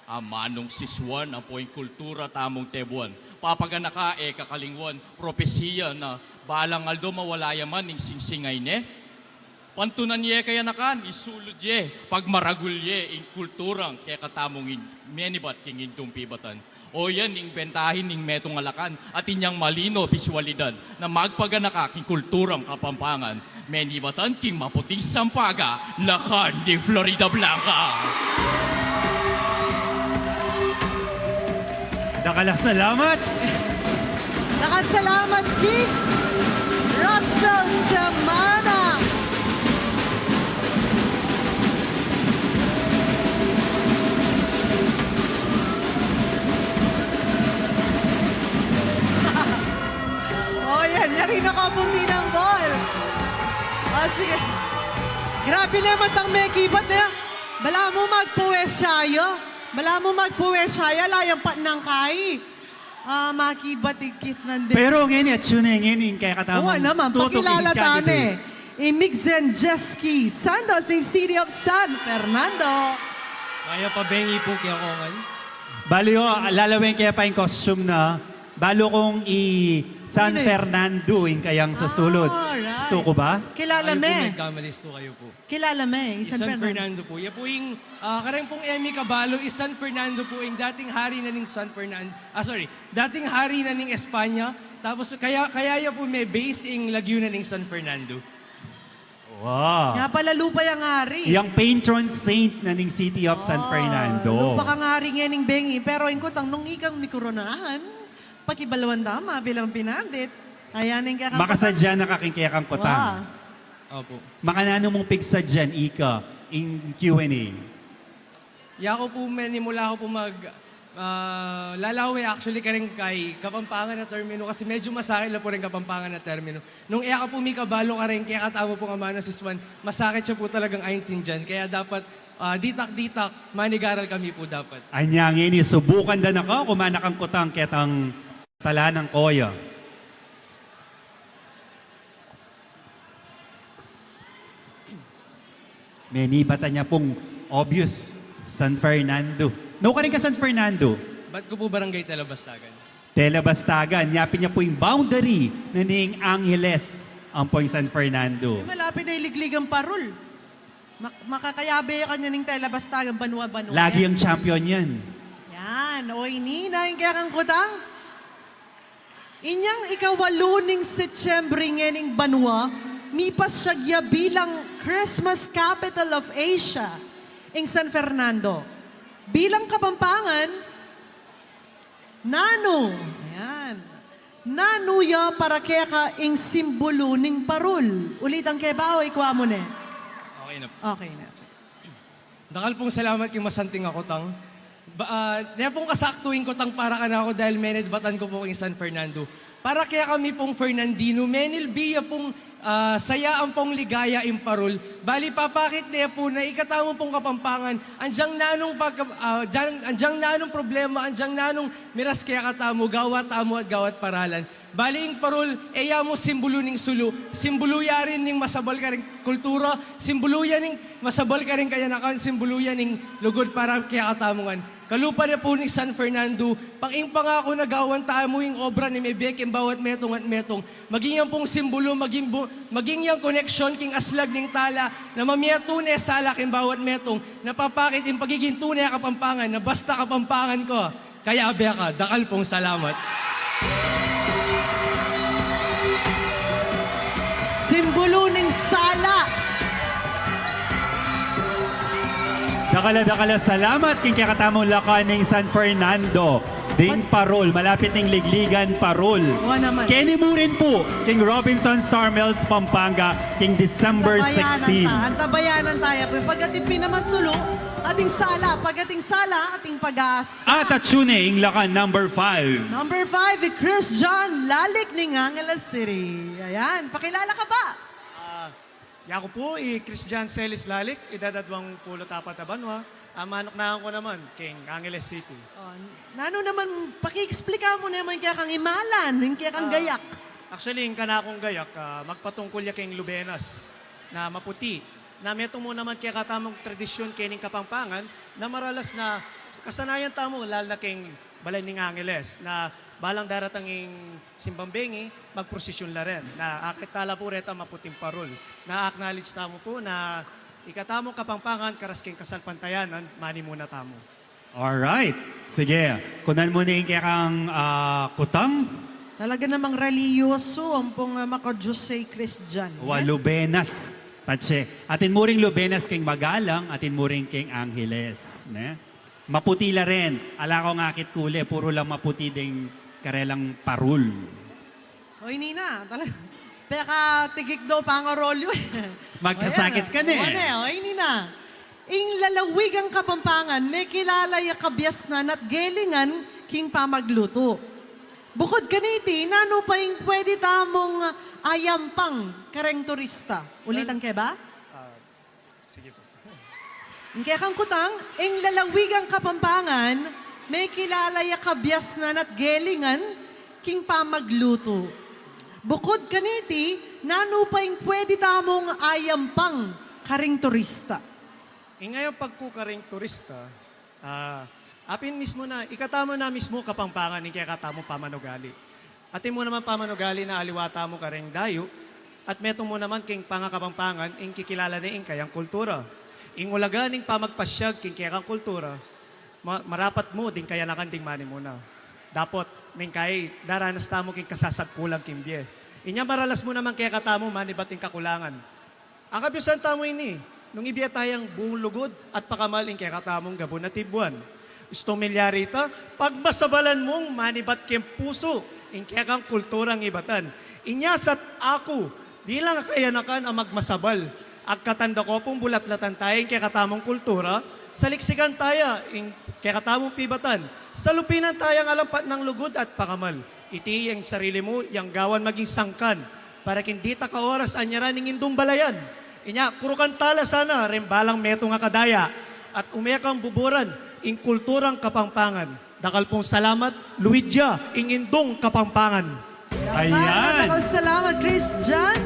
amanung sisuan ampo ing kultura tamung tebuan. Papaganaka, e kakalingwan, propesiya na balang aldo mawala ya man ing singsing a ini. Pantunan ye kayanakan, isulud ye, pagmaragul ye ing kulturang kekatamung in-, menibat king Indung Pibatan. O yan ing bentahin ning metung a lakan, atin yang malino bisualidad na magpaganaka king kulturang Kapampangan. Menibatan king maputing sampaga, lakan ning Floridablanca. Dakal a salamat. Dakal a salamat, Keith Russell Semana. Sige. Grabe naman tang mekibat na. Balamu magpuwes ya. Balamu magpuwes ya, ala yang patnang kai. Ah, makibat igkit nande. Pero ngeni, atsu ne ngeni ing kekatamung tutuking candidate. Pakilala tane. I Migzen Jeski Santos ning City of San Fernando. Mayap a bengi pu kekongan. Balu, lalawen ke pa ing costume na. Balu kung i San Fernando ing kayang susulud. Alright. Gusto ko ba? Kilala me. Kayu pu, nagkamali stu kayu pu. Kilala me, i San Fernando. I San Fernando pu. Ya pu ing, ah, kareng pung e mi kabalu, i San Fernando pu ing dating hari na ning San Fernando. Ah, sorry. Dating hari na ning Espanya. Tapos kaya, kaya ya pu me-base ing lagyu na ning San Fernando. Wow. Nga pala lupa yang hari. Yang patron saint na ning City of San Fernando. Lupa kang hari ngening bengi, pero ing kutang nung ikang mikoronahan, pakibaluan da, mabilang pinandit. Ayan, ing kekang kutang. Makasadya na ka king kekang kutang. Wow. Opo. Makananu mung pigsadyan ika ing Q and A? Yaku pu, menimula ku pu mag, ah, lalawe actually kareng kay Kapampangan a terminu kasi medyu masakit la pu reng Kapampangan a terminu. Nung e ka pu mikabalu kareng kekatamu pung amanu a si Swan, masakit ya pu talagang aintindian. Kaya dapat, ah, ditak-ditak, manigaral kami pu dapat. Anya ngeni, subukan da na ka, kumana kang kutang ketang talanan koya. Menibatan ya pung obvious, San Fernando. Nu karin ka San Fernando? Bat ku pu Barangay Telabastagan. Telabastagan. Yapin ya pu ing boundary na ning Angeles ampo ing San Fernando. Ay, malapit na iligligang parul. Mak-, makakayabe ya kanya ning Telabastagan, banwa-banwa. Lagi yang champion yan. Yan. O, ini na ing kekang kutang. Inyang ikawalu ning Setyembre ngening banwa, mipasyag ya bilang Christmas Capital of Asia ing San Fernando. Bilang Kapampangan, nanu, ayan, nanu ya para keka ing simbulu ning parul? Ulitan ke ba o ikwa mu ne? Okay na. Okay na. Dakal pung salamat king masanting a kutang. Ba, ah, ne pung kasaktu ing kutang para kanaku dahil menibatan ku pu king San Fernando. Para kekami pung Fernandinu, menilbi ya pung, ah, saya ampong ligaya ing parul. Bali, papakit ne pu na ikatamu pung Kapampangan, anjang nanung pag-, ah, anjang, anjang nanung problema, anjang nanung miras kekatamu, gawa tamu at gawa't paralan. Bali, ing parul, e ya mu simbulu ning sulu, simbulu ya rin ning masabal karing kultura, simbulu ya ning masabal karing kayanakan, simbulu ya ning lugud para kekatamu ngan. Kalupa na pu ning San Fernando, pang ing pangaku na gawan tamu ing obra ning mebie king bawat metung at metung. Maging yan pung simbulu, maging bu-, maging yang koneksyon king aslag ning tala na mamie tune sala king bawat metung, na papakit ing pagiging tune a Kapampangan, na basta Kapampangan ka. Kayabe ka, dakal pung salamat. Simbulu ning sala. Dakal a, dakal a salamat king kekatamung lakan ning San Fernando. Ding parul, malapit ning Ligligan Parul. Wa naman. Keni mu rin pu king Robinsons Star Mills, Pampanga, king December sixteen. Antabayanan ta, antabayanan ta ya pu. Pag ating pinamasulu, ating sala, pag ating sala, ating pag-asa. At atsu ne ing lakan number five. Number five, i Chris John Lalik ning Angeles City. Ayan, pakilala ka ba? Ah, yaku pu, i Chris John Celis Lalik, edad adwang pulu't apat a banwa, a manuknangan ku naman king Angeles City. O, nanu naman, paki-explika mu naman ing kekang imalan, ing kekang gayak. Ah, actually, ing kanakung gayak, ah, magpatungkul ya king lubenas na maputi. Na metung mu naman kekatamung tradisyun kening Kapampangan na maralas na kasanayan tamu, lalu na king balay ning Angeles, na balang daratang ing simbang bengi, magprosisyun la rin. Na akit tala pu reta maputing parul. Na acknowledge tamu pu na ikatamung Kapampangan karas king kasalpantayanan, manimuna tamu. Alright. Sige. Kunan mu ne ing kekang, ah, kutang. Talaga namang relihiyoso ampong, ah, maka-Diyos a Christian. Wa, lubenas. Patse. Atin mu ring lubenas king Magalang, atin mu ring king Angeles, ne? Maputi la rin. Ala kung akit kule, puru lang maputi ding karelang parul. Oy, nina, talaga. Pekatigik do pangarolyo e. Magkasakit ka ne. O, ne, oy, nina. Ing lalawigang Kapampangan, mekilala ya kabiasnan at gelingan king pamaglutu. Bukud kaniti, nanu pa ing pwede tamung ayampang kareng turista? Ulitan ke ba? Ah, sige po. Ing kekang kutang, ing lalawigang Kapampangan, mekilala ya kabiasnan at gelingan king pamaglutu. Bukud kaniti, nanu pa ing pwede tamung ayampang kareng turista? Ing ayampang ku kareng turista, ah, apin mismu na, ikatamu na mismu Kapampangan ing kekatamung pamanugali. Atin mu naman pamanugali na aliwa tamu kareng dayu, at metung mu naman king pangakapampangan ing kikilala ne ing kayang kultura. Ing ulaga ning pamagpasyag king kekang kultura, ma-, marapat mu ding kayanakan ding manimuna. Dapot, mingkai, daranas tamu king kasasagkulan king bie. Inya maralas mu naman kekatamu manibat ing kakulangan. Akabiusan tamu ini, nung ibie tayang buung lugud at pakamal ing kekatamung gabun at tibuan. Ustung milyari ita, pagmasabalan mung manibat king pusu ing kekang kulturang ibatan. Inya sa't aku, bilang kayanakan a magmasabal, agkatanda ko pung bulatlatan taya ing kekatamung kultura, saliksikan taya ing kekatamung pibatan, salupinan tayang alampat nang lugud at pakamal. Iti yang sarili mu, yang gawan maging sangkan, para king ditak a oras anyaran ing indung balayan. Inya, kurukan tala sana reng balang metung a kadaya, at umekang buburan ing kulturang Kapampangan. Dakal pung salamat, Luidia, ing indung Kapampangan. Ayan. Dakal salamat, Christian.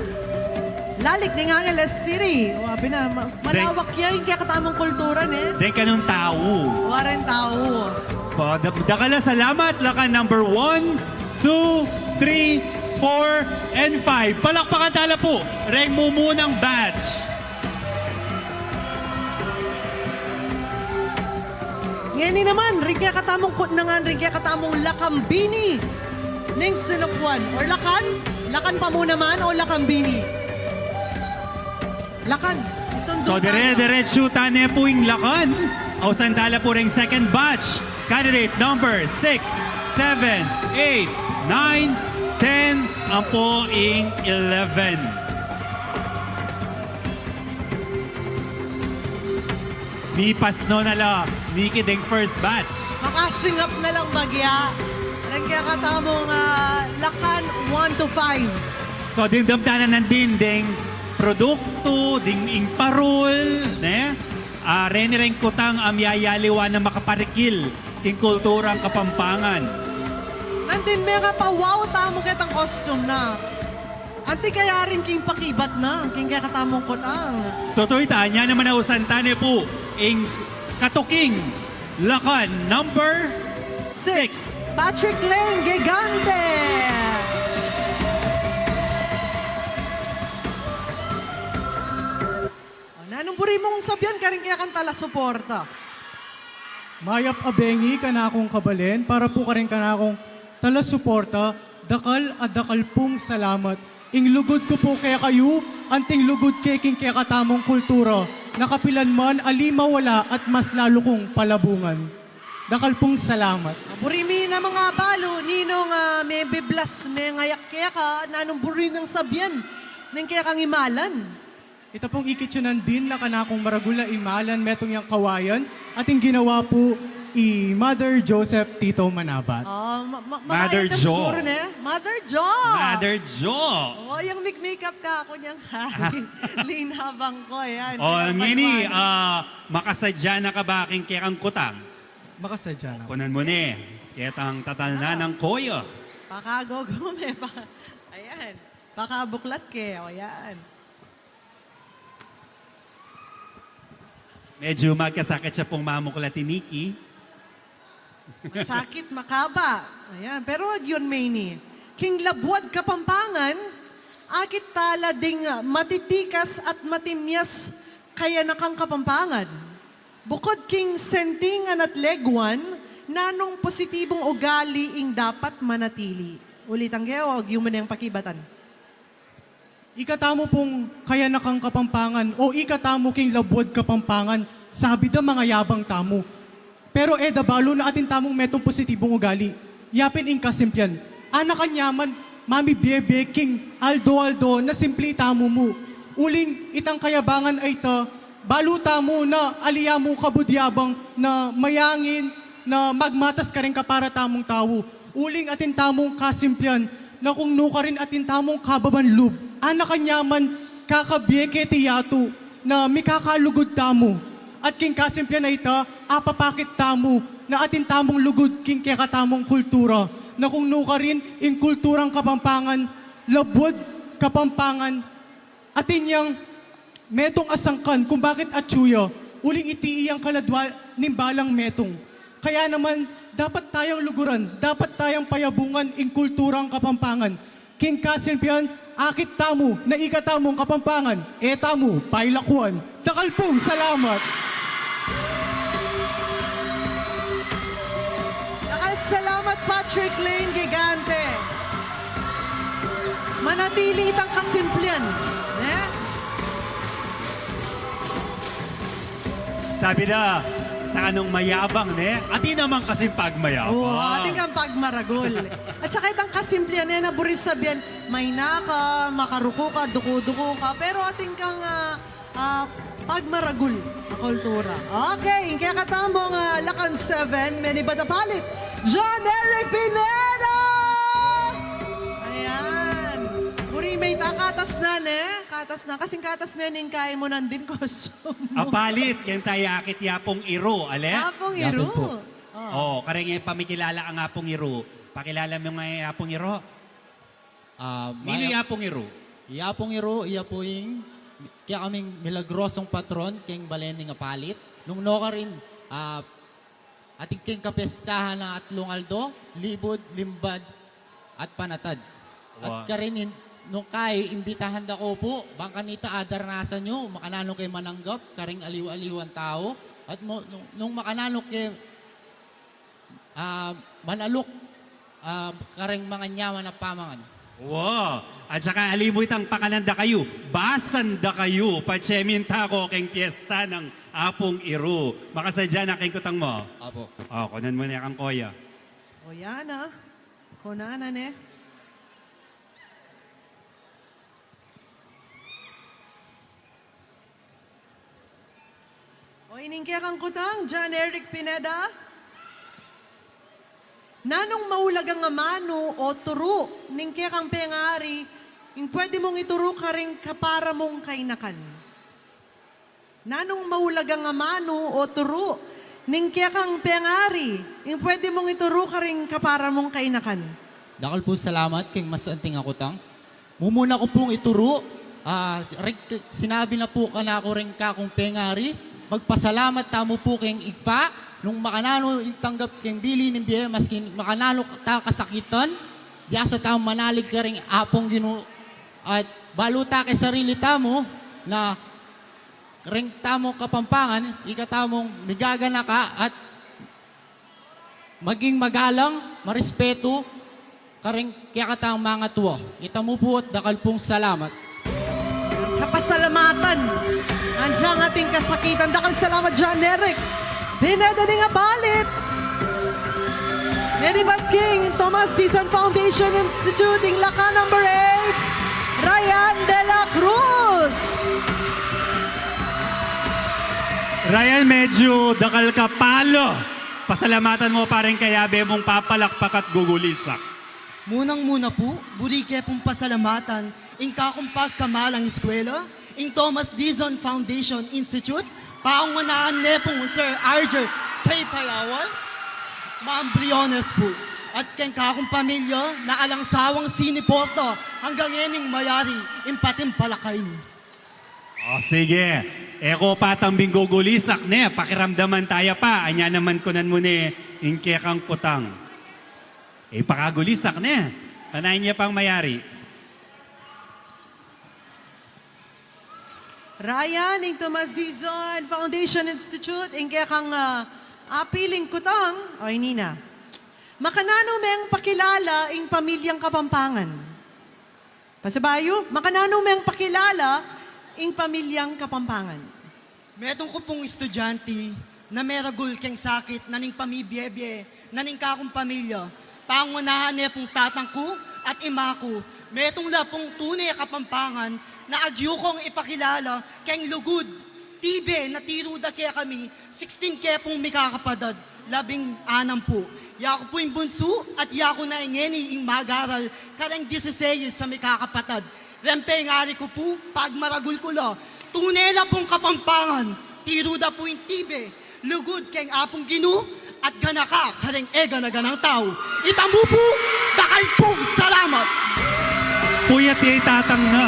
Lalik ning Angeles City. O, abi na, ma-, malawak ya ing kekatamung kultura, ne? Deng kanung tau. Wareng tau. Pa, da-, dakal a salamat, Lakan number one, two, three, four, and five. Palakpakan tala pu reng mumunang batch. Ngeni naman, ring kekatamung kutnangan, ring kekatamung Lakambini ning Sinukuan. Or Lakan? Lakan pa mu naman o Lakambini? Lakan. Isundu So, tamu. Dire-diretsu tane pu ing Lakan. Ausan tala pu ring second batch. Candidate number six, seven, eight, nine, ten, ampo ing eleven. Mipasno na la, Nikki, deng first batch. Makasingap na lang bagya. Reng kekatamung, ah, Lakan one to five. So, dimdam tana nandin deng produktu, ding ing parul, ne? Ah, reni reng kutang a miyayaliwa na makaparikil king kulturang Kapampangan. Nandin me nga pa-wow tamu ketang costume na. Anti kaya rin king pakibat na, king kekatamung kutang. Tutu ita, nya naman ausan tane pu ing katuking Lakan number six. Patrick Lane Gigante. O, nanung buri mung sabian karing kekang talasuporta? Mayap a bengi kanakung kabalen, para pu karing kanakung talasuporta, dakal a dakal pung salamat. Ing lugud ku pu kekayu, anting lugud ke king kekatamung kultura, na kapilan man ali mawala at mas lalu kung palabungan. Dakal pung salamat. Buri mi na mangabalu, ninung, ah, mebiblas, mengayak keka, nanung buri nang sabian ning kekang imalan? Ita pung ikit yu nandin na kanakung maragul a imalan, metung yang kawayan, at ing ginawa pu i Mother Joseph Tito Manabat. Ah, ma-, ma-, Mother marayat ka Jo. Siguro, ne? Mother Jo! Mother Jo! O, yang mig-makeup ka, aku niyang linabang ko, ayan. O, ayan, ngeni, ah, makasadya na ka ba king kekang kutang? Makasadya na. Kunan mu ne, ketang tatalnan nang koya. Pakagogo me pa. Ayan. Pakabuklat ke, o, ayan. Medyu magkasakit ya pung mamuklat i Nikki. Masakit, makaba. Ayan, pero agyu me ini. King labuad Kapampangan, akit tala ding matitikas at matimyas kayanakang Kapampangan. Bukud king sentingan at leguan, nanung positibung ugali ing dapat manatili? Ulitan ke o agyu mu neng pakibatan? Ikatamu pung kayanakang Kapampangan o ikatamu king labuad Kapampangan, sabi da mangayabang tamu. Pero e da balu na atin tamung metung positibung ugali. Ya pin ing kasimplian. Anakan ya man, mamibiebie king aldo-aldo na simpli tamu mu. Uling itang kayabangan a ita, balu tamu na ali ya mu kabudyabang na mayangin na magmatas karing kapara tamung tau. Uling atin tamung kasimplian, na kung nukarin atin tamung kababan lub, ana kanyaman kakabie keti yatu, na mikakalugud tamu. At king kasimplian a ita, apapakit tamu, na atin tamung lugud king kekatamung kultura, na kung nukarin ing kulturang Kapampangan, labuad Kapampangan, atin yang metung a sangkan kung bakit atyu ya, uling iti iyang kaladua ning balang metung. Kaya naman, dapat tayang luguran, dapat tayang payabungan ing kulturang Kapampangan. King kasimplian, akit tamu, na ika tamung Kapampangan, e tamu pailakuan. Dakal pung salamat. Dakal salamat, Patrick Lane Gigante. Manatili itang kasimplian, ne? Sabi na, tanung mayabang, ne? Atin naman kasing pagmayabang. Oo, atin kang pagmaragul. At saka itang kasimplian, ne, na buri sabian, maina ka, makaruku ka, duku-duku ka, pero atin kang, ah, ah, pagmaragul a kultura. Okay, ing kekatamung, ah, Lakan seven, menibat a palit, John Eric Pineda! Ayan. Buri me ita, katas na, ne? Katas na. Kasing katas na ning kai mu nandin, kostum mu. A palit, keng taya akit i Apung Iru, ale? Apung Iru. Yapun po. Oh. Oh, kareng e pamikilala ing Apung Iru. Pakilala mu nga i Apung Iru. Ah, ninu i Apung Iru? I Apung Iru, iya pu ing kekaming milagrosung patron keng balen ning a palit. Nung nukarin, ah, atin keng kapestahan a atlung aldo, libud, limbad, at panatad. At karin in-, nung kai, imbitahan da ko pu, bang kanita adarnasan yu, makananu ke mananggap, karing aliwa-aliwang tau, at mo-, nung, nung makananu ke, ah, manaluk, ah, karing manganyaman a pamangan. Wow! At saka ali mu itang pakanan da kayu, basan da kayu, patse minta ko keng piyesta nang Apung Iru. Makasadya na keng kutang mu. Apo. O, kunan mu ne kang koya. O, yan, ah. Kunan na ne. O, ining kekang kutang, John Eric Pineda. Nanung maulagang amanu o turu ning kekang pengari ing pwede mung ituru karing kapara mung kainakan? Nanung maulagang amanu o turu ning kekang pengari ing pwede mung ituru karing kapara mung kainakan? Dakal pung salamat keng masanting a kutang. Mumuna ku pung ituru, ah, reg-, sinabi na pu kanaku ring kakung pengari, magpasalamat tamu pu keng Ibpa, nung makananu ing tanggap keng bili ning bie, maskin makananu ta kasakitan, biasa tamu manalig karing Apung Ginu, at balu ta keng sarili tamu, na karing tamung Kapampangan, ika tamung migaganaka at maging magalang, marespetu, karing kekatang mangatua. Ita mu pu at dakal pung salamat. Kapasalamatan. Andiyan ating kasakitan. Dakal salamat, John Eric. Pineda ning a palit. Menibat king Tomas Dizon Foundation Institute, ing laka number eight, Ryan de la Cruz. Ryan, medyo dakal ka palo. Pasalamatan mu pa ring kayabe mung papalakpak at gugulisak. Munang-muna pu, buri ke pung pasalamatan ing kakung pagkamalang eskwela, ing Tomas Dizon Foundation Institute, pangunahan ne pung Sir Arger Say Palawal, Ma'am Briones pu, at keng kakung pamilya na alang sawang siniporta anggang ening mayari ing patimpalakay mi. O, sige. E ko pa tambing gugulisak, ne? Pakiramdaman taya pa. Anya naman kunan mu ne ing kekang kutang. E, pakagulisak, ne? Panayan ya pang mayari. Ryan, ing Tomas Dizon Foundation Institute, ing kekang, ah, apiling kutang, o, ini na. Makananu meng pakilala ing pamilyang Kapampangan? Pasibayu, makananu meng pakilala ing pamilyang Kapampangan? Metung ku pung estudyante na meragul keng sakit na ning pamibiebie na ning kakung pamilya. Pangunahan ne pung tatang ku at ima ku. Metung la pung tune Kapampangan na agyu kung ipakilala keng lugud, tibe na tiru da kekami, sixteen ke pung mikakapadad. Labing anam pu. Yaku pu ing bunsu at yaku na ngeni ing mag-aral kareng disiseyis a mikakapatad. Reng pengari ku pu, pagmaragul ku la. Tune la pung Kapampangan, tiru da pu ing tibe, lugud keng Apung Ginu, at ganaka kareng e gana-ganang tau. Itamu pu, dakal pung salamat. Puyat ya i Tatang na.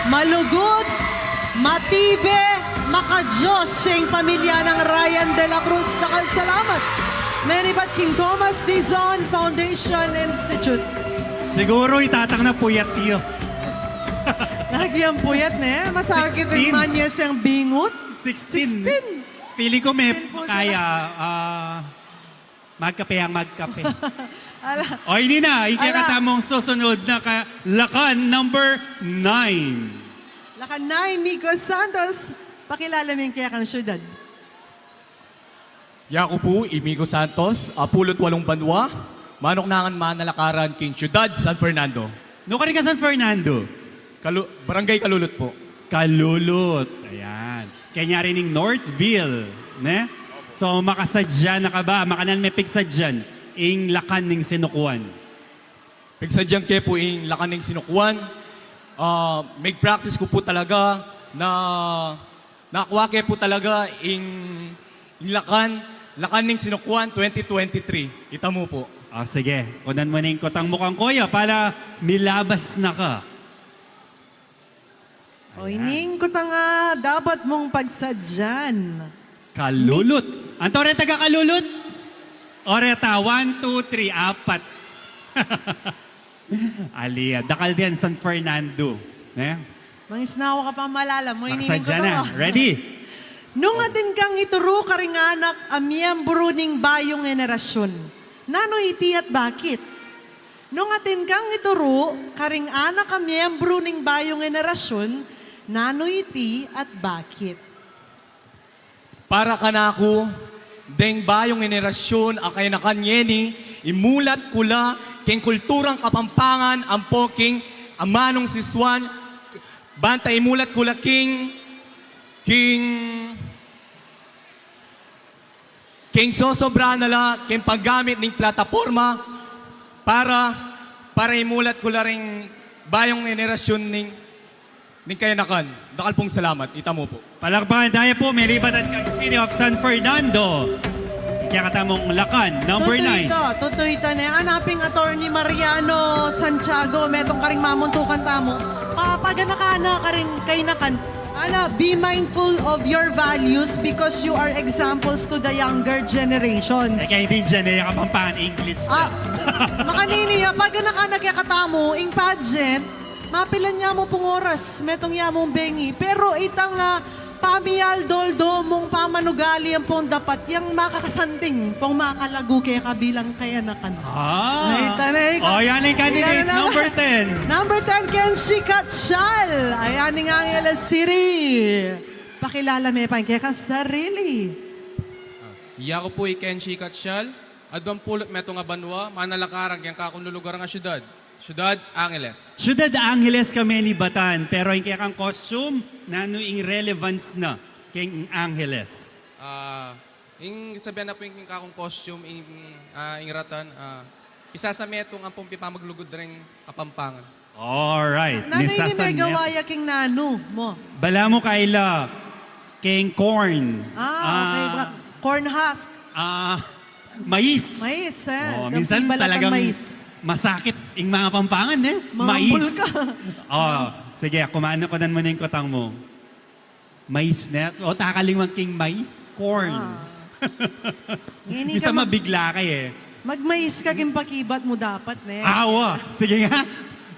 Malugud, matibe, makadios ing pamilya nang Ryan de la Cruz. Dakal salamat. Menibat King Thomas Dizon Foundation Institute. Siguru i Tatang na puyat ya. Lagi yang puyat, ne? Masakit ing manyas yang bingut. Sixteen. Sixteen. Feeling ko may sixteen pu sila. Kaya, ah, magkape ang magkape. Ala. O, ini na, ing kekatamung susunod na ka-, lakan number nine. Lakan nine, Miko Santos, pakilala mu ing kekang syudad. Yaku pu i Miko Santos, apulu't walung banua, manuknangan manalakaran king syudad San Fernando. Nukarin ka San Fernando? Kalu-, Barangay Kalulut pu. Kalulut. Ayan. Kaya nyari ning Northville, ne? So, makasadya na ka ba? Makananu me pigsadyan ing lakan ning sinukuan? Pigsadyan ke pu ing lakan ning sinukuan. Ah, mig-practice ku pu talaga na, nakua ke pu talaga ing, ing lakan, lakan ning sinukuan twenty twenty-three. Itamu pu. O, sige. Kunan mu na ing kutang mu kang kuya para milabas na ka. O, ayan. Ining kutang a dapat mung pagsadyan. Kalulut. Anto reng taga-Kalulut? O, reta, one, two, three, apat. Ali, ah, dakal den San Fernando, ne? Mangisnawa ka pa, malalam mu, ining kutang a. Ready? Nung atin kang ituru karing anak a miyembru ning bayung henerasyun, nanu iti at bakit? Nung atin kang ituru karing anak a miyembru ning bayung henerasyun, nanu iti at bakit? Para kanaku, deng bayung henerasyun a kayanakan ngeni, imulat ku la keng kulturang Kapampangan ampo king amanung sisuan, banta imulat ku la king, king King sosobra na la, king paggamit ning plataporma para, para imulat ku la ring bayung henerasyun ning, ning kayanakan. Dakal pung salamat. Itamu pu. Palakpakan tayo po, melibat at kang City of San Fernando. Kaya katamung lakan, number nine. Tutu ita, tutu ita ne. Anaping Attorney Mariano Santiago, metung karing mamuntukan tamu. Pa-, paganaka na karing kayanakan. Ana, be mindful of your values because you are examples to the younger generations. E, kaintindian ne ya Kapampangan English. Ah, makanini ya, pag anak-anak ya katamu, ing pageant, mapilan ya mu pung oras, metung ya mung bengi. Pero itang, ah, pamialdo-aldo mung pamanugali ampong dapat yang makakasanting pung makalagu keka bilang kayanakan. Ah. Ay, tanay ka. O, yan ing candidate number ten. Number ten, Kenshi Katshal. Ayan ing Angeles City. Pakilala me pa ing kekang sarili. Ah, yaku pu i Kenshi Katshal, aduang pulu't metung a banua, manalakaran keng kakung lulugar a syudad, Syudad Angeles. Syudad Angeles ka menibatan, pero ing kekang costume, nanu ing relevance na keng Angeles? Ah, ing sabian na pu ing kakung costume, ing, ah, ing ratan, ah, isa sa metung ampong pipamaglugud reng Kapampangan. Alright. Nanu ini megawa ya king nanu mu? Balamu kaila keng corn. Ah, okay. Corn husk. Ah, mais. Mais, e. O, minsan talagang masakit ing mga Kapampangan, e. Mais. Mambul ka. O, sige, kumain na, kunan mu na ing kutang mu. Mais ne. O, takaling man king mais, corn. Ah. Ngeni ka mag-, mabigla ka, e. Magmais ka king pakibat mu dapat, ne? Awa. Sige nga.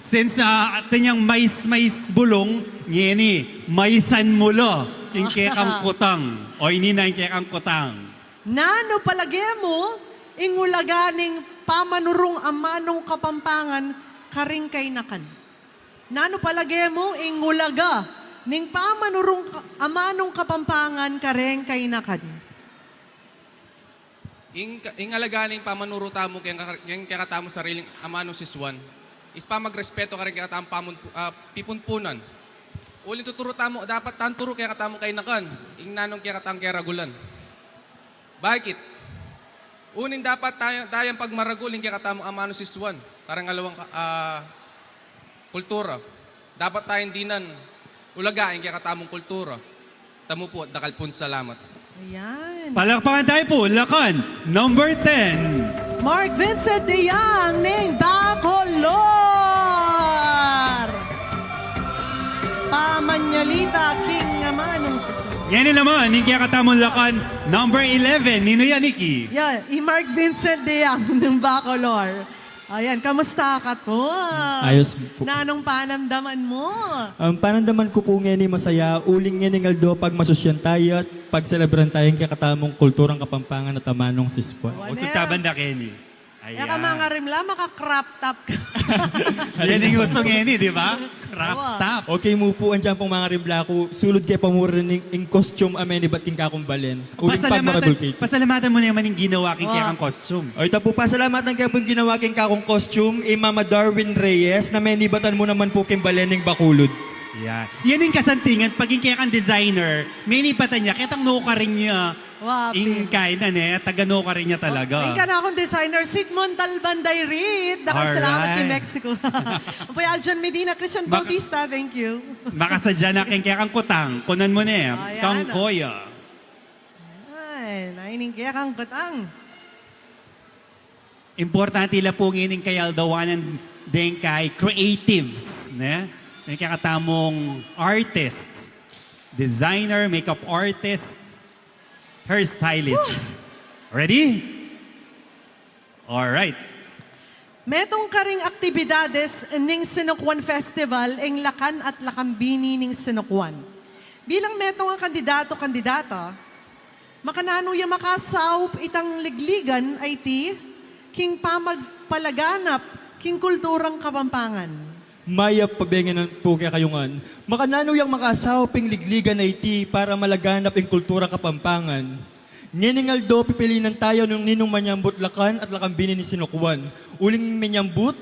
Since, ah, atin yang mais-mais bulung, ngeni, maisan mu la ing kekang kutang. O, ini na ing kekang kutang. Nanu palage mu ing ulaga ning pamanurung amanung Kapampangan karing kayanakan? Nanu palage mu ing ulaga ning pamanurung ka-, amanung Kapampangan kareng kayanakan? Ing ka-, ing alaga ning pamanuru tamu keng ka-, keng kekatamung sariling amanung sisuan is pamagrespeto kareng kekatamung pamun-, ah, pipunpunan. Uling tuturu tamu, dapat tang turu kekatamung kayanakan ing nanung kekatamung keragulan. Bakit? Uling dapat taya, tayang pagmaragul ing kekatamung amanung sisuan, kareng alawang ka-, ah, kultura. Dapat tayang dinan ulaga ing kekatamung kultura. Tamu pu, dakal pung salamat. Ayan. Palakpakan tayo po, Lakan, number ten. Mark Vincent Deyang ning Bacolor. Pamanyalita king amanung sisuan. Ngeni naman, ing kekatamung Lakan, number eleven, ninu yan, Nikki? Yan, i Mark Vincent Deyang ning Bacolor. Ayan, kamusta ka, Tol? Ayos po. Nanung panamdaman mu? Ang panamdaman ku pu ngeni masaya, uling ngening aldo pagmasusyan taya at pagselebran taya ing kekatamung kulturang Kapampangan at amanung sisuan. Awan. Usug e. Taban da keni. Ayan. E ka mangarimla, maka-crop top ka. Yan ing uso ngeni, di ba? Crop top. Awa. Okay mu pu, andiyan pung mangarimla ku, sulud ke pa mu rin ing, ing costume a menibat king kakung balen. Uling pagmaragul keti. Pasalamatan mu naman ing ginawa king kekang costume. O, ita pu, pasalamatan ke pu ing ginawa king kakung costume, i Mama Darwin Reyes, na menibatan mu naman pu king balen ning Bacolod. Yan. Yan ing kasantingan, pag ing kekang designer, menibatan ya, ketang nukarin ya. Wa, ing pin- kainan, e, taga nukarin ya talaga. Ing kanakung designer, Sigmund Talban Dairit. Dakal salamat king Mexico. Apo i Aljon Medina, Christian Bautista, thank you. Makasadya na king kekang kutang, kunan mu ne, kang koya. Ay, naining kekang kutang. Importante la pu ngening kayaldawanan deng kekang creatives, ne? Deng kekatamung artists, designer, makeup artist, hairstylist. Ready? Alright. Metung karing aktibidades ning Sinukuan Festival ing Lakan at Lakambini ning Sinukuan. Bilang metung a kandidato, kandidata, makananu ya makasaup itang ligligan a iti king pamagpalaganap king kulturang Kapampangan? Mayap a bengi pu kekayu ngan. Makananu yang makasaup ing ligligan a iti para malaganap ing kulturang Kapampangan? Ngening aldo pipilinan taya nung ninung manyambut Lakan at Lakambini ning Sinukuan. Uling ing manyambut,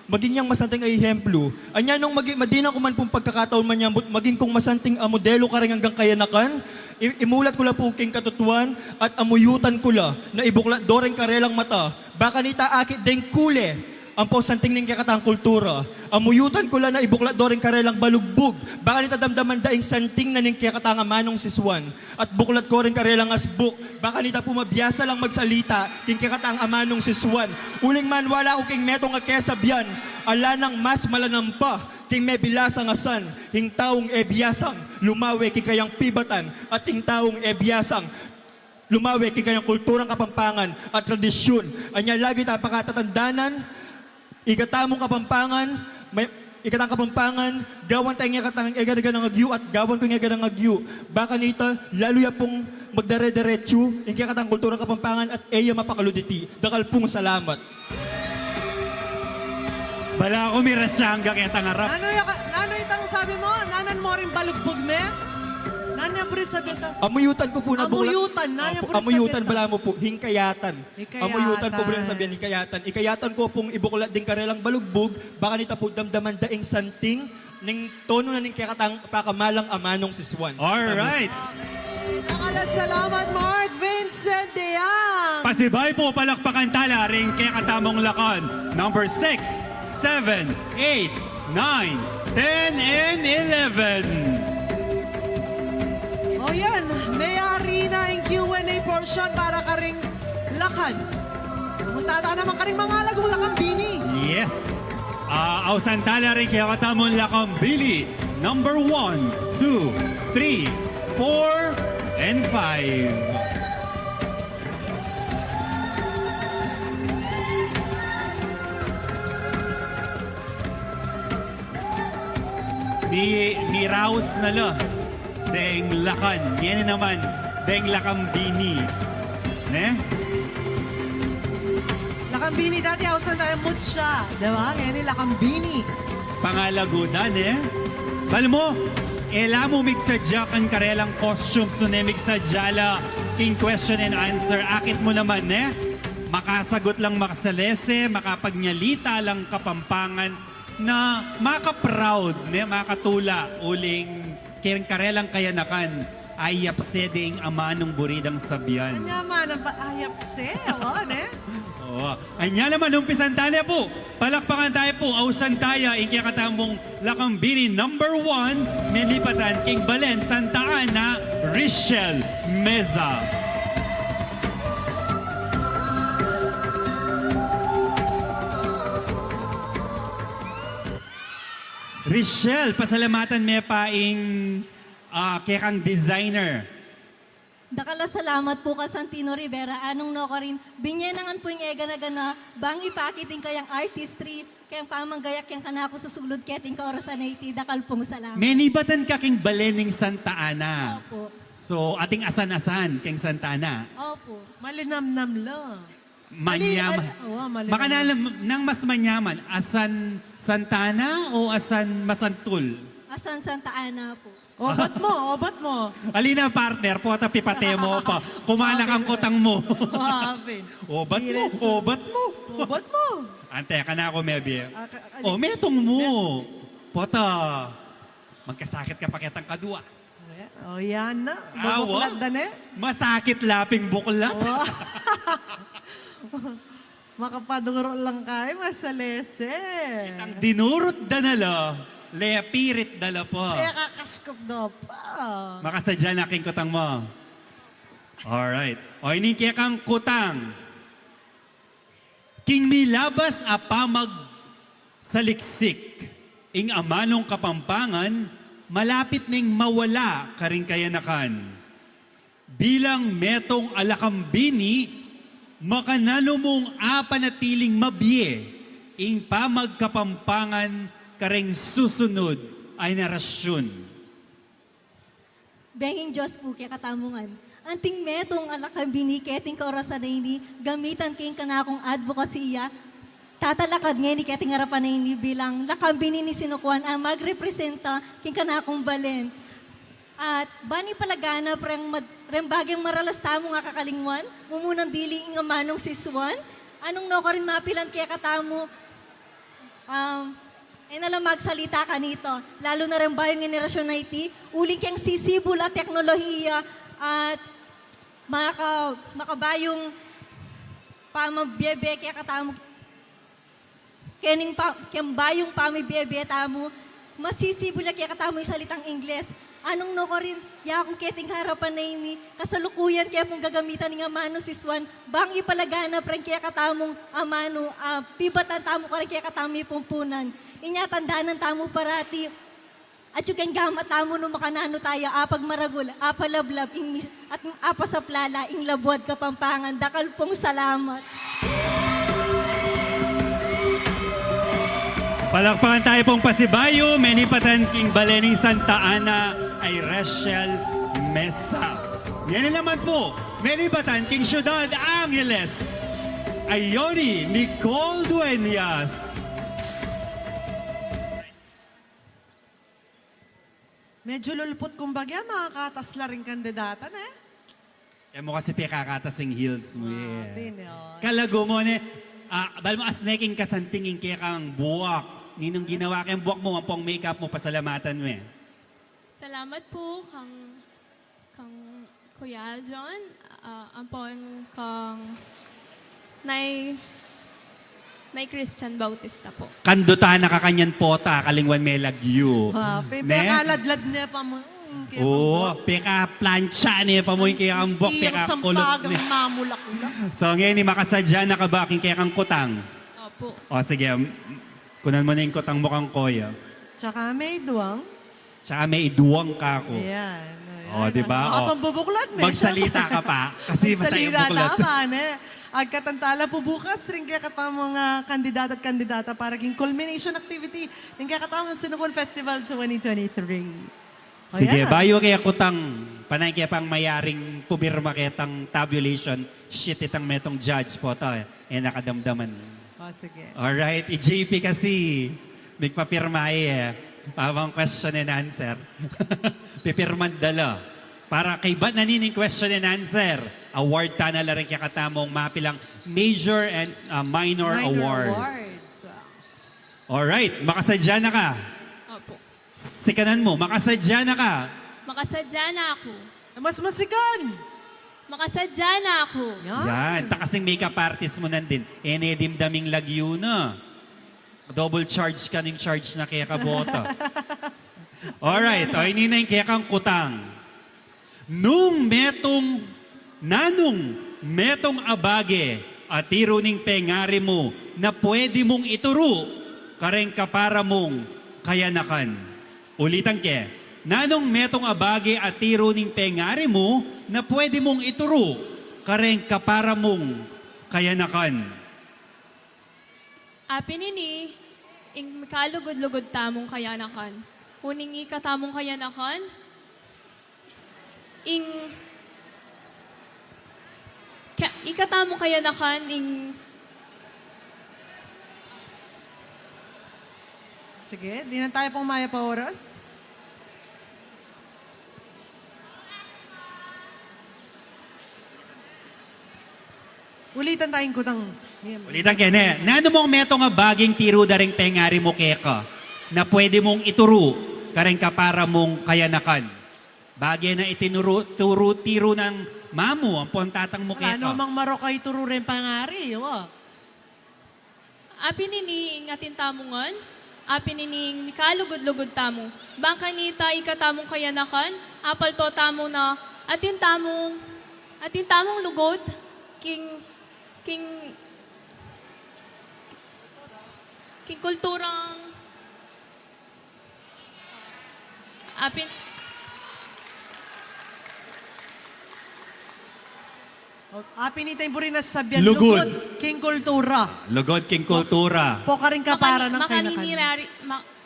maging yang masanting a ehemplu. Anya nung magi-, madinan ku man pung pagkakataung manyambut, maging kung masanting a modelu kareng anggang kayanakan, i-, imulat ku la pu king katutuan at amuyutan ku la na ibuklat do ring karelang mata. Ba kanita akit deng kule ampong santing ning kekatang kultura. Amuyutan ku la na ibuklat do ring karelang balugbug. Ba kanita damdaman da ing santing na ning kekatang amanung sisuan. At buklat ko ring karelang asbuk. Ba kanita pu mabiasa lang magsalita king kekatang amanung sisuan. Uling maniwala ku king metung a kesabian, ala nang mas malanam pa king mebilasang asan ing taung e biasang lumawe king kayang pibatan at ing taung e biasang lumawe king kayang kulturang Kapampangan at tradisyun. Anya lagi tang pakatatandanan, ing katamung Kapampangan, may, ing katang Kapampangan, gawan taya ing katang e gana-gana ngagyu at gawan ku ing e gana ngagyu. Ba kanita, lalu ya pung magdare-deretsu ing kekatang kulturang Kapampangan at e ya mapakalud iti. Dakal pung salamat. Bala ku mirasyang ga ketang arap. Nanu ya ka-, nanu itang sabi mu? Nanan mu ring balugbug me? Nanu ya buri sabian ta? Amuyutan ku pu na buklat. Amuyutan, nanu ya buri sabian ta? Amuyutan, bala mu pu, hikayatan. Hikayatan. Amuyutan pu buri sabian, hikayatan. Hikayatan ku pung ibuklat ding karelang balugbug, ba kanita pu damdaman da ing santing ning tonu na ning kekatang pakamalang amanung sisuan. Alright. Okay. Dakal a salamat, Mark Vincent Deyang. Pasibayu pu, palakpakan tala ring kekatamung Lakan, number six, seven, eight, nine, ten, and eleven. O yan, meyari na ing Q and A portion para karing Lakan. Pumunta ta naman karing mangalagung Lakambini. Yes. Ah, ausan tala ring kekatamung Lakambini. Number one, two, three, four, and five. Mi-, miraus na la deng Lakan. Ngeni naman, deng Lakambini. Ne? Lakambini, dati ausan taya mutsya, di ba? Ngeni Lakambini. Pangalagudan, e. Bala mu, e la mu migsadya king karelang costumes, nune migsadya la king question and answer. Akit mu naman, ne? Makasagut lang makasalese, makapagnyalita lang Kapampangan, na maka-proud, ne, makatula uling keng karelang kayanakan Ayap se ding amanung buri dang sabian. Anya man ang pa-, ayap se, o, ne? Oo. Anya naman, umpisan taya pu. Palakpakan taya pu, ausan taya ing kekatamung lakambini number one, menipatan king balen Santa Ana, Richelle Meza. Richelle, pasalamatan me pa ing, ah, kekang designer. Dakal a salamat pu kang Santino Rivera, anung nokarin, binye na ngan pu ing egana-gana, bang ipakit ing kayang artistry, kayang pamanggayak keng kanaku susulud keti king kaorasan a iti, dakal pung salamat. Menibatan ka king balen ning Santa Ana. Opo. So, atin asan-asan keng Santa Ana. Opo. Malinamnam la. Manyam. Ali-, ali-, oo, mali- Baka na, nang mas manyaman, asan Santa Ana o asan Masantul? Asan Santa Ana po? Obat mo, obat mo. Alina, partner, pota pipate mo pa. Kumana kang kutang mo. Wapin. Obat mo, Diretso. Obat mo. Obat mo. Ante, kanaku, mebie. Ah, ka-, ali- O, metung mo. Pota. Magkasakit ka pa ketang kadua. O, yan na. Awa. Babuklat da ne. Masakit la ping buklat. Oh. Makapaduro lang kayo, masalese. Ang dinurut da na la, lepirit da la pa. Kaya kakaskop da pa. Makasadya na king kutang mo. Alright. O, ini kekang kutang. King milabas a pamagsaliksik ing amanung Kapampangan, malapit neng mawala karing kayanakan. Bilang metung a lakambini, makananu mung apanatiling mabie ing pamagkapampangan kareng susunud a henerasyun? Benging Dios pu kekatamu ngan. Anting metung a lakambini keting kaorasan a ini, gamitan ke ing kanakung advokasiya, tatalakad ngeni keting arapan a ini bilang lakambini ning sinukuan a magrepresenta king kanakung balen. At ban ipalaganap reng mad-, reng baging maralas tamung akakalingwan, mumunang dili ing amanung sisuan, anung nokarin mapilan kekatamu, um, e na la magsalita kanita, lalu na reng bayung henerasyun a iti, uling keng sisibul a teknolohiya at maka-, makabayung pamabie-bie kekatamu, kening pa-, keng bayung pamabie-bie tamu, masisibul ya kekatamu ing salitang Ingles. Anung nokarin, yaku keting arapan a ini, kasalukuyan ke pung gagamitan ing amanung sisuan, bang ipalaganap reng kekatamung amanu, a, pibatan tamu kareng kekatamung pumpunan. Inya tandanan tamu parati, atiu keng gamat tamu nung makananu taya, apagmaragul, apalablab, ing mis-, at apasaplala ing labuad Kapampangan. Dakal pung salamat. Palakpakan tayu pung pasibayu, menipatan king balen ning Santa Ana, ay Rachel Mesa. Ngeni naman pu, menipatan king Ciudad Angeles, ay Yoni Nicole Dueñas. Medyo luluput kumbaga, makakatas la ring kandidata, ne? E mu kasi pekakatas ing heels mu, Ah, e. pin, oh. Kalagu mu, ne? Ah, bal mu asne king kasanting ing kekang buak. Ninung ginawa keng buak mu, ampong makeup mu, pasalamatan mu, e. Salamat po kang, kang Kuya John, ah, ampong kang Nay, Nay Christian Bautista po. Kandutan na ka kanyan pota, kalingwan me lagyu. Ah, pe, Ne? pekaladlad ne pa mu. Mm, kaya Oo, pang- peka-plancha ne pa mu, kaya ang buak, Iyang peka-kulot sampagang ne. mamulaklak. So, ngeni, makasadya na ka ba king kekang kutang? Opo. O, sige. M-, kunan mu na ing kutang mu kang Koya. Tsaka me duwang. Tsaka me iduwang ka ku. Ayan. O, di ba? Baka O. pambubuklat, me. Magsalita ka pa. Kasi masaya Magsalita, buklat. Tama, ne? Agkat tala pu bukas ring kekatamung kandidata at kandidata para king culmination activity ning kekatamung Sinukuan Festival twenty twenty-three. O, Sige, yan. bayu ke kutang, pane ke pang mayaring pumirma ketang tabulation sheet itang metung judge pota, e na kadamdaman. O, sige. Alright, i J P kasi, migpapirma e. Pamang question and answer. Pipirman da la. Para kaybat na nining question and answer, award tana la ring kekatamung mapilang major and, ah, minor, Minor awards. awards. Alright, makasadya na ka. Opo. Sikanan mu, makasadya na ka. Makasadya na ako. Mas masikan. Makasadya na ku. Yan. Yan. Takasing makeup artist mu nandin. E ne dimdam ing lagyu na. Double charge ka ning charge na keka bota. Alright. O, ini na ing kekang kutang. Nung metung, nanung metung a bage a tiru ning pengari mu na pwede mung ituru kareng kapara mung kayanakan? Ulitan ke, nanung metung a bage a tiru ning pengari mu na pwede mung ituru kareng kapara mung kayanakan? Apin ini, ing mikalugud-lugud tamung kayanakan. Uling ika tamung kayanakan, ing, ka-, ika tamung kayanakan, ing. Sige, dinan tayu pung mayap a oras. Ulitan taya ing kutang. Ulitan ke ne. Nanu mung metung a bageng tiru da ring pengari mu keka na pwede mung ituru kareng kapara mung kayanakan? Bage na itinuru, turu, tiru nang mamu ampong tatang mu keka. Ala, nanu mang marok a ituru reng pengari, wa. Apin ini ing atin tamu ngan, apin ini ing mikalugud-lugud tamu. Bang kanita ika tamung kayanakan, apalto tamu na atin tamung, atin tamung lugud king, king, king kulturang Apin. O, apin ita ing buri nang sabian, lugud. Lugud king kultura. Lugud king kultura. Pokaring kapara nang kayanakan. Makaninirari, ma-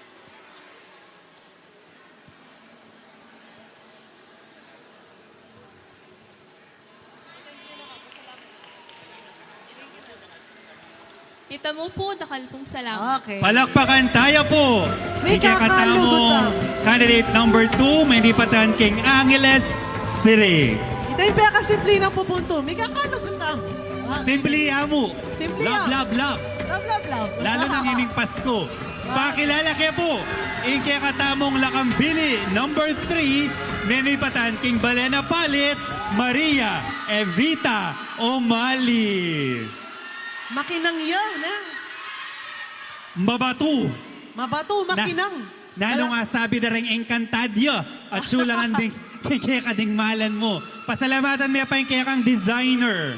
Ita mu pu, dakal pung salamat. Okay. Palakpakan taya pu ing kekatamung candidate number two, menipatan king Angeles City. Ita ing pekasimpli nang pupuntu. Mikakalugud tamu. Simpli ya mu. Simpli ya. Love, love, love. Love, love, love. Lalu na ngening Pasko. Pakilala ke pu ing kekatamung lakang bili, number three, menipatan king balen a palit, Maria Evita Omali. Makinang ya, ne? Mabatu. Mabatu, makinang. Nanu ing sabi da reng engkantad ya? Atsu la ngan ding keka ding malan mu. Pasalamatan me pa ing kekang designer.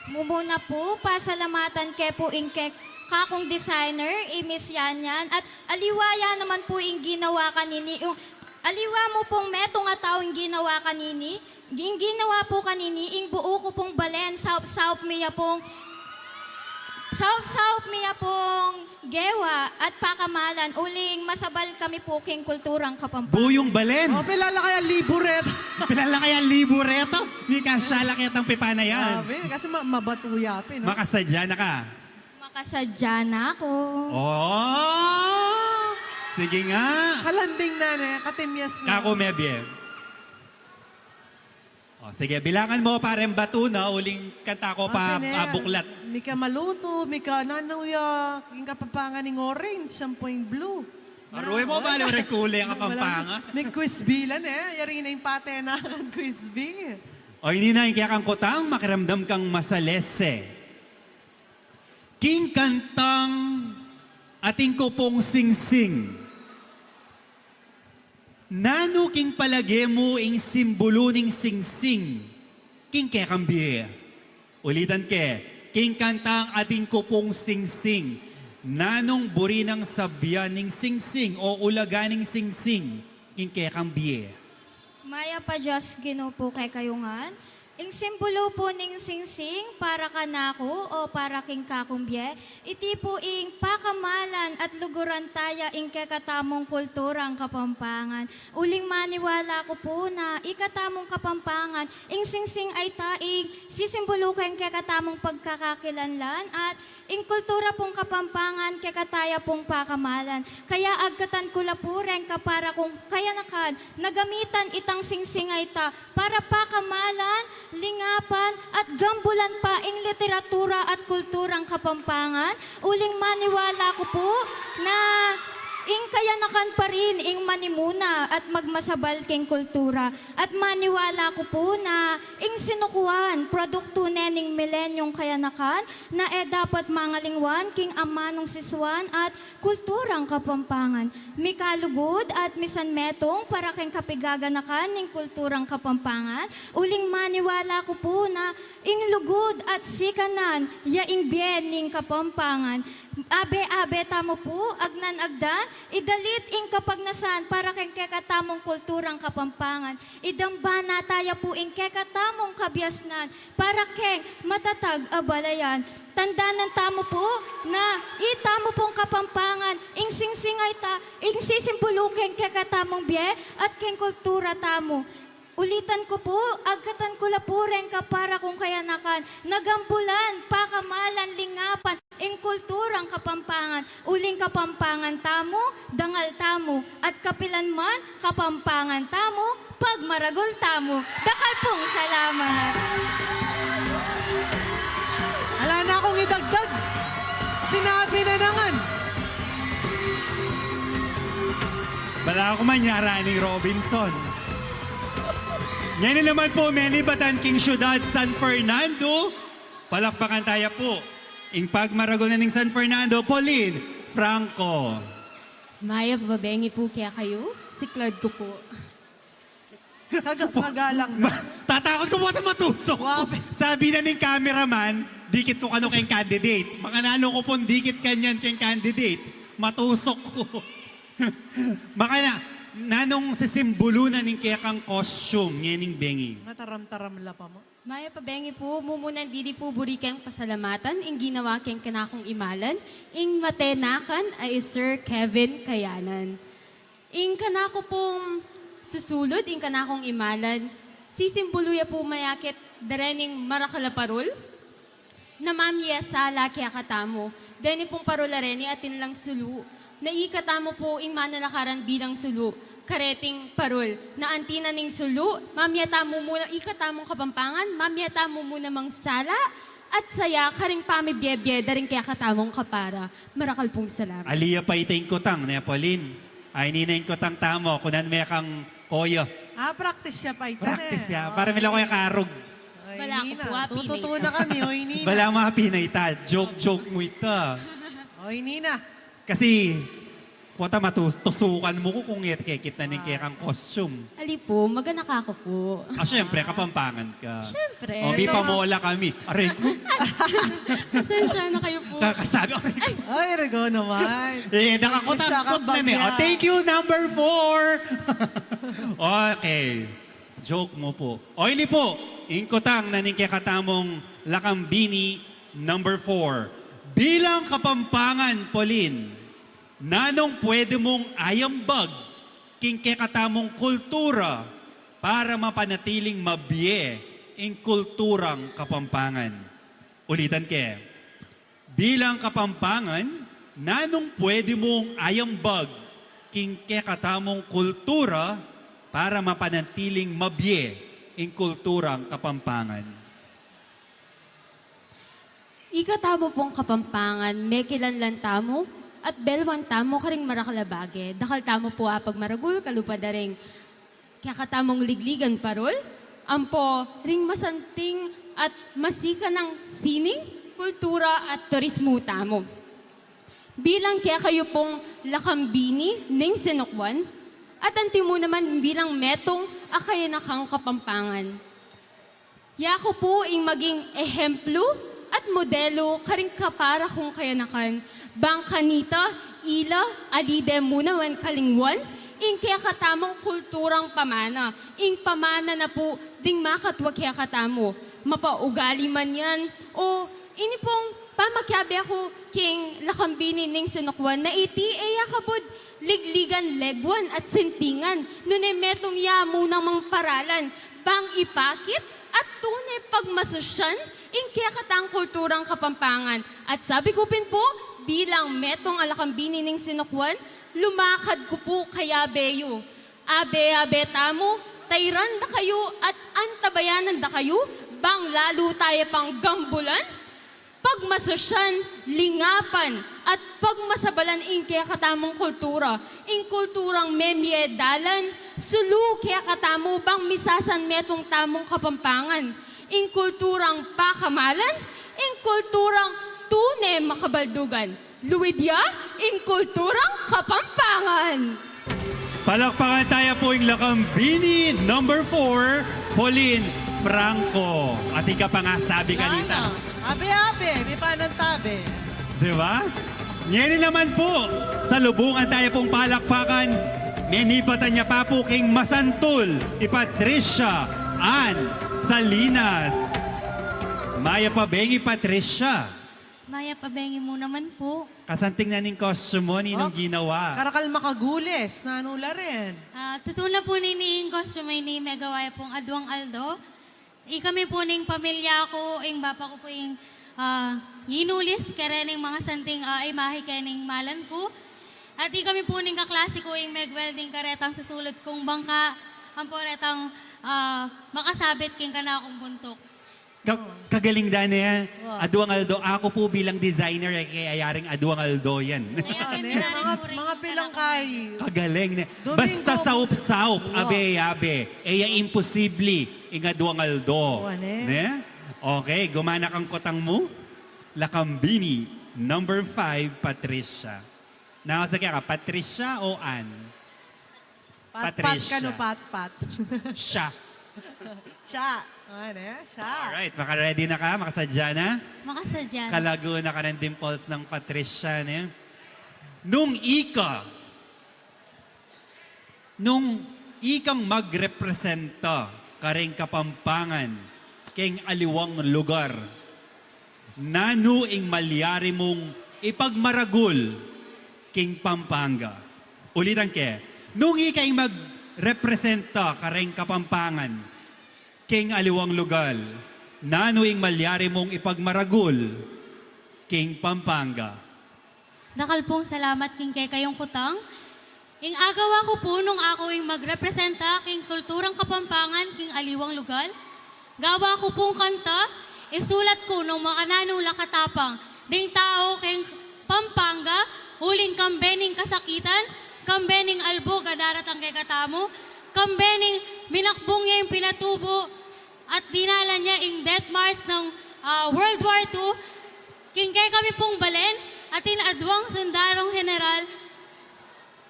Mumuna pu, pasalamatan ke pu ing kekakung designer, i Miss Yanyan, at aliwa ya naman pu ing ginawa kanini, ing aliwa mu pung metung a tau ing ginawa kanini, ing ginawa pu kanini, ing buu ku pung balen, saup-saup mi ya pung, saup-saup mi ya pung gewa at pakamalan, uling masabal kami pu king kulturang Kapampangan. Buyung balen. O, pilala kaya libu reta. Pilala kaya libu reta? Mikasya la ketang pipanayan. Grabe, kasi ma-, mabatu ya pin, no? Makasadya na ka. Makasadya na ku. O! Sige nga. Kalambing na, ne? Katimyas na. Kaku mebie. O, sige, bilangan mu pa reng batu na, uling kanta ku pa, ah, buklat. Mika malutu, mika nanu ya, ing Kapampangan ning orange, ampong blue. Aruy mu, bale, oreng kule ing Kapampangan. Mika quiz bee la, ne? Yari na ing patenakan quiz bee. O, ini na ing kekang kutang, makiramdam kang masalese. King kantang Atin Ku Pung Singsing. Nanu king palage mu ing simbulu ning singsing king kekang bie? Ulitan ke, king kantang Atin Ku Pung Singsing, nanung buri nang sabian ning singsing o ulaga ning singsing king kekang bie? Mayap a Dios Ginu pu kekayu ngan. Ing simbulu pu ning singsing para kanaku o para king kakung bie, iti pu ing pakamalan at luguran taya ing kekatamung kulturang Kapampangan. Uling maniwala ku pu na ikatamung Kapampangan, ing singsing ay ta ing sisimbulu keng kekatamung pagkakakilanlan at ing kultura pung Kapampangan kekataya pung pakamalan. Kaya agkatan ku la pu reng kapara kung kayanakan na gamitan itang singsing a ita para pakamalan, lingapan, at gambulan pa ing literatura at kulturang Kapampangan. Uling maniwala ku pu na Ing kayanakan pa rin ing manimuna at magmasabal king kultura. At maniwala ku pu na ing sinukuan, produktu ne ning milenyung kayanakan na e dapat mangalingwan king amanung sisuan at kulturang Kapampangan. Mikalugud at misanmetung para king kapigaganakan ning kulturang Kapampangan, uling maniwala ku pu na ing lugud at sikanan ya ing bie ning Kapampangan. Abe-abe tamu pu, agnan-agdan, idalit ing kapagnasan para keng kekatamung kulturang Kapampangan. Idamba na taya pu ing kekatamung kabiasnan para keng matatag a balayan. Tandanan tamu pu na itamu pung Kapampangan, ing singsing a ita, ing sisimbulu keng kekatamung bie at keng kultura tamu. Ulitan ku pu, agkatan ku la pu reng kapara kung kayanakan, nagambulan, pakamalan, lingapan, ing kulturang Kapampangan, uling Kapampangan tamu, dangal tamu, at kapilan man, Kapampangan tamu, pagmaragul tamu. Dakal pung salamat. Ala na kung idagdag. Sinabi na nangan. Bala ku man yara ni Robinson. Ngeni naman pu, menibatan king syudad San Fernando. Palakpakan taya pu ing pagmaragul na ning San Fernando, Pauline Franco. Mayap a bengi pu kekayu, siklad ku pu. Kaga-, kagalang na. Ma-, tatakut ku pu ata matusok ku. Wape. Sabi na ning cameraman, dikit ku kanu keng candidate. Makananu ku pung dikit kanyan keng candidate. Matusok ku. Makana, nanung sisimbulu na ning kekang costume ngening bengi? Mataram-taram la pa mu. Mayap a bengi pu, mumunan dili pu buri keng pasalamatan ing ginawa keng kanakung imalan, ing matenakan a i Sir Kevin Kayanan. Ing kanaku pung susulud, ing kanakung imalan, sisimbulu ya pu mayakit da rening marakal a parul na mamie sala kekatamu. Deni pung parul a reni atin lang sulu, na ikatamu pu ing manalakaran bilang sulu kareting parul, na anti na ning sulu, mamie tamu muna, ikatamung Kapampangan, mamie tamu muna mang sala at saya karing pamibie-bie da ring kekatamung kapara. Marakal pung salamat. Ali ya pa ita ing kutang, ne, Pauline? Ay, ini na ing kutang tamu, kunan me kang koyo. Ah, practice ya pa ita, ne? Practice ya. Para mila koyo karug. Ay, bala ini ku na. Pu, apinay tututu na kami, o, ini na. Bala mapinay ta. Joke-joke mu ita. O, ini na. Kasi, pota matus-, tusukan mu ku kung e kekit na ning kekang costume. Ali pu, maganaka ku pu. Ah, syempre, Kapampangan ka. Syempre. O, mi pa mola kami. Aray ku. Pasensya na kayu pu. Kakasabi, aray ku. Ay, rego naman. E, nakakutang-kutang na, ne. O, thank you, number four. Okay. Joke mu pu. O, ini pu, ing kutang na ning kekatamung lakambini number four. Bilang Kapampangan, Pauline, nanung pwede mung ayambag king kekatamung kultura para mapanatiling mabie ing kulturang Kapampangan? Ulitan ke. Bilang Kapampangan, nanung pwede mung ayambag king kekatamung kultura para mapanatiling mabie ing kulturang Kapampangan? Ikatamu pung Kapampangan, mekilanlan tamu at belwan tamu karing marakal a bage. Dakal tamu pu apagmaragul kalupa da ring kekatamung ligligan parul, ampo ring masanting at masikanang sining, kultura at turismu tamu. Bilang kekayu pung lakambini ning sinukwan, at antimu naman bilang metung a kayanakang Kapampangan. Yaku pu ing maging ehemplu at modelu karing kapara kung kayanakan, bang kanita ila ali de mu naman kalingwan ing kekatamung kulturang pamana, ing pamana na pu ding makatwa kekatamu. Mapaugali man yan o ini pung pamakiabe ku king lakambini ning sinukwan na iti e ya kabud ligligan legwan at sintingan, nune metung ya mu namang paralan, bang ipakit at tune pagmasusyan ing kekatang kulturang Kapampangan. At sabi ku pin pu, bilang metung a lakambini ning sinukwan, lumakad ku pu kayabe yu. Abe-abe tamu, tairan da kayu at antabayanan da kayu, bang lalu taya pang gambulan, pagmasusyan, lingapan, at pagmasabalan ing kekatamung kultura, ing kulturang memie dalan, sulu kekatamu bang misasan metung tamung Kapampangan, ing kulturang pakamalan, ing kulturang tune makabaldugan. Luid ya ing kulturang Kapampangan. Palakpakan taya pu ing Lakambini number four, Pauline Franco. At ika pa nga sabi kanita. Lana. Abe, abe, mi panantabe. Di ba? Ngeni naman pu, salubungan taya pung palakpakan, menipatan ya pa pu king masantul, i Patricia Ann Salinas. Mayap a bengi, Patricia. Mayap a bengi mu naman pu. Kasanting na ning costume mu, ninung ginawa? Karakal makagulis, nanu la rin? Ah, tutu na pu, nini, ing costume ini megawa ya pung aduang aldo. Ikami pu ning pamilya ku, ing bapa ku pu ing, ah, yinulis kere ning mangasanting, ah, imahe kening malan ku. At ikami pu ning kaklase ku ing megwelding karetang susulut kung bangka, ampo retang, ah, makasabit king kanakung buntuk. Ka-, kagaling da ne. Wow. Aduang aldo. Aku pu bilang designer, e ke ayaring aduang aldo yan. Kaya, mga, mga pilangkay. Kagaling ne. Basta saup-saup, abe, abe. E ya imposible ing aduang aldo. Ne? Okay, gumana kang kutang mu. Lakambini, number five, Patricia. Nasa kaya ka, Patricia o Ann? Patpat. Patricia. Kanu patpat? Siya. Siya. Ano, siya. Alright, maka-ready na ka? Makasadya na? Makasadya na. Kalago na ka ng dimples ng Patricia, ne? Nung ika, nung ikang magrepresenta kareng Kapampangan keng aliwang lugar, nanu ing malyari mung ipagmaragul king Pampanga? Ulitan ke, nung ika ing magrepresenta kareng Kapampangan king aliwang lugar, nanu ing malyari mung ipagmaragul king Pampanga? Dakal pung salamat king kekayung kutang. Ing agawa ku pu nung aku ing magrepresenta king kulturang Kapampangan king aliwang lugal, gawa ku pung kanta, isulat ku nung makananu la katapang ding tau king Pampanga, uling kambe ning kasakitan, kambe ning albug a daratang kekatamu, kambe ning minakbung ya ing pinatubu at dinala ya ing Death March ng, ah, World War Two, king kekami pung balen, atin aduang sundarong general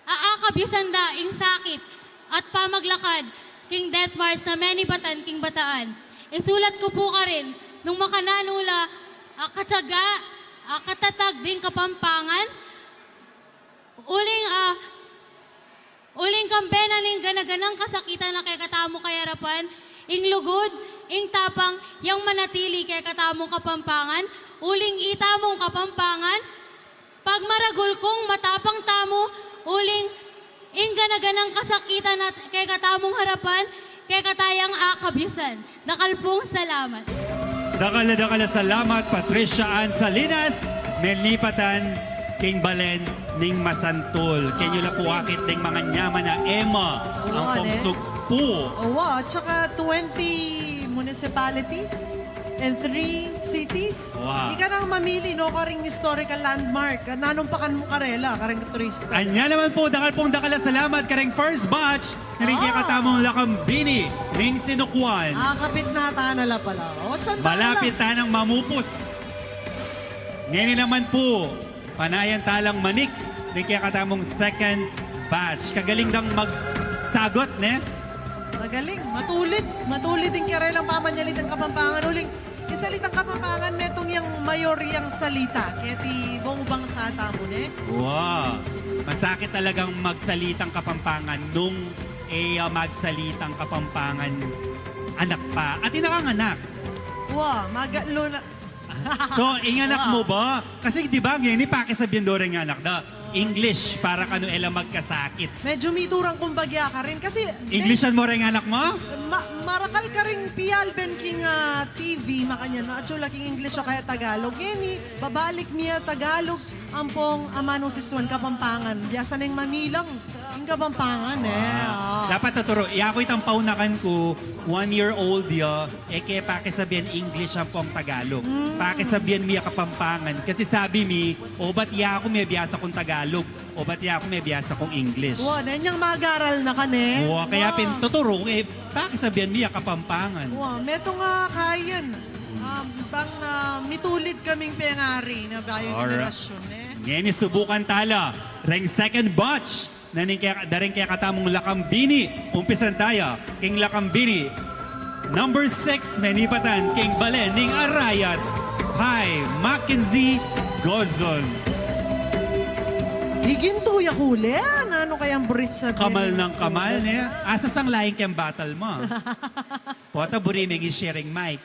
a akabyusan da ing sakit at pamaglakad king Death March na menibatan king Bataan. Isulat ku pu karin nung makananu la, ah, katyaga, ah, katatag ding Kapampangan. Uling, ah, uling kambe na ning gana-ganang kasakitan a kekatamu kayarapan, ing lugud, ing tapang, yang manatili kekatamung Kapampangan, uling itamung Kapampangan, pagmaragul kung matapang tamu, uling ing gana-ganang kasakitan a kekatamung harapan, kekatayang akabyusan. Dakal pung salamat. Dakal a dakal a salamat, Patricia Ann Salinas, menipatan king balen ning masantul. Keni la pu akit ding manganyaman a Emma, ang pungsug pu. Owa, at saka twenty municipalities and three cities. Wow. Ika nang mamili, no, karing historical landmark. Nanung pakan mu karela, karing turista. Anya naman pu, dakal pung dakal a salamat karing first batch. Nari kekatamung Lakambini ning Sinukwan. Ah, kapit na tana la pala. O, saan tana la? Malapit tanang mamupus. Ngeni naman pu, panayan talang manik ning kekatamung second batch. Kagaling dang magsagot, ne? Magaling. Matulid. Matulid ing karelang pamanyalitang Kapampangan. Uling Ing salitang Kapampangan, metung yang mayor yang salita keti buung bangsa tamu, ne? Wow! Masakit talagang magsalitang Kapampangan nung e ya magsalitang Kapampangan anak pa. At ina kang anak. Wow, magalo na. So, ing anak mu ba? Kasi, di ba, ngeni pakisabian do reng anak da, English para kanu e la magkasakit. Medyo miturang kumbagya karin kasi Englishan mu reng anak mu? Ma-, marakal karing pialben king, ah, T V, makanyan, no? Atsu la king English o kaya Tagalog. Ngeni, babalik mi ya Tagalog, ampong amanu sisuan Kapampangan. Biasa neng mamilang. Ang Kapampangan, eh. Ah. Dapat tuturu. Yaku itang paunakan ku, one year old ya, e ke pakisabian English ampong Tagalog. Pakisabian mi ya Kapampangan. Kasi sabi mi, obat yaku mebiasa kung Tagalog, obat yaku mebiasa kung English. Wa, nanyang mag-aral na ka, ne? Wa, kaya pin tuturu, e pakisabian mi ya Kapampangan. Wa, metung a kayan. Um, bang ah, mitulid kaming pengari na bayung henerasyon, eh. Ngeni subukan tala, reng second batch na ning ke, da ring kekatamung lakambini, umpisan taya king lakambini number six, menipatan king balen ning Arayat, Pay Mackenzie Gozon. Gigintu ya kule, nanu kayang buri sabian? Kamal nang kamal, ne? Asa sang lain keng battle mu? Pota buri meng i-sharing mic.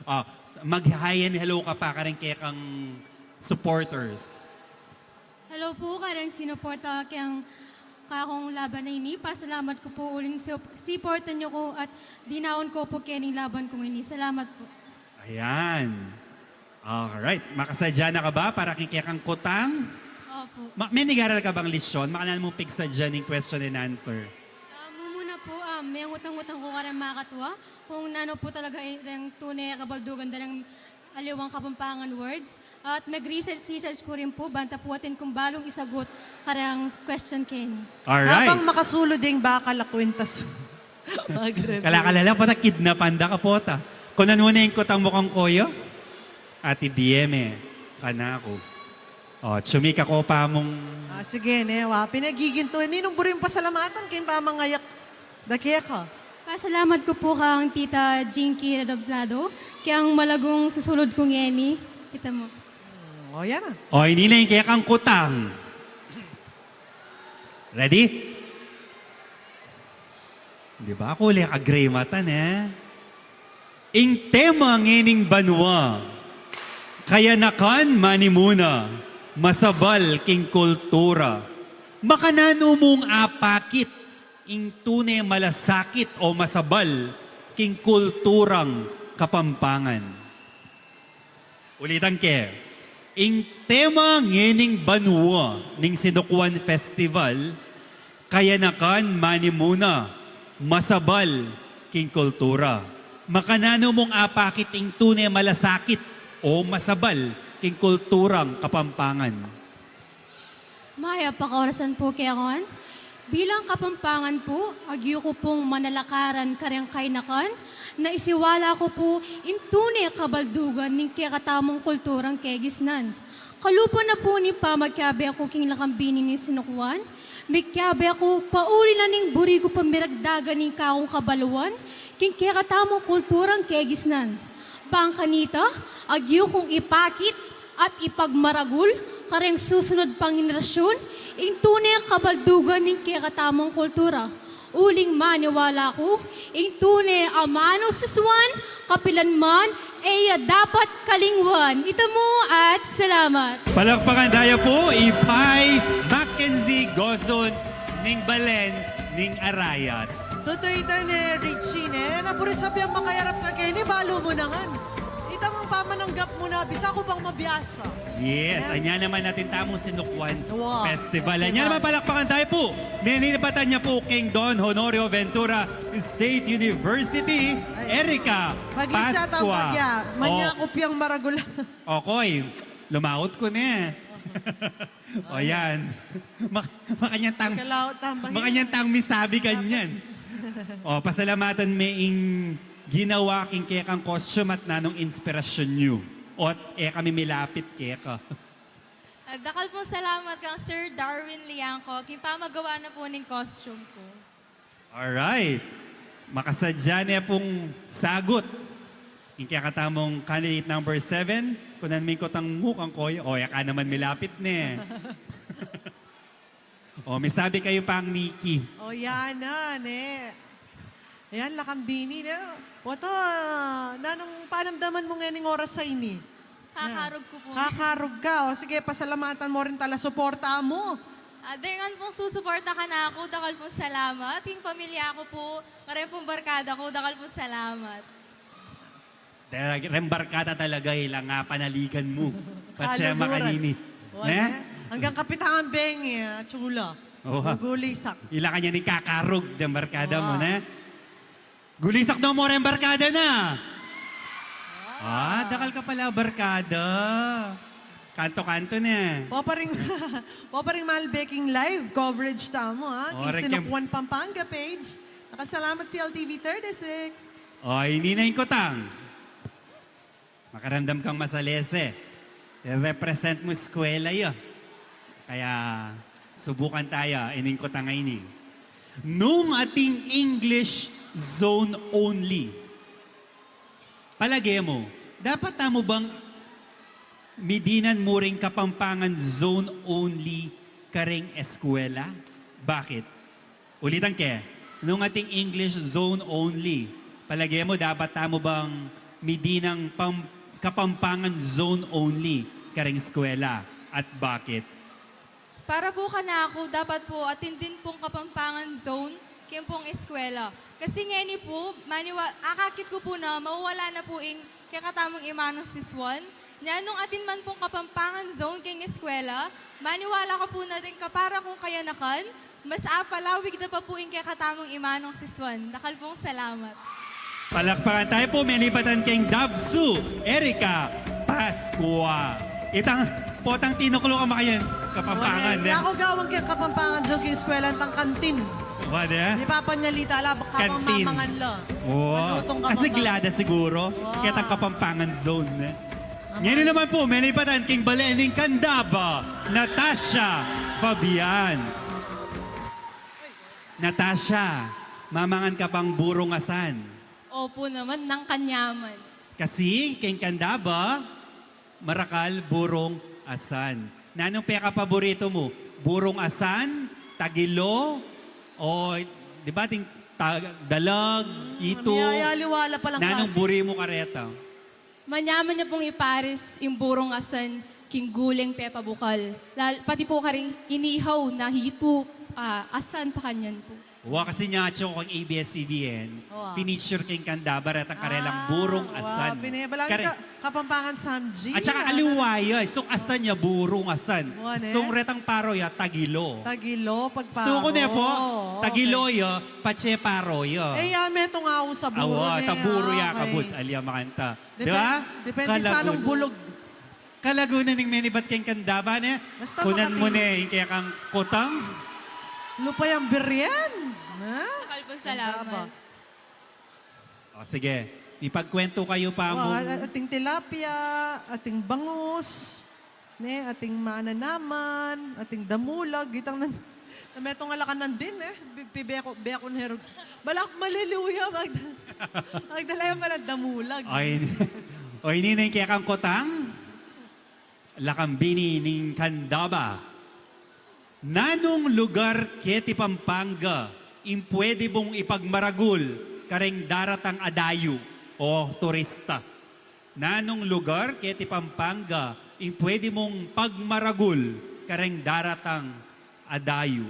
Ah, mag-hi and hello ka pa kareng kekang supporters. Hello po, kareng sinuporta keng kakung laban a ini. Pasalamat ku po uling su-, siporta niyo ku at dinaun ku po kening laban kung ini. Salamat po. Ayan. Alright. Makasadya na ka ba para king kekang kutang? Opo. Ma- menigaral ka bang lisyon? Makananu mung pigsadya ning question and answer? Ah, mumuna po, ah, mengutang-utang ku kareng makatwa kung nanu po talaga i-, reng tune kabaldugan da reng aliwang Kapampangan words. At mag-research-research ku rin po, banta po atin kung balung isagot kareng question keni. Alright. Habang makasulud ing bakal a kwintas. Mag-review. Kalakalala, pota kidnapan da ka, pota. Kunan mu na ing kutang mu kang koyo. Ati B M e, kanaku. O, tsumika ko pa mung Ah, sige, ne, wa. Pinagiginto. Ninung buri mung pasalamatan keng pamangayak da keka? Pasalamat ku po kang Tita Jinky Redoblado, keng malagung susulud ku ngeni. Kita mo. Hmm, o, yan na. O, ini na ing kekang kutang. Ready? Di ba? Kule ka gray mata, ne? Ing tema ngening banua, kayanakan manimuna, masabal king kultura. Makananu mung apakit ing tune malasakit o masabal king kulturang Kapampangan? Ulitan ke, ing tema ngening banua ning Sinukuan Festival, kayanakan manimuna, masabal king kultura. Makananu mung apakit ing tune malasakit o masabal king kulturang Kapampangan? Mayap a kaorasan po kekong. Bilang Kapampangan po, agyu ku pong manalakaran kareng kayanakan na isiwala ku po ing tune kabaldugan ning kekatamung kulturang kegisnan. Kalupa na po ning pamakiabe ku king lakambini ning Sinukuan, mikiabe ku pauli na ning buri ku pang miragdagan ing kakung kabaluan king kekatamung kulturang kegisnan. Bang kanita, agyu kung ipakit at ipagmaragul kareng susunud pang henerasyon ing tune kabaldugan ning kekatamung kultura. Uling maniwala ku, ing tune a manung susuan, kapilan man, e ya dapat kalingwan. Ita mu at salamat. Palakpakan taya pu i Pay Mackenzie Gozon ning balen ning Arayat. Tutu ita ne, Richie, ne? Na buri sa piyang makayarap ka keni, balu mu na ngan. Itang pamananggap mu na, bisa ku pang mabiasa. Yes, anya naman atin tamung Sinukuan Wow. Festival. Anya naman, palakpakan taya pu. Menipatan na pu keng Don Honorio Ventura State University, Erica Pag-isa tang Pascua. Pagya, O, manyakup yang maragul. okoy, lumaut ku ne. O yan. Mak- makanyang tang, Kalaut tang bahil. Makanyang tang misabi kanyan. O, pasalamatan me ing ginawa king kekang costume at nanung inspirasyon yu. Ot e kami milapit keka. Ah, dakal pung salamat kang Sir Darwin Liangco, king pamagawa na pu ning costume ku. Alright. Makasadya ne pung sagut ing kekatamung candidate number seven, kunan me ing kutang mu kang koyo. O, e ka naman milapit ne. O, misabi kayu pang Nikki. O, yan na, ne. Ayan, lakambini na. Wata, nanung panamdaman mu ngening oras a ini? Kakarug ku pu. Kakarug ka. O sige, pasalamatan mu rin tala suporta mu. Ah, deng pung susuporta kanaku, dakal pung salamat. King pamilya ku pu, kareng pung barkada ku, dakal pung salamat. Dahil rembarkada talaga, ilang panaligan mu. Patse Kaluguran. Makanini. Wala. Ne? Anggang kapitan bengi, ah, chula. Owa. Gulisak. Ila kanyan ing kakarug deng barkada mu, ne? Gulisak no mu reng barkada na. Ah, dakal ka pala barkada. Kanto-kanto ne. Poparing, poparing malbe king live coverage tamu, ha? King Sinukuan Pampanga page. Nakasalamat C L T V thirty-six. O, ini na ing kutang. Makaramdam kang masalese. Represent mu eskwela yu. Kaya subukan taya ining kutang a ini. Nung ating English zone only, palage mu, dapat tamu bang midinan mu ring Kapampangan zone only karing eskwela? Bakit? Ulitan ke, nung ating English zone only, palage mu dapat tamu bang midinan Pam-, Kapampangan zone only karing eskwela, at bakit? Para pu kanaku, dapat pu atin din pung Kapampangan zone king pung eskwela. Kasi ngeni pu, maniwa-, akakit ku pu na mawawala na pu ing kekatamung imanung sisuan. Nya nung atin man pung Kapampangan zone king eskwela, maniwala ku pu na deng kapara kung kayanakan, mas apalawig da pa pu ing kekatamung imanung sisuan. Dakal pung salamat. Palakpakan tayu pu, menipatan keng Davsu, Erica Pascua. Itang potang tinuklu ka makayan, Kapampangan, Wala, eh. Aku gawang keng Kapampangan zone king eskwela, itang kantin. Wa, de? Mipapanyalita la, baka kantin. Mamangan la. Wa. Malutong ka. Kasi mama. Glada siguro. Wa. Ketang Kapampangan zone, eh. Ngeni naman pu, menipatan keng bale ning Candaba, Natasha Fabian. Natasha, mamangan ka bang burung asan? Opu naman, nang kanyaman. Kasi keng Candaba, marakal burung asan. Nanung pekapaboritu mu? Burung asan, tagilo, o, di ba, ating ta-, dalag, itu. Miyayaliwa la palang klase. Nanung buri mu kareta? Manyaman ya pung ipares ing burung asan king guleng pepabukal. Lal-, pati pu karing inihaw na hitu, ah, asan pa kanyan pu. Wa, kasi nya atsu keng A B S C B N, wa, finiture keng Candaba retang karelang burung asan. Wa, pine-, balamu kare-, ka-, Kapampangan Samji, at saka aliwa ya, istung asan ya, burung asan. Wa, ne? Istung retang paro ya, tagilo. Tagilo, pagparo. Istung ku ne pu, okay. Tagilo ya, patse paro ya. E, ya metung au sa buro. Awa, ne? Taburo ya, okay. Kabud, ali ya makanta. Depe-, di ba? Depende sa anung bulug. Kalagu na ning menibat keng Candaba, ne? Basta kunan mu makati-, ne ing kekang kutang. Lupa yang birian. Ha? Dakal pung salamat. Candaba. O, sige. Ipagkwentu kayu pa mu. Wa, a-, ating tilapia, ating bangus, ne, ating mananaman, ating damulag, itang nan-, na metung a la ka nandin, eh. Bi-, bi-, beko, beko ne rug. Bala ku maliliw ya, magda-, magdala ya pala damulag. Ay, o, ini na ing kekang kutang. Lakang bini ning Candaba. Nanung lugar keti Pampanga ing pwede mung ipagmaragul kareng daratang a dayu o turista? Nanung lugar keti Pampanga ing pwede mung pagmaragul kareng daratang a dayu?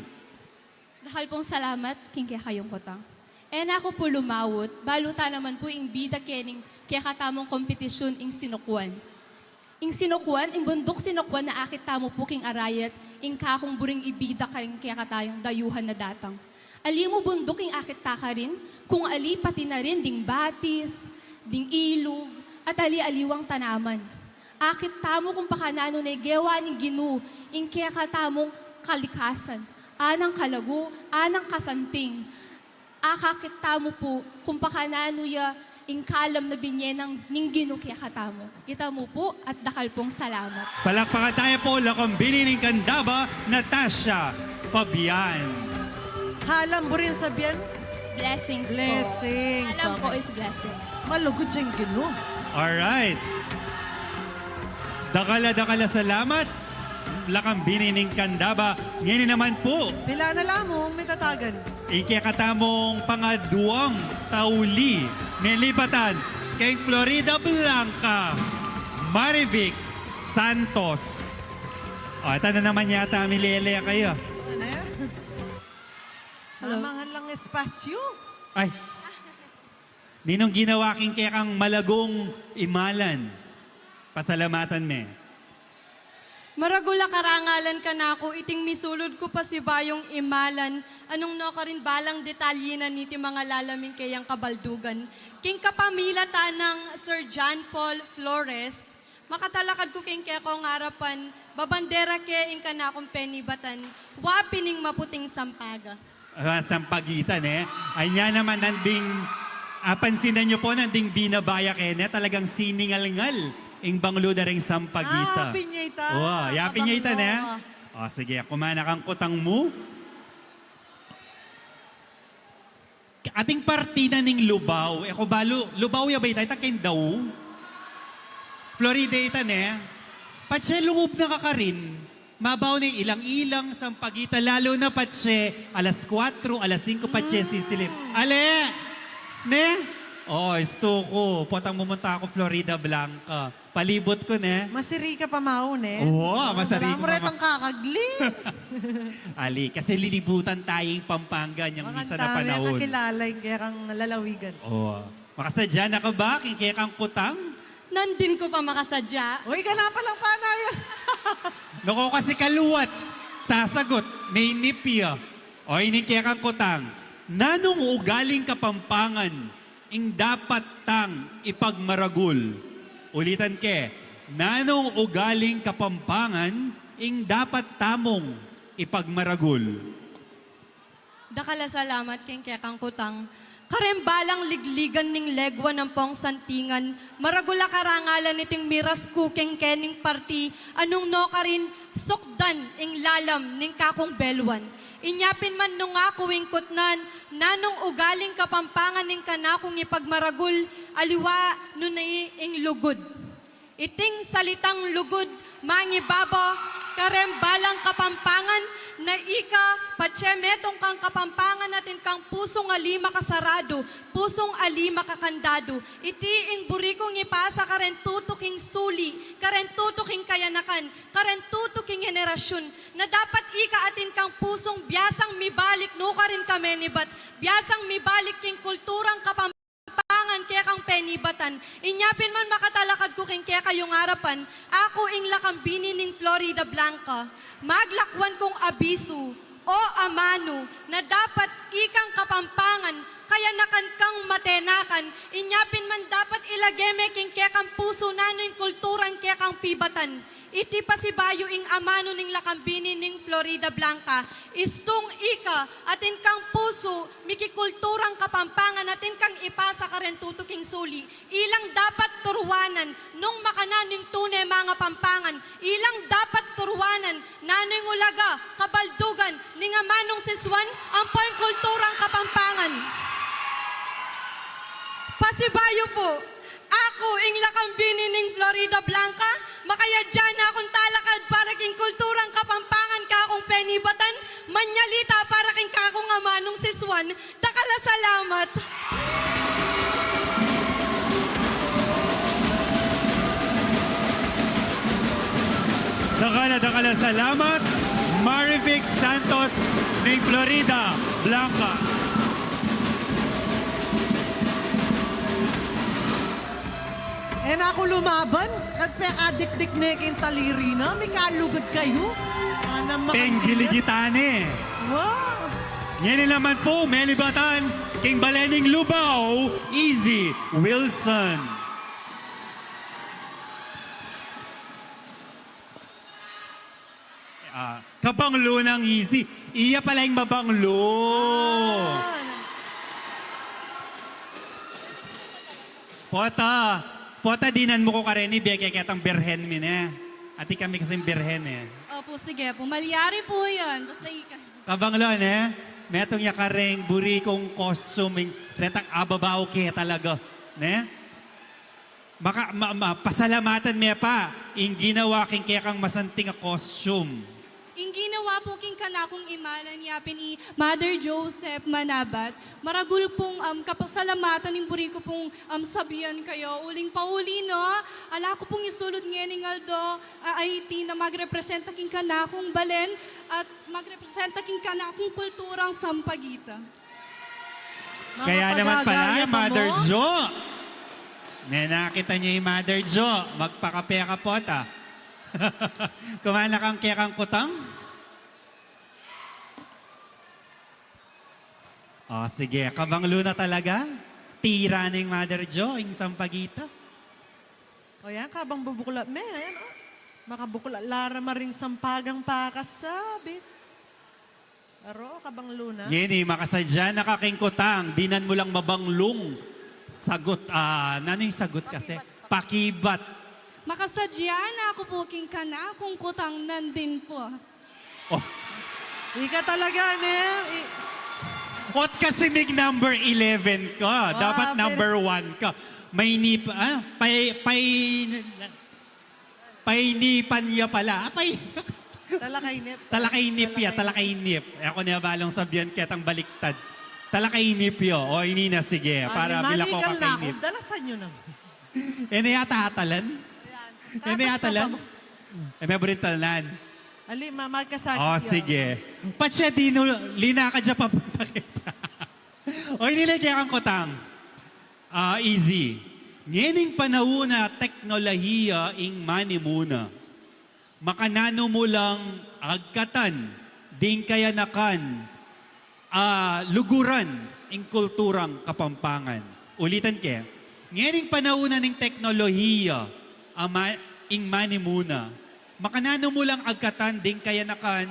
Dakal pung salamat king kekayung kutang. E na ku pu lumawut, balu ta naman pu ing bida kening kekatamung kompetisyun, ing Sinukuan. Ing Sinukuan, ing bunduk Sinukuan na akit tamu pu king arayat, ing kakung buring ibida karing kekatayung dayuhan a datang. Ali mu bunduk ing akit ta karin, kung ali pati na rin ding batis, ding ilug, at ali-aliwang tanaman. Akit tamu kung pakananu ne gewa ning Ginu ing kekatamung kalikasan, anang kalagu, anang kasanting. Akakit tamu pu kung pakananu ya ing kalam na binye nang ning Ginu kekatamu. Ita mu pu at dakal pung salamat. Palakpakan tayu pu, lakang bini ning Candaba, Natasha Fabian. Kalam buring sabian? Blessings po. Blessings. Alam ko is blessing. Malugud yang Ginu. Alright. Dakal a dakal a salamat, lakang bini ning Candaba. Ngeni naman pu, pila na la mung mitatagan? Ing kekatamung pangaduang tauli, melipatan keng Florida Blanca, Marivic Santos. O, ita na naman yata milele kayu. Ano yan? Hello. Mamangan lang espasyu. Ay. Ninung ginawa king kekang malagung imalan? Pasalamatan me. Maragul a karangalan kanaku iting misulud ku pasibayung imalan, anung no karin balang detalye na niti mangalalam ing keyang kabaldugan. King kapamilatan nang Sir John Paul Flores, makatalakad ku king kekong arapan, babandera ke ing kanakung penibatan, wa pin ing maputing sampaga. Ah, sampagitan, e. Anya naman nanding, ah, pansinan yu po, nanding binabaya ke, ne? Talagang siningalngal ing banglu da ring sampagitan. Ah, pinyita. Wa, ya pinyita, ne? O, sige, kumana kang kutang mu. Ating parti na ning Lubao. E ku balu, Lubao ya ba ita? Ita king Dau? Florida ita, ne? Patse lungub na kakarin. Mabaw ne, ilang-ilang sampagitan, lalu na patse alas kuwatro, alas singko, patse sisilip. Ale! Ne? O, istu ku. Potang mumunta ku Florida Blanca. Palibut ku, ne? Masiri ka pa mau, ne? Wa, masiri ku pa mau. Retang kakagli. Ali, kasi lilibutan taya ing Pampanga inyang misan a panaun. Kakilala ing kekang lalawigan. O. Makasadya na ka ba king kekang kutang? Nandin ku pa makasadya. Uy, ka na palang panayan. Naku, kasi kaluwat. Sasagot, mainip ya. O, ining kekang kutang. Nanung ugaling Kapampangan ing dapat tang ipagmaragul? Ulitan ke, nanung ugaling Kapampangan ing dapat tamung ipagmaragul? Dakal a salamat king kekang kutang. Kareng balang ligligan ning legua ampong santingan, maragul a karangalan iting miras ku king kening parti, anung no karin sukdan ing lalam ning kakung beluan. Inya pin man nung aku ing kutnan, nanung ugaling Kapampangan ing kanakung ipagmaragul, aliwa nune ing lugud. Iting salitang lugud, mangibaba kareng balang Kapampangan, na ika, patse metung kang Kapampangan atin kang pusung ali makasaradu, pusung ali makakandadu. Iti ing buri kung ipasa kareng tutuking suli, kareng tutuking kayanakan, kareng tutuking henerasyun, na dapat ika atin kang pusung biasang mibalik nukarin kamenibat, biasang mibalik king kulturang Kapampangan kekang penibatan. Inya pin man makatalakad ku king kekayung arapan, aku ing lakambini ning Florida Blanca. Maglakwan kung abisu, o amanu, na dapat ikang Kapampangan, kayanakan kang matenakan, inya pin man dapat ilage me king kekang pusu nanu ing kulturang kekang pibatan. Iti pasibayu ing amanu ning lakambini ning Florida Blanca, istung ika atin kang pusu, mikikulturang Kapampangan atin kang ipasa kareng tutuking suli. Ilang dapat turuanan nung makananu ing tune mangapampangan. Ilang dapat turuanan nanu ing ulaga, kabaldugan ning amanung sisuan ampo ing kulturang Kapampangan. Pasibayu pu, aku ing lakambini ning Florida Blanca, makayadya na kung talakad para king kulturang Kapampangan kakung penibatan, manyalita para king kakung amanung sisuan. Dakal a salamat. Dakal a, dakal a salamat, Marivic Santos ning Florida Blanca. E na ku lumaban, kat pekadikdik ne king taliri na, mikalugud kayu. Penggiligitan ne. Wow! Ngeni naman pu, melibatan king balen ning Lubao, Easy Wilson. Ah, kabanglo nang Easy. Iya pala ing mabanglo. Pota, pota dinan mu ku kareni, bie ke ketang birhen mi ne. Ati kami kasing birhen e. Opo, sige po. Malyari po yun. Basta ika. Kabanglo ne, metung ya kareng buri kung costume, retang ababaw ke talaga, ne? Maka, ma, ma, pasalamatan me pa ing ginawa king kekang masanting a costume. Ing ginawa po king kanakung imalan ya pin i Mother Joseph Manabat, maragul pung, um, kapasalamatan ing buri ku pung, um, sabian kayu. Uling pauli no, ala ku pung isulud ngening aldo, a, a iti na magrepresenta king kanakung balen at magrepresenta king kanakung kulturang Sampaguita. Kaya naman pala, Mother Jo. Menakit na niya i Mother Jo. Magpakape ka pota. Kuman na kang kekang kutang? O, sige. Kabang Luna talaga? Tira na ing Mother Jo, ing sampagita. O yan, kabang bubuklat me, ayan, o. Makabuklat la ra maring sampagang pakasabit. Aro, kabang Luna. Ngeni, makasadya na ka king kutang, dinan mu lang mabanglung sagot. Ah, nanu ing sagot kasi? Pakibat. Pakibat. Makasadya na ku pu king kanakung kutang nandin pu. O. Ika talaga, ne? I- Ot kasi mig number eleven ka. Ah, dapat number one ka. May nip-, ah, pay, pay, Painipan ya pala. Ah, pay- Talakainip. Talakainip ya, talakainip. E ku ne abalung sabian ketang baliktad. Talakainip ya. O, ini na, sige. Ah, para mila ko mani-, manigal na kakainip. Dalasan yu naman. E ne yata atalan? Ayan. E ne yatalan? E, me buring talnan. Ali, ma-, magkasakit. O, sige. Patse dinu, linakad ya papunta kita. O, ini la ing kekang kutang. Ah, easy. Ngening panaun a teknolohiya ing manimuna. Makananu mu lang agkatan ding kayanakan a luguran ing kulturang Kapampangan. Ulitan ke. Ngening panaun a ning teknolohiya a ma-, ing manimuna. Makananu mu lang agkatan ding kayanakan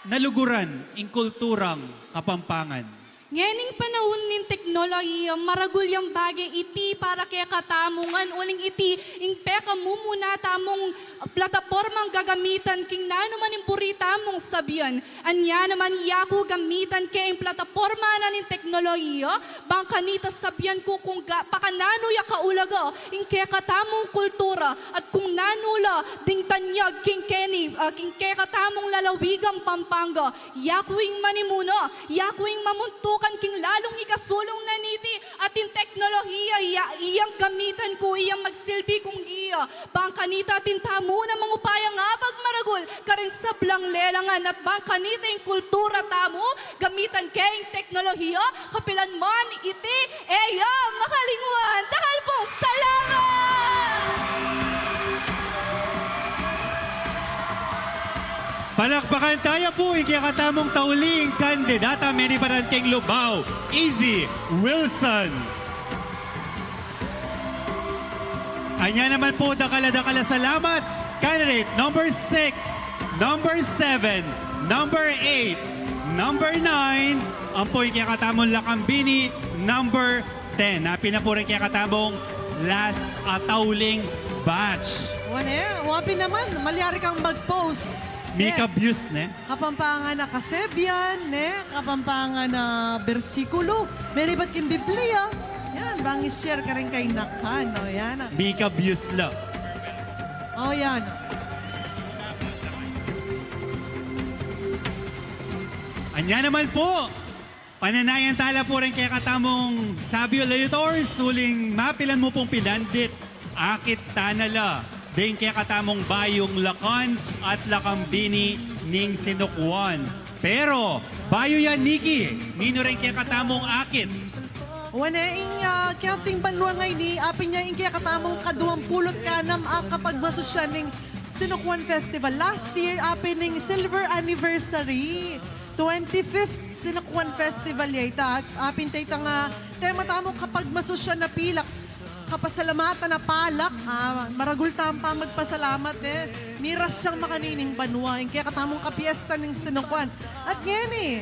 na luguran ing kulturang Kapampangan. Ngening panaun ning teknolohiya, maragul yang bage iti para kekatamu ngan uling iti ing pekamumuna tamung platapormang gagamitan king nanu man ing buri tamung sabian. Anya naman, yaku gamitan ke ing plataporma na ning teknolohiya, bang kanita sabian ku kung ga-, pakananu ya kaulaga ing kekatamung kultura at kung nanu la ding tanyag king keni, ah, king kekatamung lalawigang Pampanga. Yaku ing manimuna, yaku ing mamuntukan king lalung ikasulung na niti, at ing teknolohiya, iya, iyang gamitan ku, iyang magsilbi kung giya. Bang kanita atin tamu na mangupayang abag maragul karing sablang lelangan, at bang kanita ing kultura tamu, gamitan ke ing teknolohiya, kapilan man iti, e ya makalingwan. Dakal pung salamat! Palakpakan taya pu ing kekatamung tauling kandidata, menibatan king Lubao, Izzy Wilson. Anya naman pu, dakal a dakal a salamat, candidate number six, number seven, number eight, number nine, ampo ing kekatamung lakambini, number ten. Apin na pu ring kekatamung last a tauling batch. Wa ne, wa pin naman, malyari kang mag-post. Mika views, ne? Kapampangan a kasebian, ne? Kapampangan a bersikulu. Meribat king Biblia. Yan, bang i-share karing kayanakan, o, yan. Mika views la. O, yan. Anya naman pu, pananayan tala pu ring kekatamung Sabio Leaders, uling mapilan mu pung pinandit, akit tana la ding kekatamung bayung lakan at lakambini ning Sinukuan. Pero, bayu yan, Nikki, ninu ring kekatamung akit? Wa ne, ing, ah, keting banua ngeni, apin ya ing kekatamung kaduang pulu't kanam a kapagmasusyan ning Sinukuan Festival. Last year, apin ing silver anniversary. Twenty-fifth Sinukuan Festival ya ita. Apin ta itang, ah, tema tamu kapagmasusyan a pilak. Kapasalamatan a palak. Ah, maragul tamung pamagpasalamat, e. Miras yang makanining banua ing kekatamung kapiesta ning Sinukuan. At ngeni,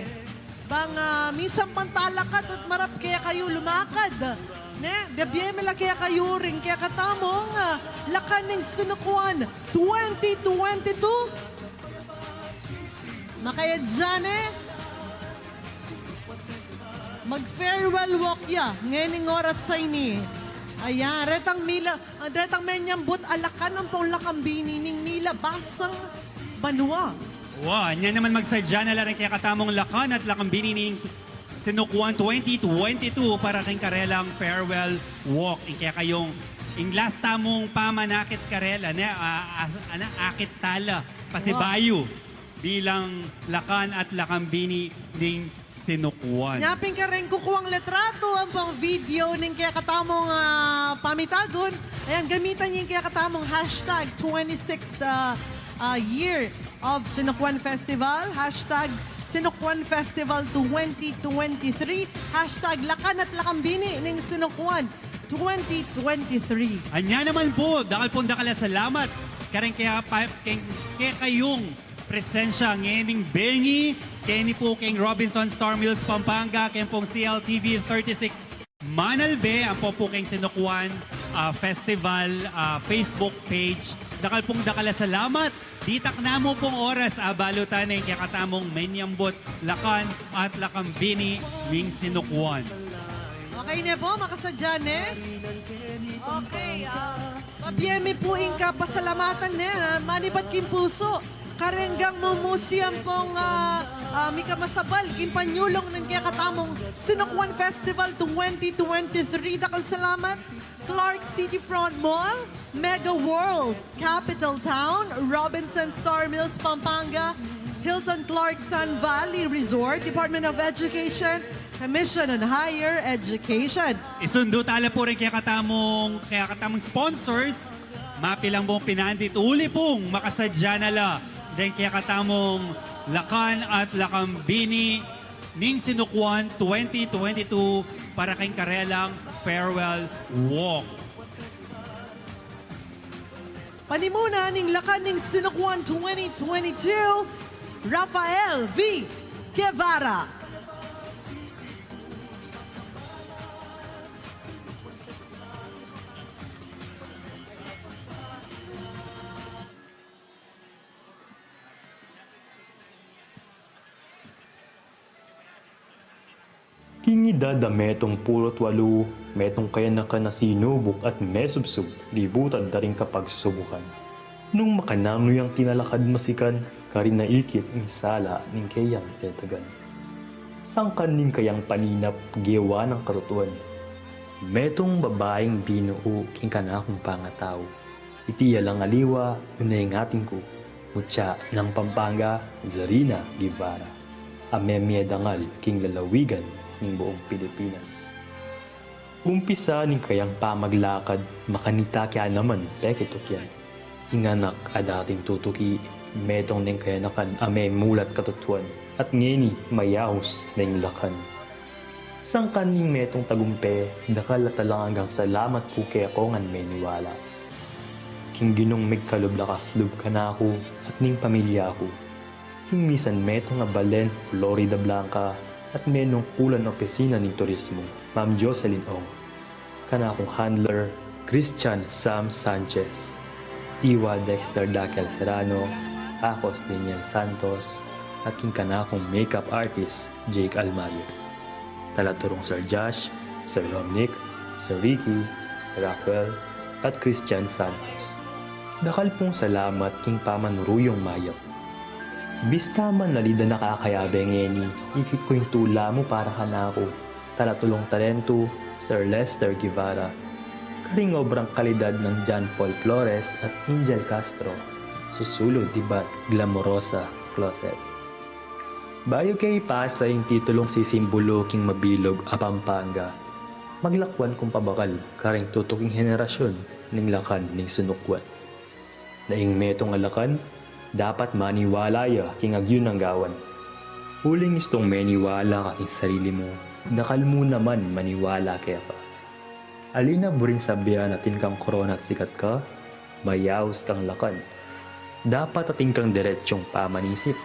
bang, ah, minsan pang talakad at marap kekayu lumakad, ne? Bibie mi la kekayu ring kekatamung, ah, lakan ning Sinukuan twenty twenty-two. Makayadya ne. Mag-farewell walk ya ngening oras a ini. Ayan, retang mila, ah, retang menyambut a lakan ampong lakambini ning mila basang banua. Wa, nya naman magsadya na la ring kekatamung lakan at lakambini ning Sinukuan twenty twenty-two para king karelang farewell walk. Ing kekayung, ing last tamung pamanakit karela, ne, a, a, ana, akit tala, pasibayu bilang lakan at lakambini ning Sinukuan. Nya pin kareng kukuang litrato ampong video ning kekatamung, ah, pamitagun. Ayan, gamitan ye ing kekatamung hashtag twenty-sixth, ah, uh, year of Sinukwan Festival, hashtag Sinukwan Festival twenty twenty-three, hashtag Lakan at Lakambini ning Sinukwan twenty twenty-three. Anya naman po, dakal pong dakal a salamat kareng kaya pa, keng, kekayung presensya ngening bengi, keni po keng Robinson Star Mills Pampanga, keng pong C L T V thirty-six Manalbe, ampo po keng Sinukwan, ah, Festival, ah, Facebook page. Dakal pong dakal a salamat. Ditak na mu pong oras, abalu ta ne ing kekatamung menyambut Lakan at Lakambini ning Sinukwan. Okay ne po, makasadya ne? Okay, ah, mabie mi pu ing kapasalamatan ne, ah, manibat king pusu. Kareng mumusi ampong, ah, ah, mika masabal king panyulung ning kekatamung Sinukwan Festival twenty twenty-three. Dakal salamat, Clark City Front Mall, Mega World, Capital Town, Robinson Star Mills, Pampanga, Hilton Clark Sun Valley Resort, Department of Education, Commission on Higher Education. Isundu tala pu ring kekatamung, kekatamung sponsors, mapilan pung pinandit uli pung makasadya na la deng kekatamung Lakan at Lakambini ning Sinukwan twenty twenty-two para keng karelang farewell walk. Panimuna ning Lakan ning Sinukwan twenty twenty-two, Rafael V Guevara. King idad a metung pulu't walu, metung kayanakan a sinubuk at mesubsub, libutan da ring kapagsusubukan. Nung makananu yang tinalakad masikan, karin na ikit ing sala ning keyang tetagan. Sangkan ning kayang paninap, gewa nang katutuan. Metung babaing binuu king kanakung pangatau. Iti ya lang aliwa, nune ing ating ku, mutya nang Pampanga, Zarina Guevara, a memie dangal king lalawigan ning buung Pilipinas. Umpisa ning kayang pamaglakad, makanita ke naman peke tukyan. Ing anak a dating tutuki, metung neng kayanakan a memulat katutuan, at ngeni mayaus neng lakan. Sangkan ning metung tagumpe, dakal at alang anggang salamat ku kekong meniwala. King Ginung migkalub lakas lub kanaku at ning pamilya ku. King misan metung a balen Floridablanca at menungkulan opisina ning turismo, Ma'am Jocelyn Ong. Kanakung handler, Christian Sam Sanchez, Iwa Dexter Dakel Serrano, Akos Daniel Santos, at king kanakung makeup artist, Jake Almario. Talaturung Sir Josh, Sir Romnick, Sir Ricky, Sir Rafael, at Christian Santos. Dakal pung salamat king pamanuru yung mayap. Bista man ali da nakakayabe ngeni, ikit ku ing tula mu para kanaku, talatulung talentu, Sir Lester Guevara, karing obrang kalidad nang John Paul Flores at Angel Castro, susulud ibat glamorosa closet. Bayu ke ipasa ing titulung sisimbulu king mabilug a Pampanga, maglakwan kung pabakal karing tutuking henerasyun ning lakan ning sunukwan. Na ing metung a lakan, dapat maniwala ya king agyu nang gawan. Uling istung meniwala ka king sarili mu, dakal mu naman maniwala keka. Ali na buring sabian atin kang korona at sikat ka, mayaus kang lakan. Dapat atin kang diretsung pamanisip.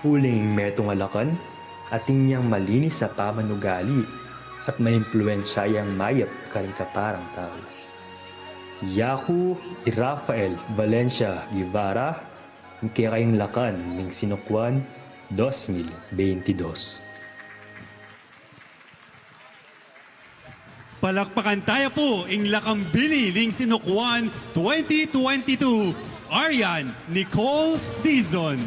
Uling ing metung a lakan, atin yang malinis a pamanugali at maimpluwensya yang mayap karing kaparang tau. Yaku i Rafael Valencia Guevara, ing kekayung lakan ning sinukwan, dos mil beintidos. Palakpakan taya pu ing lakambini ning sinukwan twenty twenty-two, Arian Nicole Dizon.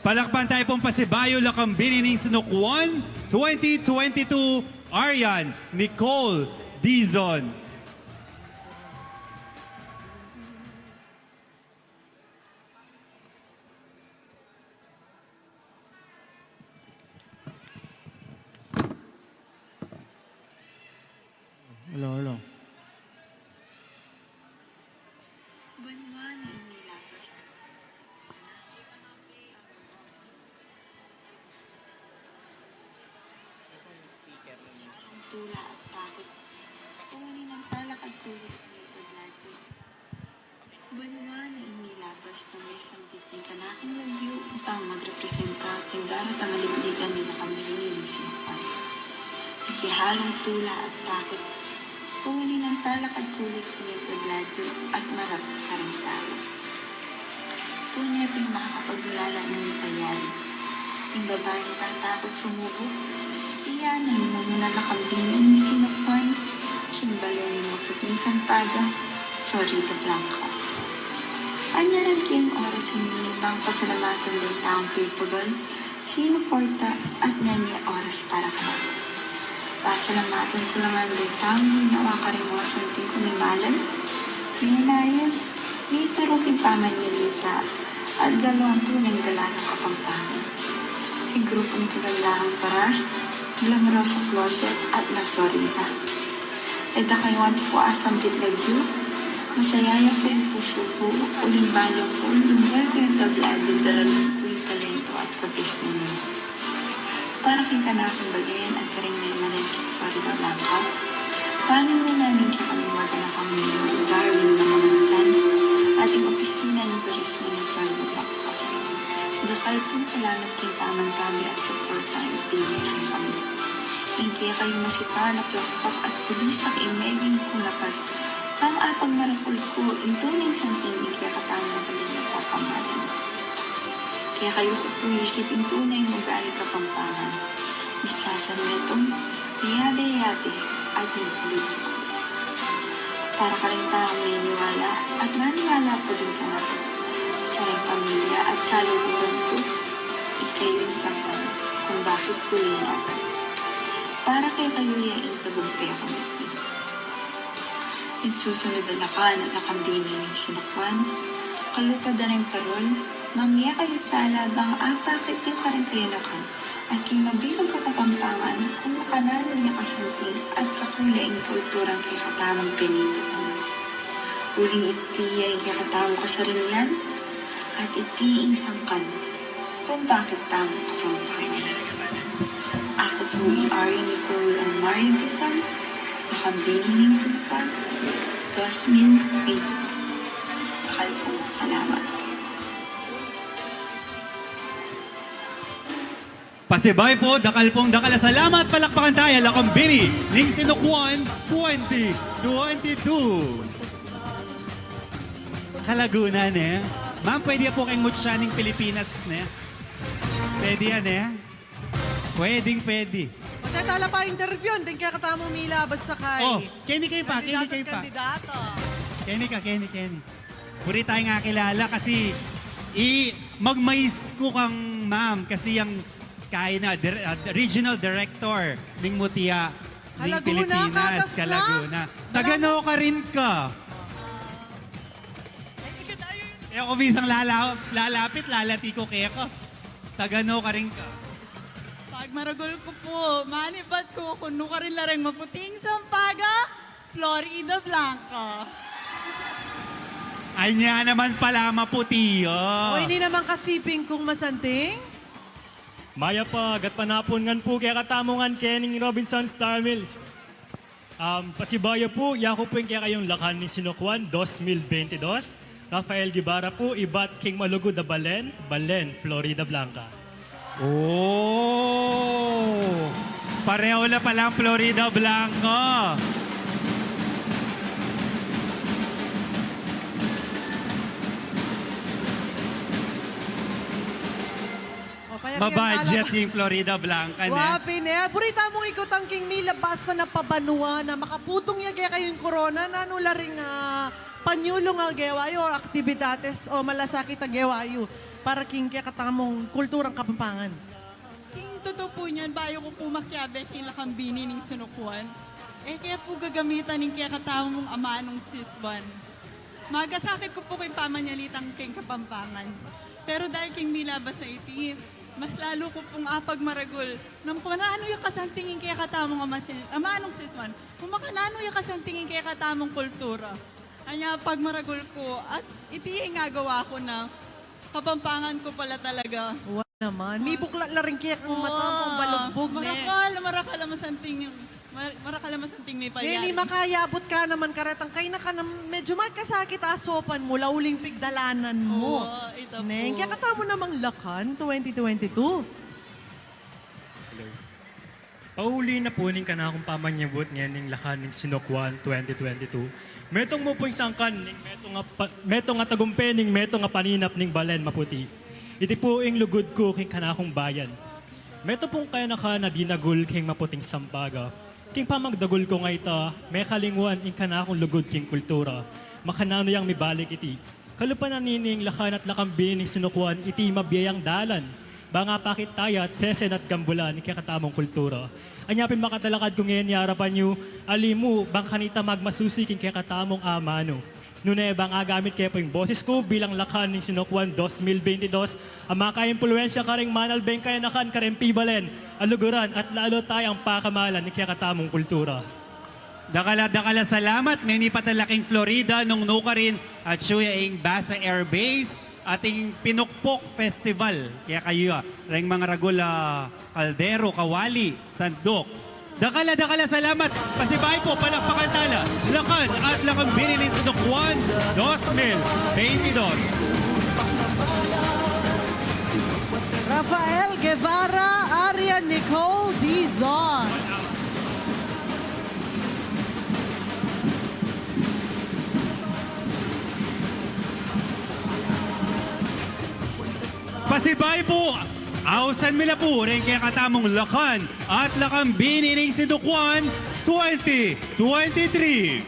Palakpakan taya pung pasibayu, lakambini ning sinukwan twenty twenty-two, Arian Nicole Dizon. tula at takut. Pawali nang talakad tulis ning tablado. Banwa na ing milabas nang mesanting kanaking lagyu upang magrepresenta king daratang a ligligan ning lakang bini ning sinukwan. Ikihalung tula at takut. Pawali nang talakad tulis ning tablado at marap karing tau. Tune pin makakapagulala ing palyari. Ing babaing tatakut sumubu, iya na ing mumunang lakang bini ning sinukwan king balen ning maputing sampaga, Florida Blanca. Anya rin king oras ini, bang pasalamatan deng taung pigpagal, sinuporta at mimie oras para kanakung. Pasalamatan ku la ngan deng taung ginawa karing masanting kung mimalan, minayus, mituru king pamanyalita at galwan tunay ing dalagang Kapampangan. Ing grupung Kagandahang Paras, Glamorosa Closet at La Florida. E da kayu antipung asambit lagyu, masaya ya pu ing pusu ku, uling bale ku, lumyal ku ing tablado, daralan ku ing talento at kabis ninyu. Para king kanakung balen at karing memalen king Florida Blanca, panunan namin kekami maganakang Mayor Darwin Manamansan at ing opisina ning turismo ning Florida Blanca. Dakal pung salamat king pamantabi at suporta a ibie yu kekami. Ing kekayung masipan a plakpak at pulisak ing meging kulapas, bang apagmaragul ku ing tunay santing ning kekatamung balen at kapampangan. Kekayu ku pu ikit ing tunay mung ugaling Kapampangan. Misasanmetung, miyabe-yabe, at mibulug. Para karing taung miniwala at maniwala pa ding kanakung, karing pamilya at kaluguran ku, ikayu ing sangkan kung bakit ku linaban. Para kekayu ya ing tagumpay kung iti. Ing susunud a lakan at lakang bini ning sinukwan, kalupa da ring parol, mangya kayu sala bang apakit yu karing kayanakan at king mabilug a Kapampangan kung makananu ya kasanting at kakula ing kulturang kekatamung pinituan. Uling iti ya ing kekatamung kasarinan at iti ing sangkan kung bakit tamu Kapampangan. Aku pu i Ari Nicole Mario Dizon, Lakang Bini ning Sinukwan, dos mil bente dos. Dakal pung salamat. Pasibayu pu, dakal pung dakal a salamat, palakpakan taya, Lakang Bini ning Sinukwan twenty twenty-two. Ka-Laguna, ne? Ma'am, pwede ya pu keng mutya ning Pilipinas, ne? Pwede ya, ne? Pwedeng pwede. Pwede tala pa interview deng kekatamung milabas a keni. Oh, keni kayu pa, keni kayu pa. Kandidato at kandidata. Keni ka, keni, keni. Buri tayang akilala kasi i magmais ku kang ma'am kasi yang kaya na, dir-, ah, regional director ning mutya ning Pilipinas, ka-Laguna. Ka-Laguna. Taga-no ka rin ka? E ku bisang lala-, lalapit, lalati ku keka. Taga-no ka rin ka? Pagmaragul ku pu, manibat ku kung nu karin la reng maputing sampaga, Florida Blanca. Anya naman pala, maputi ya. O, ini naman kasiping kung masanting. Mayap a gatpanapun ngan pu kekatamu ngan kening Robinson Star Mills. Um, pasibayu pu, yaku pu ing kekayung Lakan ning Sinukwan dos mil bente dos, Rafael Guevara pu, ibat king malugud a balen, Balen, Florida Blanca. Oh! Pareho la palang Florida Blanca. O, kaya mabudget ing Florida Blanca, ne? Wa pin e. Buri tamung ikutang king milabas a pabanua na makaputung ya kekayu ing korona, nanu la ring, ah, panyulung a gewa yu o aktibidades o malasakit a gewa yu para king kekatamung kulturang Kapampangan? King tutu pu niyan, bayu ku pu makiabe king Lakang Bini ning Sinukwan, e ke pu gagamitan ing kekatamung amanung siswan. Magasakit ku pu king pamanyalitang king Kapampangan. Pero dahil king milabas a iti, mas lalu ku pung apagmaragul nang makananu ya kasanting ing kekatamung ama-, amanung siswan, kung makananu ya kasanting ing kekatamung kultura. Anya pagmaragul ku, at iti ing agawa ku na Kapampangan ku pala talaga. naman. Mibuklat la rin kaya kang mata mo, balugbog, ne? Marakal, marakal a masanting, mar-, marakal a masanting mipayari. Ngeni, makayabut ka naman karetang kayna ka na medyo magkasakit a saupan mu, la uling pigdalanan mu. Oo, ita pu. Neng, kaya katamu namang Lakan twenty twenty-two. Pauli na pu ning kanakung pamanyabut ngening Lakan ning Sinukwan twenty twenty-two. Metung mu pu ing sangkan ning metung a pa-, metung a tagumpe ning metung a paninap ning balen maputi. Iti pu ing lugud ku king kanakung bayan. Metung pung kayanakan a dinagul king maputing sambaga. King pamagdagul ku ngeni, mekalingwan ing kanakung lugud king kultura. Makananu yang mibalik iti. Kalupa na nini ing Lakan at Lakang Bini ning Sinukwan, iti mabie yang dalan. Bang apakit taya at sesen at gambulan ning kekatamung kultura. Anya pin makatalakad ku ngeni arapan yu, ali mu, bang kanita magmasusi king kekatamung amanu. Nune bang agamit ke pu ing boses ku bilang Lakan ning Sinukwan dos mil beintidos, a makaimpluwensya karing manalbe ing kayanakan karing pibalen, a luguran at lalo tayang pakamalan ning kekatamung kultura. Dakal a dakal a salamat, menipat la king Florida nung nukarin, atyu ya ing Basa Air Base at ing Pinukpok Festival. Kaya kayu ya, reng mangaragul a kaldero, kawali, sanduk. Dakal a dakal a salamat, pasibayu pu, palakpakan tala. Lakan at Lakang Bini ning Sinukwan dos mil beintidos. Rafael Guevara, Aria Nicole Dizon. Pasibayu pu, ausan mi la pu ring kekatamung Lakan at Lakang Bini ning Sinukwan twenty twenty-three.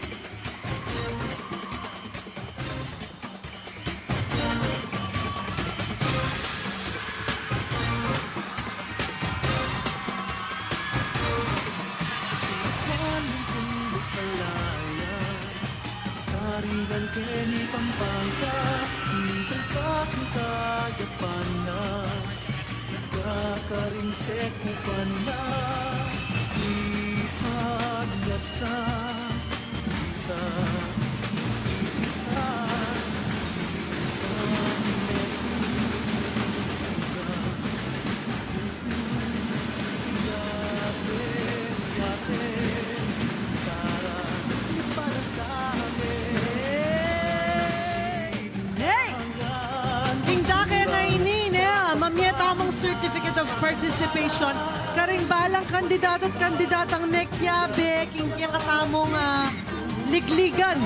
Karingan keni Pampanga, misalpak ning kayap na, nagkakaring sekupan na, ipaglatsang kita, kita, isang Hey! King dake na ini, ne, mamie tamung certificate of participation karing balang kandidatu at kandidatang mekiabe king kekatamung, ah, ligligan.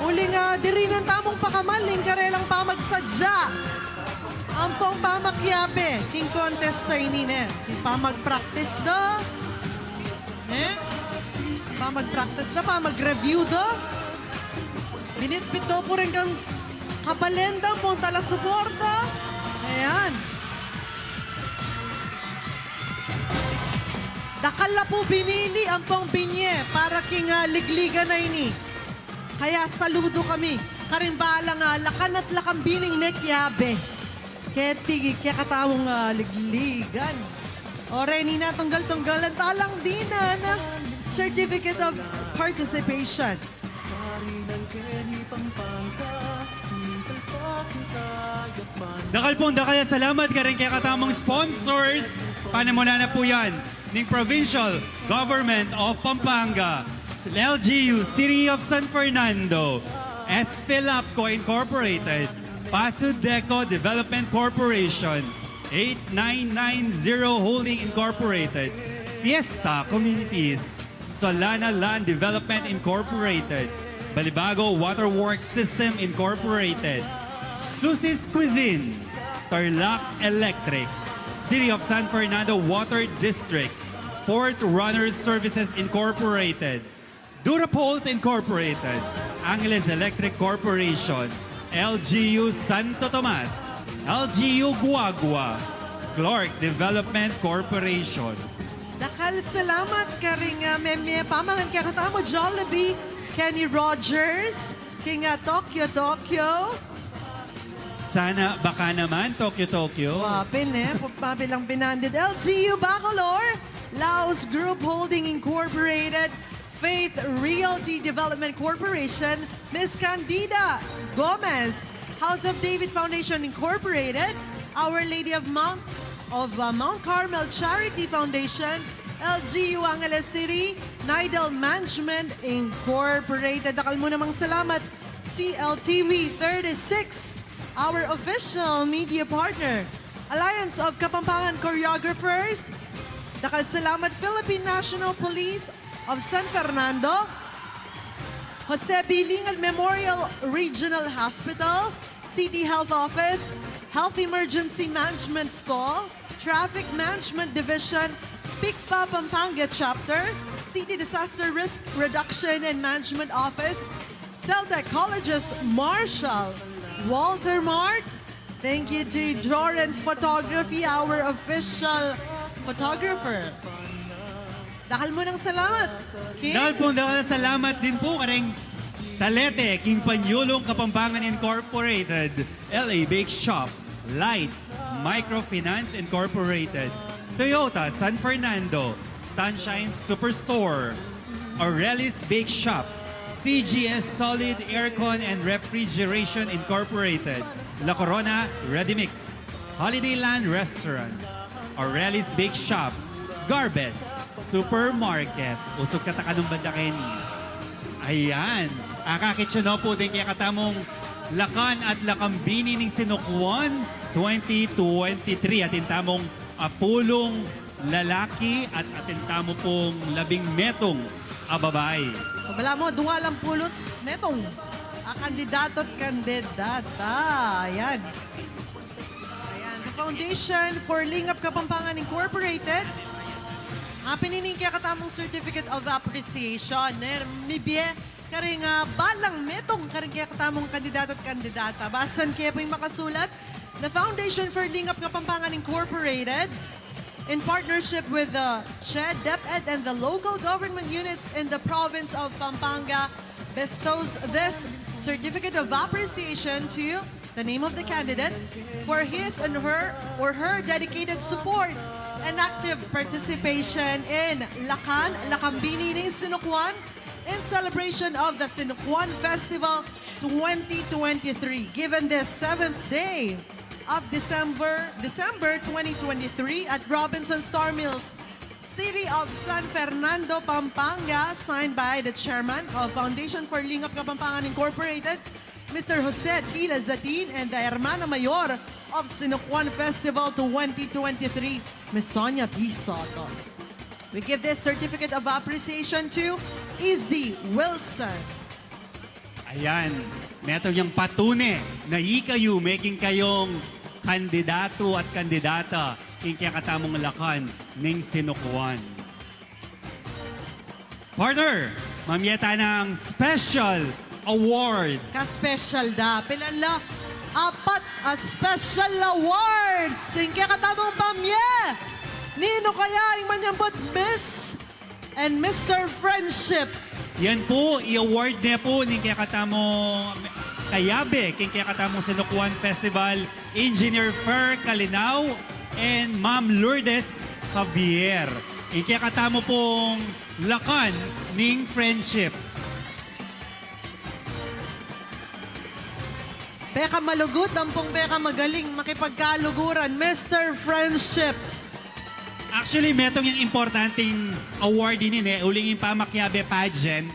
Uling, ah, dirinan tamung pakamal ing karelang pamagsadya. Ampong pamakiabe king contest a ini, ne. King pamag-practice da. Ne? Pamag-practice da, pamag-review da. Binitbit da pu rin kang kabalen da, ampong talasuporta. Ayan. Dakal la pu binili ampong binye para king, ah, ligligan a ini. Kaya saludo kami karing balang, ah, Lakan at Lakang Bining mekiabe keti kekatamung, ah, ligligan. O reni na, tunggal-tunggalan talang dinan a certificate of participation. Dakal pung dakal a salamat karing kekatamung sponsors. Panimunan na pu yan ning Provincial Government of Pampanga, L G U City of San Fernando, S Filapco Incorporated, Paso Deco Development Corporation, eight nine nine zero Holding Incorporated, Fiesta Communities, Solana Land Development Incorporated, Balibago Waterworks System Incorporated, Susie's Cuisine, Tarlac Electric, City of San Fernando Water District, Fort Runner Services Incorporated, Durapoles Incorporated, Angeles Electric Corporation, L G U Santo Tomas, L G U Guagua, Clark Development Corporation. Dakal salamat karing, ah, memie pamangan kekatamu, Jollibee, Kenny Rogers, king, ah, Tokyo, Tokyo. Sana baka naman, Tokyo, Tokyo. Wa pin, eh, pabilang binanded. L G U Bacolor, Laos Group Holding Incorporated, Faith Realty Development Corporation, Miss Candida Gomez, House of David Foundation Incorporated, Our Lady of Mount of uh, Mount Carmel Charity Foundation, L G U Angeles City, Nidal Management Incorporated. Dakal mu namang salamat, C L T V thirty-six, our official media partner, Alliance of Kapampangan Choreographers. Dakal salamat, Philippine National Police of San Fernando, Jose B. Lingad Memorial Regional Hospital, City Health Office, Health Emergency Management Stall, Traffic Management Division, PICPA Pampanga Chapter, City Disaster Risk Reduction and Management Office, CELDEC Colleges Marshall, Walter Mart. Thank you to Jorens Photography, our official photographer. Dakal mu nang salamat, King. Dakal pung dakal a salamat din pu karing Talete, King Panyulong Kapampangan Incorporated, L A Bake Shop, Light Microfinance Incorporated, Toyota San Fernando, Sunshine Superstore, Aureli's Bake Shop, C G S Solid Aircon and Refrigeration Incorporated, La Corona Ready Mix, Holiday Land Restaurant, Aureli's Bake Shop, Garbes Supermarket. Usug katakan nung banda keni. Ayan. Akakit yu no pu ding kekatamung Lakan at Lakambini ning Sinukuan twenty twenty-three. Atin tamung apulung lalaki at atin tamu pung labing metung a babai. So, balamu, dwang pulu't metung a kandidato at kandidata. Ayan. Ayan, the Foundation for Lingap Kapampangan Incorporated. Apin ini ing kekatamung Certificate of Appreciation, ne, mibie karing, ah, balang metung karing kekatamung kandidato at kandidata. Basan ke pu ing makasulat, the Foundation for Lingap Kapampangan Incorporated, in partnership with the CHED, DepEd, and the local government units in the province of Pampanga, bestows this certificate of appreciation to the name of the candidate for his and her or her dedicated support and active participation in Lakan Lakambini ning Sinukuan in celebration of the Sinukuan Festival twenty twenty-three, given this seventh day of December, December twenty twenty-three at Robinson Star Mills, City of San Fernando, Pampanga, signed by the chairman of Foundation for Lingap Kapampangan Incorporated, Mister Jose T. Lazatin, and the Hermana Mayor of Sinukuan Festival twenty twenty-three, Miss Sonia P. Soto. We give this certificate of appreciation to Izzy Wilson. Ayan, metung yang patune na ikayu, meging kayung kandidatu at kandidata king kekatamung Lakan ning Sinukuan. Partner, mamie tana ning special award. Ka-special da. Pilan la? Apat a special awards ing kekatamung pamie. Ninu kaya ing manyambut Miss and Mister Friendship? Yan pu, i-award ne pu ning kekatamung kayabe king kekatamung Sinukuan Festival, Engineer Fer Calinao and Ma'am Lourdes Javier. Ing kekatamu pung Lakan ning Friendship. Pekamalugud ampong pekamagaling makipagkaluguran, Mister Friendship. Actually, metung yang importanteng award ini, ne, uling ing pamakiabe pageant,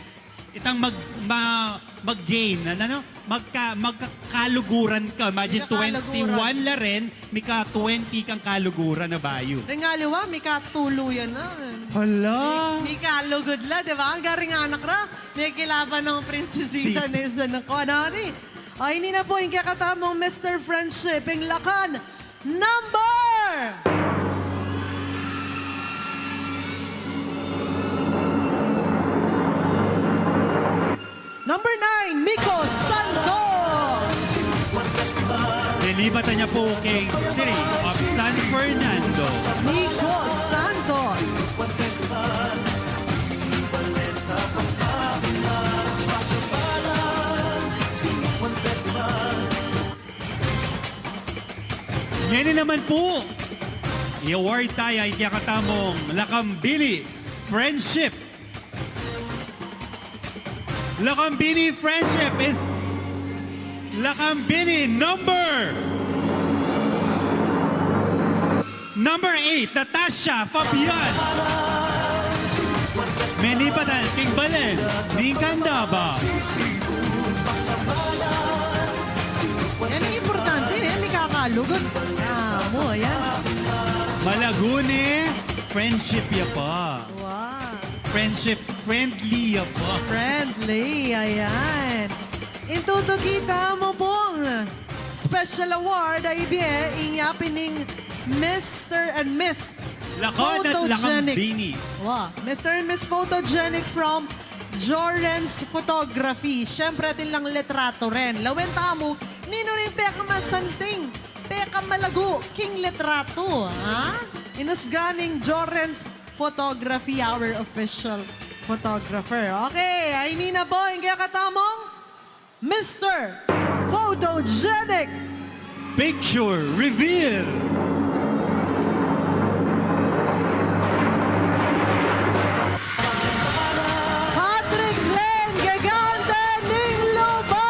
itang mag-, ma-, mag-gain, ano, ano? Magka-, magkakaluguran ka. Imagine, magkakaluguran. Twenty-one la rin, mika twenty kang kaluguran a bayu. Ring aliwa, mika tuluyan na. Hala. Mi-, mika lugud la, di ba? Ang garing anak ra, mikilaban ng prinsesita. Si- ni San Juan, ano, ni? O, ini na pu ing kekatamung Mister Friendship, ing Lakan number Number nine, Miko Santos. Lilibatan niya po kay City of San Fernando. Miko Santos. Ngeni naman po, i-award taya ing kekatamung Lakambini Friendship. Lakambini Friendship is Lakambini number Number eight, Natasha Fabian. Melibat na king balen ning Candaba. Yan ang importante, eh. Mikakalugod. Ah, mo, yan. Malago ne, friendship ya pa. Wow. Friendship, friendly ya pa. Friendly, ayan. Ing tutuki tamu pung special award a ibie, inya pin ing Mister and Miss Lakan at Photogenic. Lakambini. Wa, Mister and Miss Photogenic from Jorens Photography. Siyempre, atin lang litrato rin. Lawen tamu, ninu ring pekamasanting, pekamalagu king litrato, ha? Inusga ning Jorens Photography, our official photographer. Okay, ay nina po, ing kekatamung Mister Photogenic. Picture reveal. Patrick Len Gigante ning Lubao.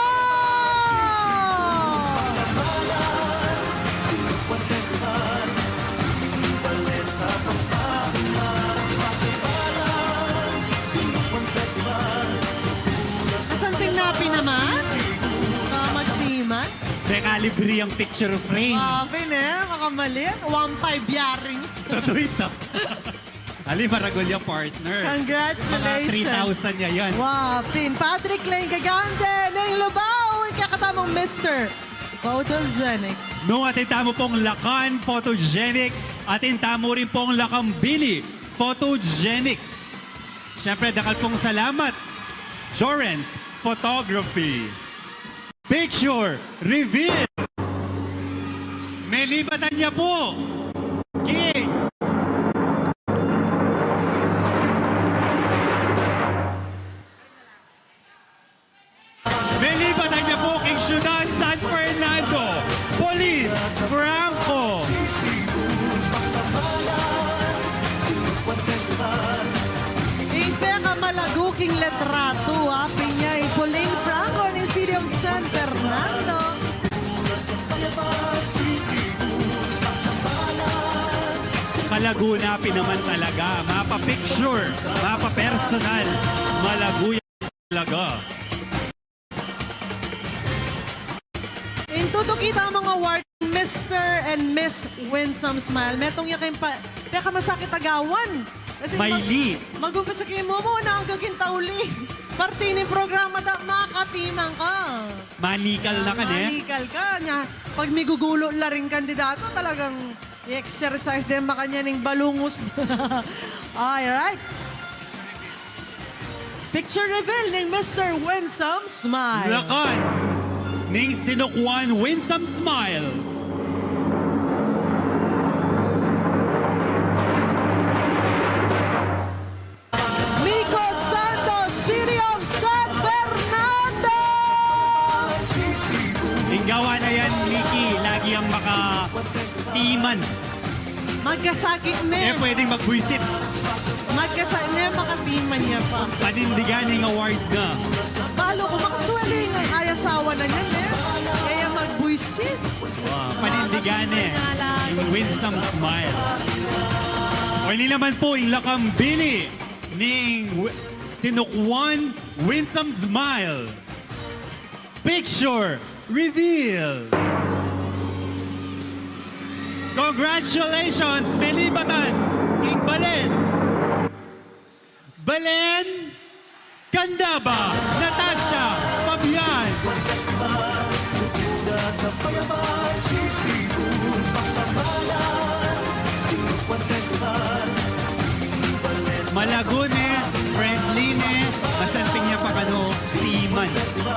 Asanting na pin naman? Ah, magtiman? Teka, libre ang picture frame. Grabe, ne? Makamalit. One five yaring. Totoo ito. Ali, maragul ya, partner. Congratulations. Mga three thousand ya yan. Wa, pin. Patrick Lane Gagante, ning Lubao, ing kekatamung Mister Photogenic. Nu, atin tamu pung Lakan Photogenic, atin tamu rin pung Lakambini Photogenic. Siyempre, dakal pung salamat, Jorens Photography. Picture reveal. Melibatan ya pu. King. Melibatan ya pu king Ciudad San Fernando, Pauline Franco. Ing pekamalagu king litrato, apin ya i Pauline Franco ning City of San Fernando. Kalagu na pin naman talaga. Mapa-picture, mapa-personal. Malagu ya talaga. Ing tutuki tamung award, Mister and Miss Winsome Smile. Metung ya keng pa-, pekamasakit a gawan. Kasi mag-, Maili. Mag-umpisa keng mumu na anggang king tauli. Parti ning programa ta, makatiman ka. Manikal na ka, ne? Manikal ka. Nya, pag migugulo la ring kandidato, talagang i-exercise din makanyan ing balungus. Alright. Picture reveal ning Mister Winsome Smile. Lakan ning Sinukwan Winsome Smile. Miko Santos, City of San Fernando! Ing gawa na yan, Miki, lagi yang makatiman. Magkasakit ne. E pwedeng magbuisit. Magkasakit ne, makatiman ya pa. Panindigan ing award na. Balu ku makasuelu ing asawa na niyan, e. Kaya magbuisit. Wa, panindigan ne. Makatiman ya lagi. Ing Winsome Smile. O, ini naman pu ing Lakambini ning Wi-, Sinukwan Winsome Smile. Picture reveal. Congratulations, melibatan king balen. Balen Candaba, Natasha Fabian. Malagu ne, friendly ne, masanting ya pa kanu, timan.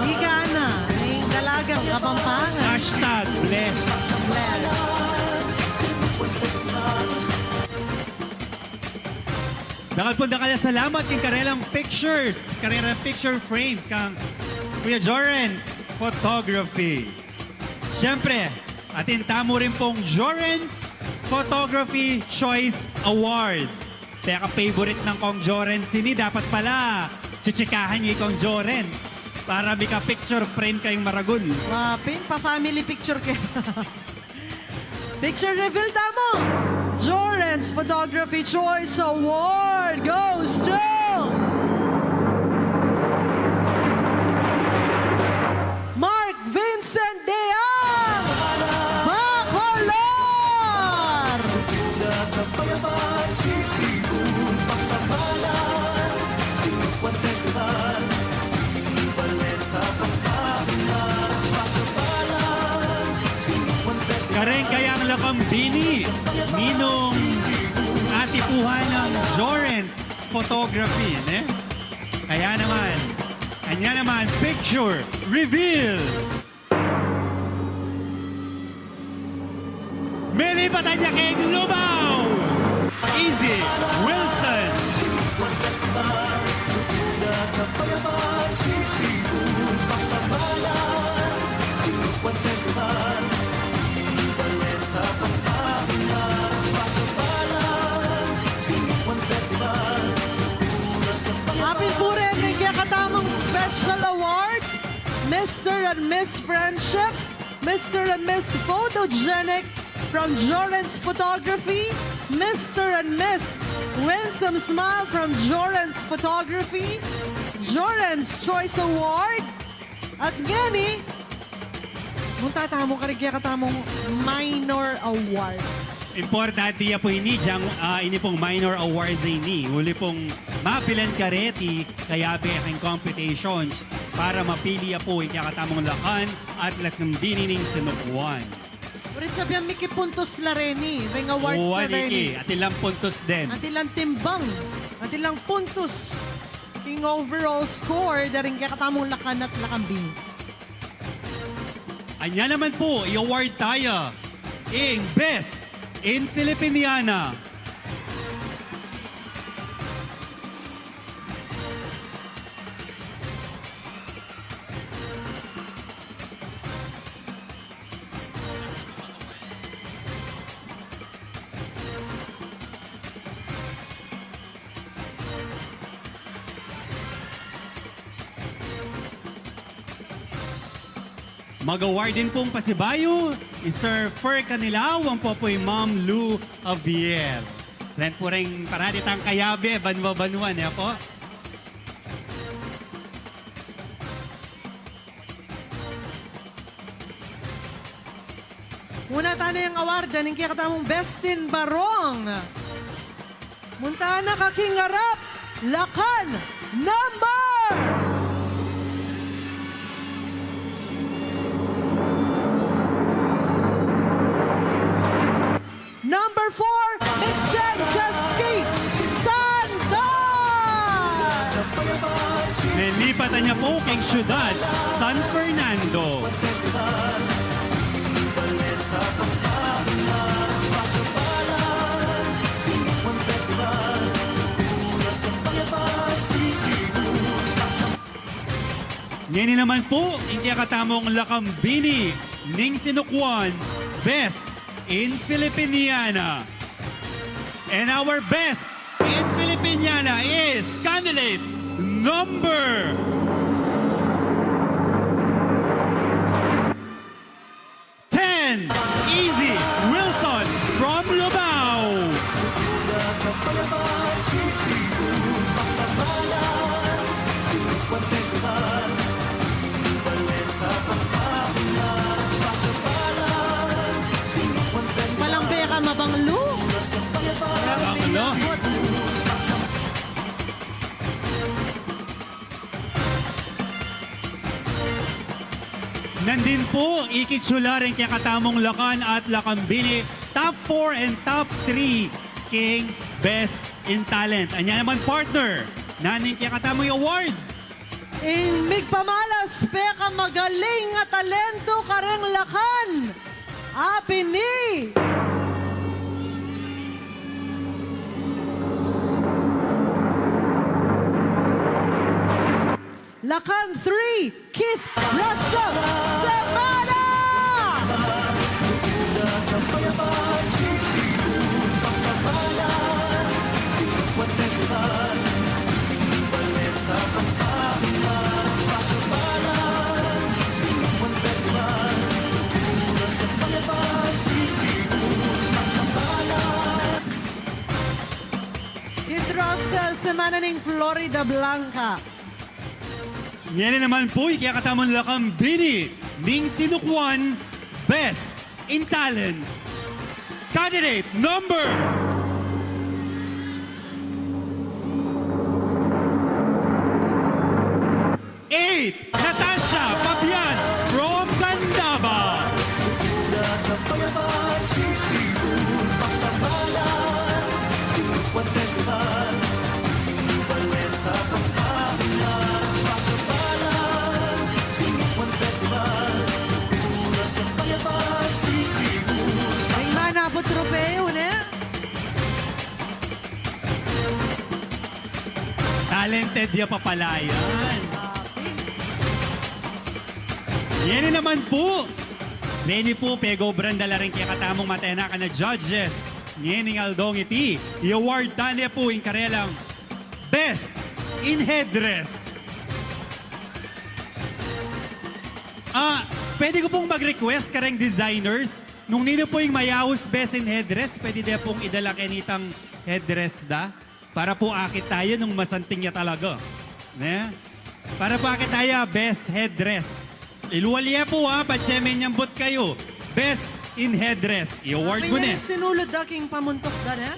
Ika na, ing dalagang Kapampangan. Hashtag bless. Bless. Dakal pung dakal a salamat king karelang pictures, karelang picture frames kang Kuya Jorens Photography. Siyempre, atin tamu rin pung Jorens Photography Choice Award. Peka-favorite nang Kong Jorens ini, dapat pala chichikahan ye i Kong Jorens para mika-picture frame kayung maragul. Wa pin, pa-family picture ke. Picture reveal tamu. Jorens Photography Choice Award goes to Mark Vincent Deang, Bacolor! Kareng kayang lakambini ninung atipuhan nang Jorens Photography, ne? Kaya naman, anya naman, picture reveal! Melipatan ya keng Lubao, Easy Wilson. Apin pu reng kekatamung special awards, Mister and Miss Friendship, Mister and Miss Photogenic from Jorens Photography, Mister and Miss Winsome Smile from Jorens Photography, Jorens Choice Award, at ngeni, munta tamu karing kekatamung minor awards. Importante ya pu ini, dyang, ah, ini pung minor awards a ini. Uli pung mapilan kareti kayabe king competitions para mapili ya pu ing kekatamung lakan at lakambini ning sinukwan. Uri sabyan mikipuntus la reni, ring awards la reni. Atin lang puntus den. Atin lang timbang, atin lang puntus. Atin lang overall score, da ring kekatamung lakan at lakambini. Anya naman pu, i-award taya ing Best in Filipiniana. Mag-award din pung pasibayu i Sir Fer Canilau, ampo pu i Ma'am Lou Javier. Ren pu ring parati tang kayabe, banwa-banwa, ne pu? Muna tana yang award, ning kekatamung Best in Barong. Munta na ka king arap, lakan number Number four, Michelle Chesky Santos! Nilipatan ya pu king syudad San Fernando. Ngeni naman pu, ing kekatamung lakambini ning sinukwan, Best in Filipiniana. And our Best in Filipiniana is candidate number ten, Easy Wilson from Lubao. Palang beka mabanglu. Mabanglu. Nandin pu, ikit yu la ring kekatamung lakan at lakambini, top four and top three king Best in Talent. Anya naman, partner, nanu ing kekatamung award? Ing migpamalas peka magaling a talento kareng lakan. Apin i Lakan three, Keith Russell Semana! Sa semana ning Florida Blanca. Ngeni naman pu, ing kekatamung lakambini ning sinukwan Best in Talent. Candidate number eight, Natasha Fabian from Candaba. Ing mana pu tropeyo, ne? Talented ya pa pala yan. Ngeni naman pu, ngeni pu, pegobran da la ring kekatamung matenakan a judges. Ngening aldong iti, i-award ta ne pu ing karelang Best in Headdress. Ah, pwede ku pung mag-request kareng designers, nung ninu pu ing mayaus Best in Headdress, pwede de pung idala kenitang headdress da? Para pu akit taya nung masanting ya talaga. Ne? Para pu akit taya Best Headdress. Iluwal ye pu, ha, patse menyambut kayu. Best in Headdress. I-award mu ne. Sinulud da king pamuntuk da, ne?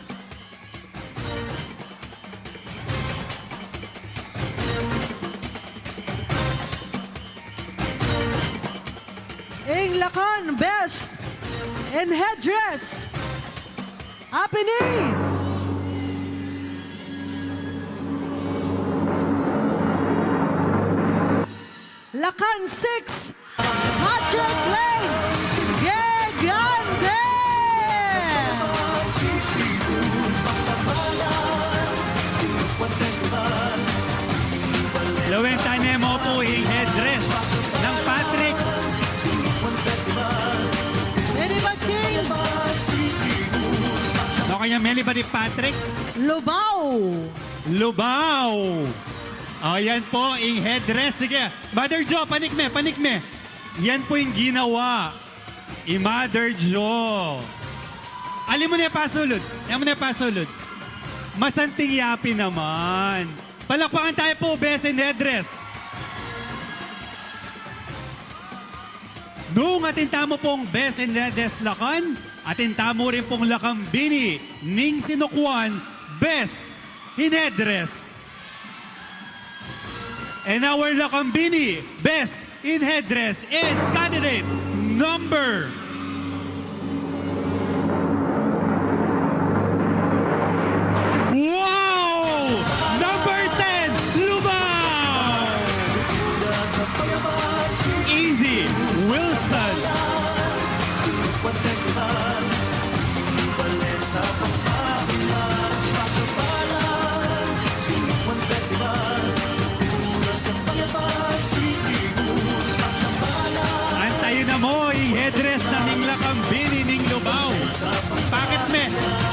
Ing lakan Best in Headdress. Apini! Lakan six, Patrick Lane Gigante! Lawenta ne mu pu ing headdress nang Patrick. Meli ba, King? No, kanya meli ba ni Patrick? Lubao. Lubao. O, yan pu ing headdress. Sige. Mother Jo, panik me, panik me. Yan pu ing ginawa i Mother Jo. Ali mu ne pasulud. Yan mu ne pasulud. Masanting ya pin naman. Palakpakan taya pu, Best in Headdress. Nung atin tamu pung Best in Headdress lakan, atin tamu rin pung lakambini ning sinukwan Best in Headdress. And our lakambini Best in Headdress is candidate number, wow! Number ten, Lubao! Easy Wilson. Antayu na mu ing headdress na ning lakambini ning Lubao. Pakit me.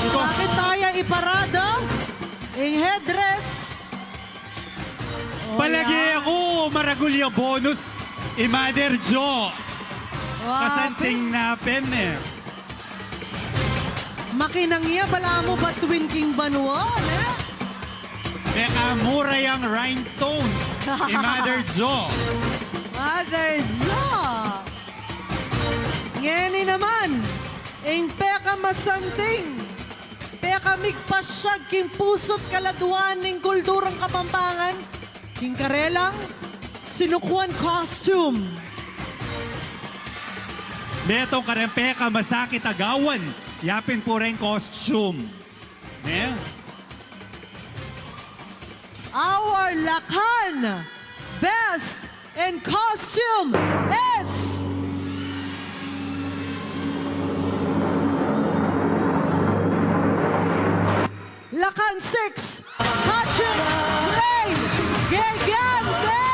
Pakit taya, iparada ing headdress. O, palagi ya. Aku, maragul ya bonus i Mother Jo. Wa, kasanting pin na pin e. Makinang ya, balamu batuin king banua, ne? Peka mura yang rhinestones i Mother Jo. Mother Jo. Ngeni naman, ing pekamasanting, pekamigpasyag king pusu't kaladwan ning kulturang Kapampangan, king karelang sinukwan costume. Metung kareng pekamasakit a gawan, yapin pu reng costume. Ne? Our lakan Best in Costume is Lakan six, Patrick Blaze Gigante!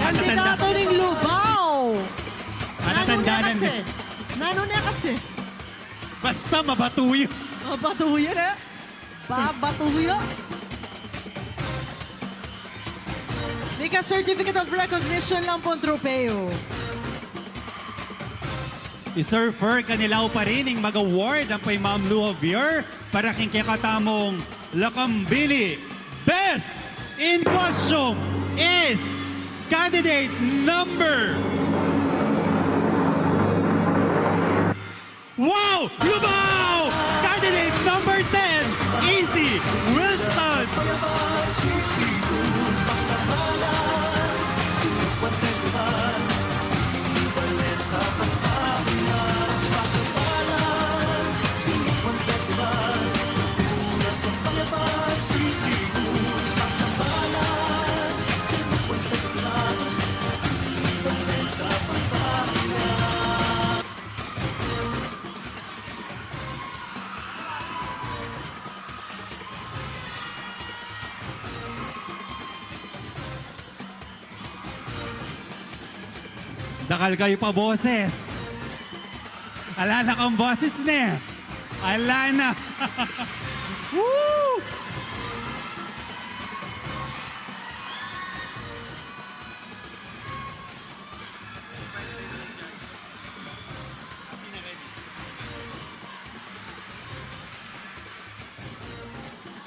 Kandidatu ning Lubao. Nanu ne kasi? Nanu ne kasi? Basta mabatuy. Mabatuy, e? Babatuyo. Ika certificate of recognition lang pung tropeyo. I-serve kanila pa rin ing mag-award ampo i Ma'am Lou Javier para king kekatamung lakambini. Best in costume is candidate number Wow! Lumaw! Candidate number ten, Easy Wilson! Dakal kayu pa boses. Ala na kang boses ne. Ala na. Woo!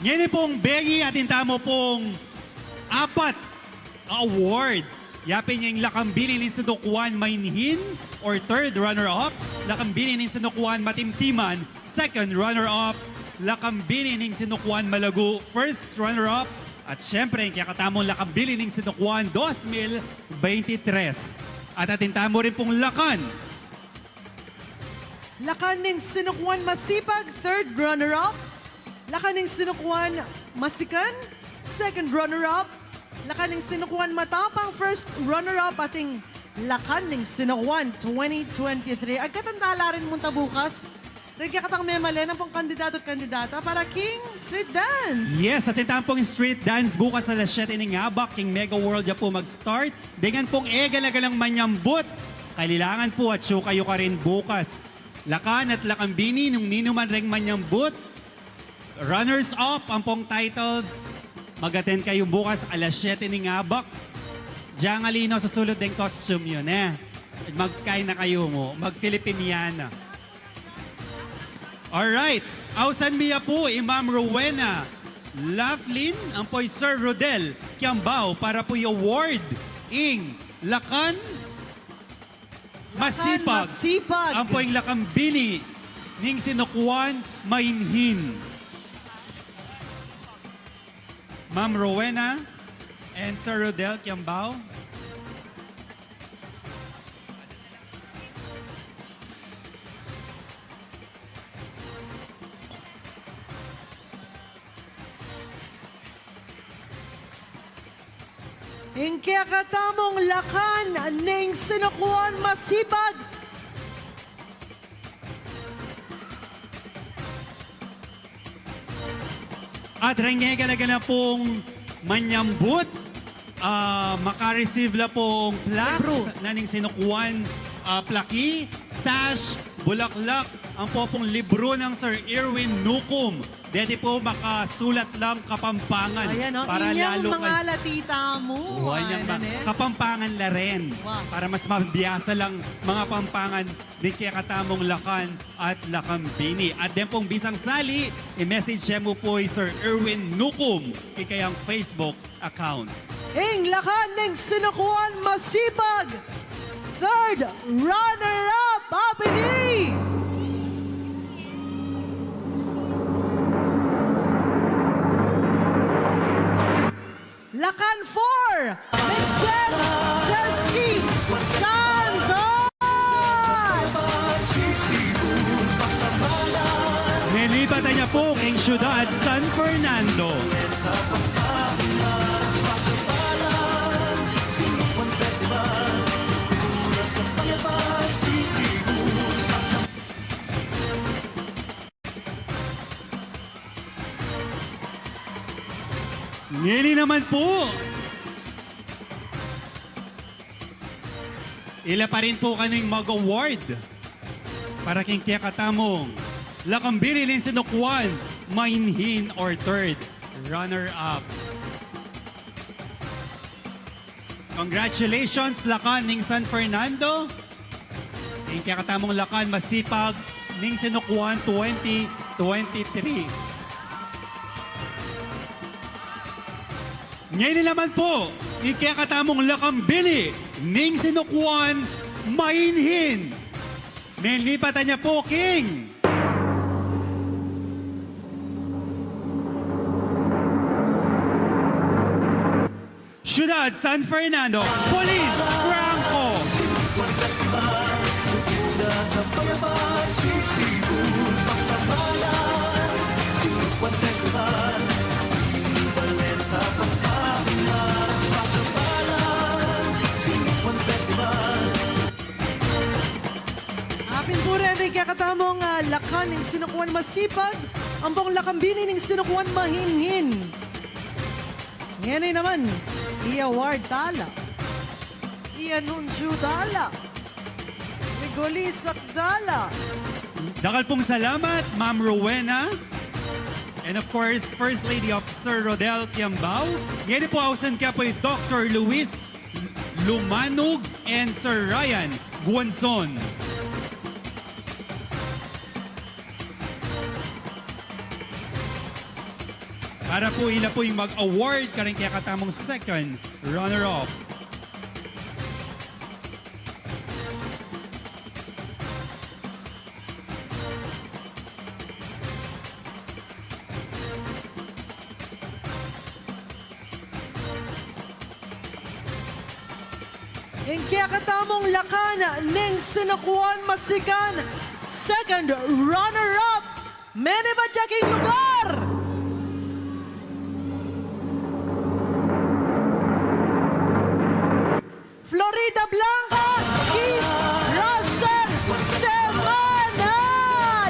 Ngeni pung bengi atin tamu pung apat a award. Ya pin ing lakambini ning sinukuan mainhin or third runner-up, lakambini ning sinukuan matimtiman, second runner-up, lakambini ning sinukuan malagu, first runner-up, at syempre, ing kekatamung lakambini ning sinukuan dos mil beintitres. At atin tamu rin pung lakan. Lakan ning sinukuan masipag, third runner-up. Lakan ning sinukuan masikan, second runner-up. Lakan ning sinukuan matapang, first runner-up. Atin lakan ning sinukuan twenty twenty-three. Agkatan tala rin munta bukas ring kekatang memalen ampong kandidato at kandidata para king street dance. Yes, atin tamu pung street dance bukas alas siyete ning abak king Mega World ya pu mag-start. Deng pung e gala-galang manyambut, kailangan pu atyu kayu karin bukas. Lakan at lakambini nung ninuman reng manyambut, runners-up ampong titles, mag-attend kayu bukas alas siyete ning abak. Diang alino sa sulud deng costume yu, e. Magkain na kayu mu, mag-Filipiniana. Alright. Ausan mi ya pu i Ma'am Rowena Laughlin ampo i Sir Rodel Kiambao para pu i-award ing lakan masipag. Masipag. Ampo ing lakambini ning sinukuan mainhin. Ma'am Rowena and Sir Rodel Kiambao. Ing kekatamung lakan ning sinukuan masipag. At reng e gala-gala pung manyambut, ah, maka-receive la pung plaque na ning sinukuan, ah, plaki, sash, bulaklak, ampo pung libru nang Sir Erwin Nucum. Deti pu makasulat lang Kapampangan. Ayan, o. Para inyang lalu mga kan- latita mu. Wa, inyang ma- Kapampangan la rin. Wa. Para mas mabiasa lang mga Pampangan ding kekatamung lakan at lakambini. At deng pung bisang sali, i-message ye mu pu i Sir Erwin Nucum king kayang Facebook account. Ing lakan ning sinukuan masipag, third runner-up, abini! Lakan four, Michelle Chesky Santos! Nilipat na niya pu king syudad San Fernando. Ngeni naman pu, ila pa rin pu kanu ing mag-award para king kekatamung lakambini ning sinukuan mainhin or third runner-up. Congratulations, Lakan ning San Fernando. Ing kekatamung Lakan Masipag ning Sinukuan twenty twenty-three. Ngeni naman pu, ing kekatamung Lakang Bini ning Sinukuan Mainhin. Menlipatan ya pu king Syudad San Fernando, Pauline Franco. Apin pu reni ing kekatamung, ah, Lakan ning Sinukuan Masipag, ampong Lakang Bini ning Sinukuan Mainhin. Ngeni naman, i-award da la, i-anunsyu da la, igulisak da la. Dakal pung salamat, Ma'am Rowena. And of course, First Lady Officer Rodel Kiambao. Ngeni pu, ausan ke pu i Doktor Luis Lumanug and Sir Ryan Guanzon. Para pu ila pu ing mag-award kareng kekatamung second runner-up. Ing kekatamung Lakan ning Sinukuan Masikan, second runner-up, menibat ya king lugar Florida Blanca, Keith Russell Semana,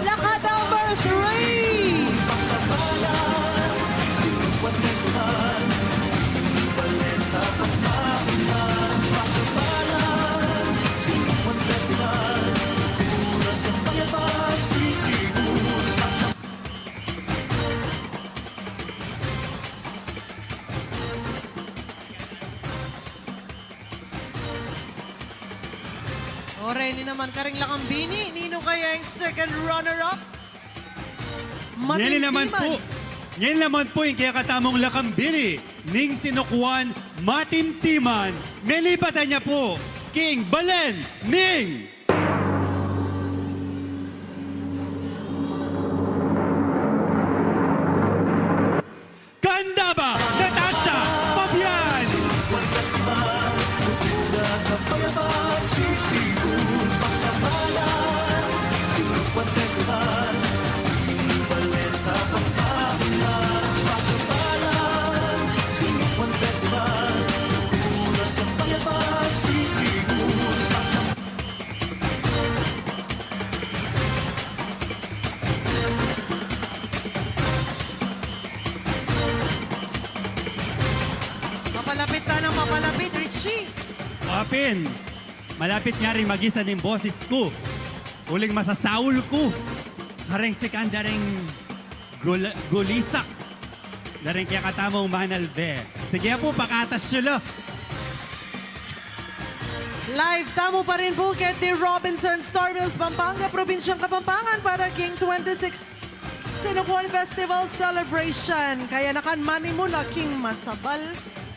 Lakan number three. O, reni naman kareng Lakang Bini, ninu kaya ing second runner-up? Ngeni naman pu, Matimtiman. Ngeni naman pu ing kekatamung Lakang Bini ning Sinukuan Matimtiman, menlipatan ya pu king balen ning Candaba, Natasha Fabian. Mapalapit ta nang mapalapit, Richie. Apin, malapit ya ring magisa ning boses ku. Uling masasaul ku kareng sikan da ring gul-, gulisak da ring kekatamung manalbe. Sige pu, pakatas yu la. Live tamu pa rin pu keti Robinson, Star Mills, Pampanga, probinsyang Kapampangan para king twenty-sixth Sinukuan Festival Celebration. Kaya nakan manimu na king masabal,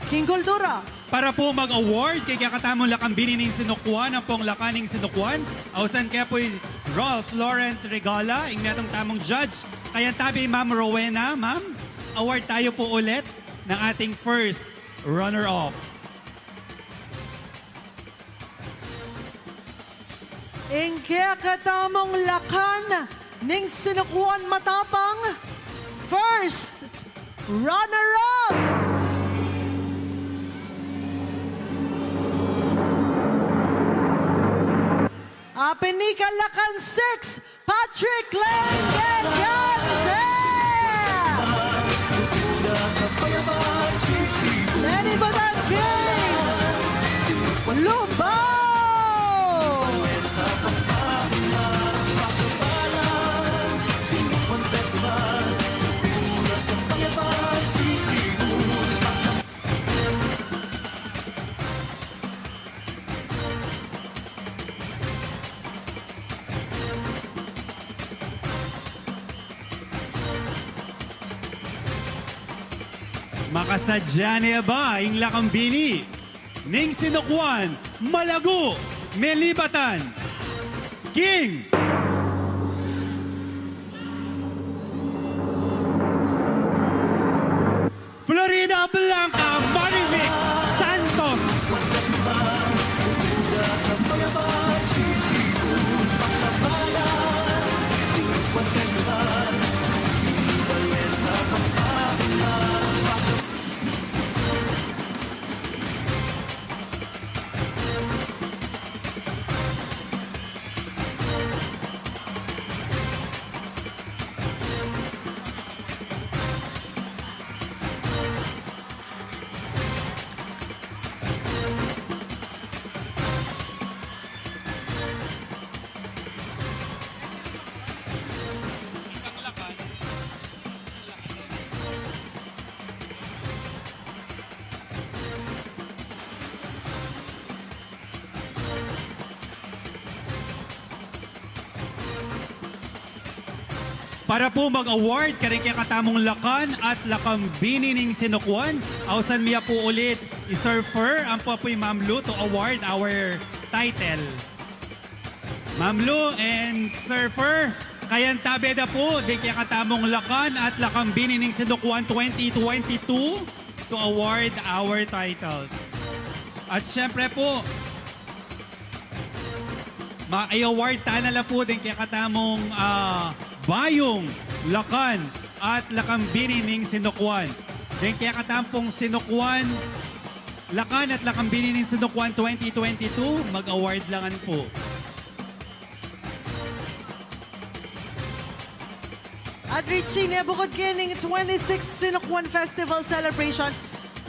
king kultura. Para pu mag-award keng kekatamung Lakang Bini ning Sinukuan ampong Lakan ning Sinukuan, ausan ke pu i Ralph Lawrence Regala, ing metung tamung judge. Kaya tabi Ma'am Rowena, ma'am, award tayo pu ulit ng ating first runner-up. Ing kekatamung Lakan ning Sinukuan Matapang, first runner-up, apin ika Lakan six, Patrick Leng Gagante. Menibat ya king Lubao. Makasadya ne ba ing lakang bini ning Sinukuan, Malagu, Melibatan, king Florida Blanca, Marivic Santos. Para pu mag-award karing kekatamung lakan at lakang bini ning Sinukuan, ausan mi ya pu ulit i Sir Fer ampo pu i Ma'am Lu to award our title. Ma'am Lu and Sir Fer, kayabe da pu ding kekatamung lakan at lakang bini ning Sinukuan twenty twenty-two to award our titles. At syempre pu, ma-award tana la pu ding kekatamung, ah, bayung lakan at lakang bini ning Sinukuan. Ding kekatamung Sinukuan, lakan at lakang bini ning Sinukuan twenty twenty-two, mag-award la ngan pu. At Richie, ne, bukod kening twenty-sixth Sinukuan Festival Celebration,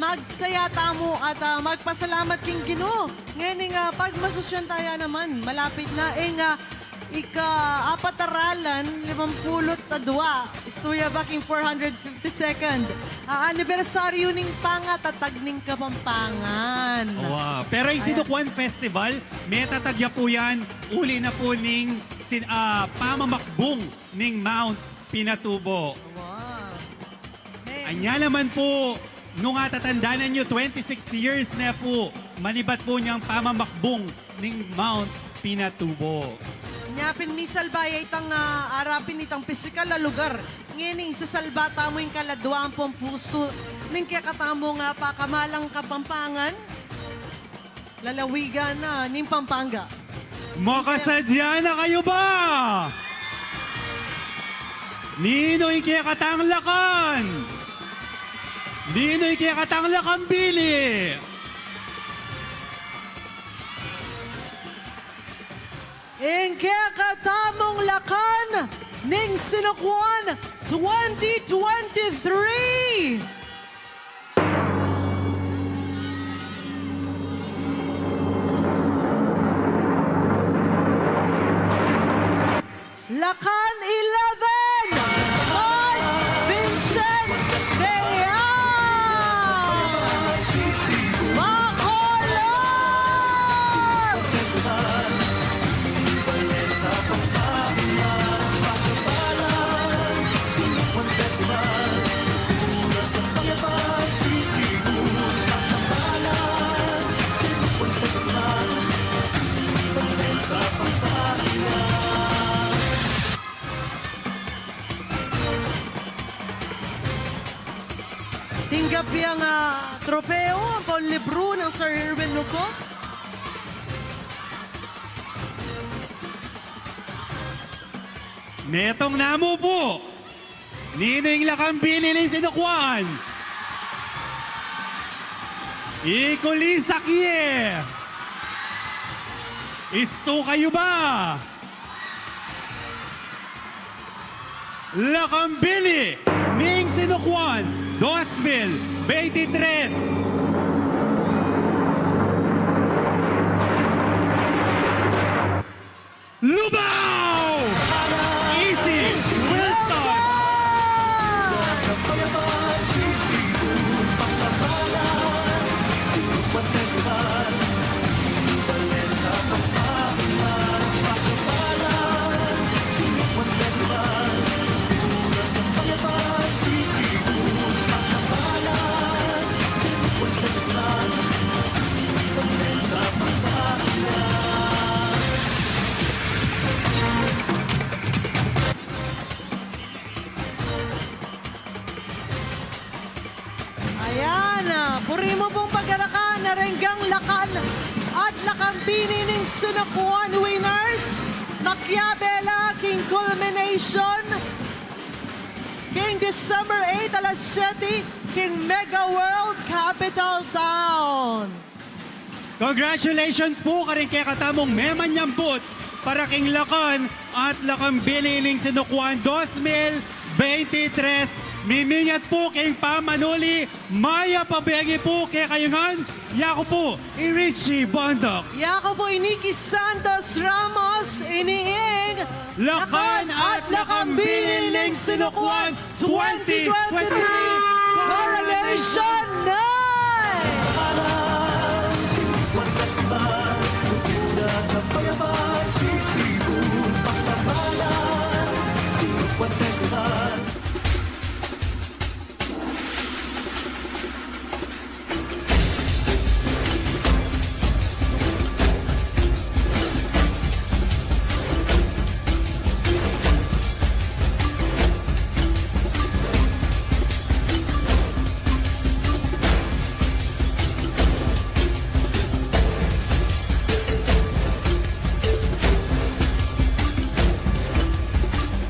magsaya tamu at, ah, magpasalamat king Ginu. Ngening, ah, pagmasusyan taya naman, malapit na ing, ah, ika-apat a ralan limampulu't adua. Istorya ba king four hundred fifty-second, ah, anibersaryu ning pangatatag ning Kapampangan. Wow. Pero ing Sinukuan Festival, metatag ya pu yan uli na pu ning sin-, ah, pamamakbung ning Mount Pinatubo. Wow. Anya naman pu, nung atatandanan yu, twenty-six years ne pu manibat pu neng pamamakbung ning Mount Pinatubo. Nya pin misalba ya itang, ah, arapin itang pisikal a lugar. Ngeni isasalba tamu ing kaladua ampong pusu ning kekatamung pakamalang Kapampangan, lalawigan na ning Pampanga. Makasadya na kayu ba? Ninu ing kekatang lakan? Ninu ing kekatang lakang bini? Ing kekatamung lakan ning Sinukuan twenty twenty-three. Lakan eleven, Mark Vincent Bea. Bacolod! Tinggap yang, ah, tropeo ampong libru nang Sir Irwin Luco. Metung namu pu. Ninu ing lakang bini ning Sinukuan? Ikulisak ye. Istu kayu ba? Lakang bini ning Sinukuan dos mil veintitrés. Lubao! Isis Wilson! Bini ning Sinukuan winners, makyabe la king culmination king December eight, alas siyete, king Mega World Capital Town. Congratulations pu karing kekatamung memanyambut para king Lakan at Lakang Bini ning Sinukuan dos mil veintitrés. Mimingat pu king pamanuli, mayap a bengi pu kekayu ngan. Yaku pu i Richie Bondoc. Yaku pu i Nikki Santos Ramos, ini ing Lakan at Lakang Bini ning Sinukuan twenty twenty-three Coronation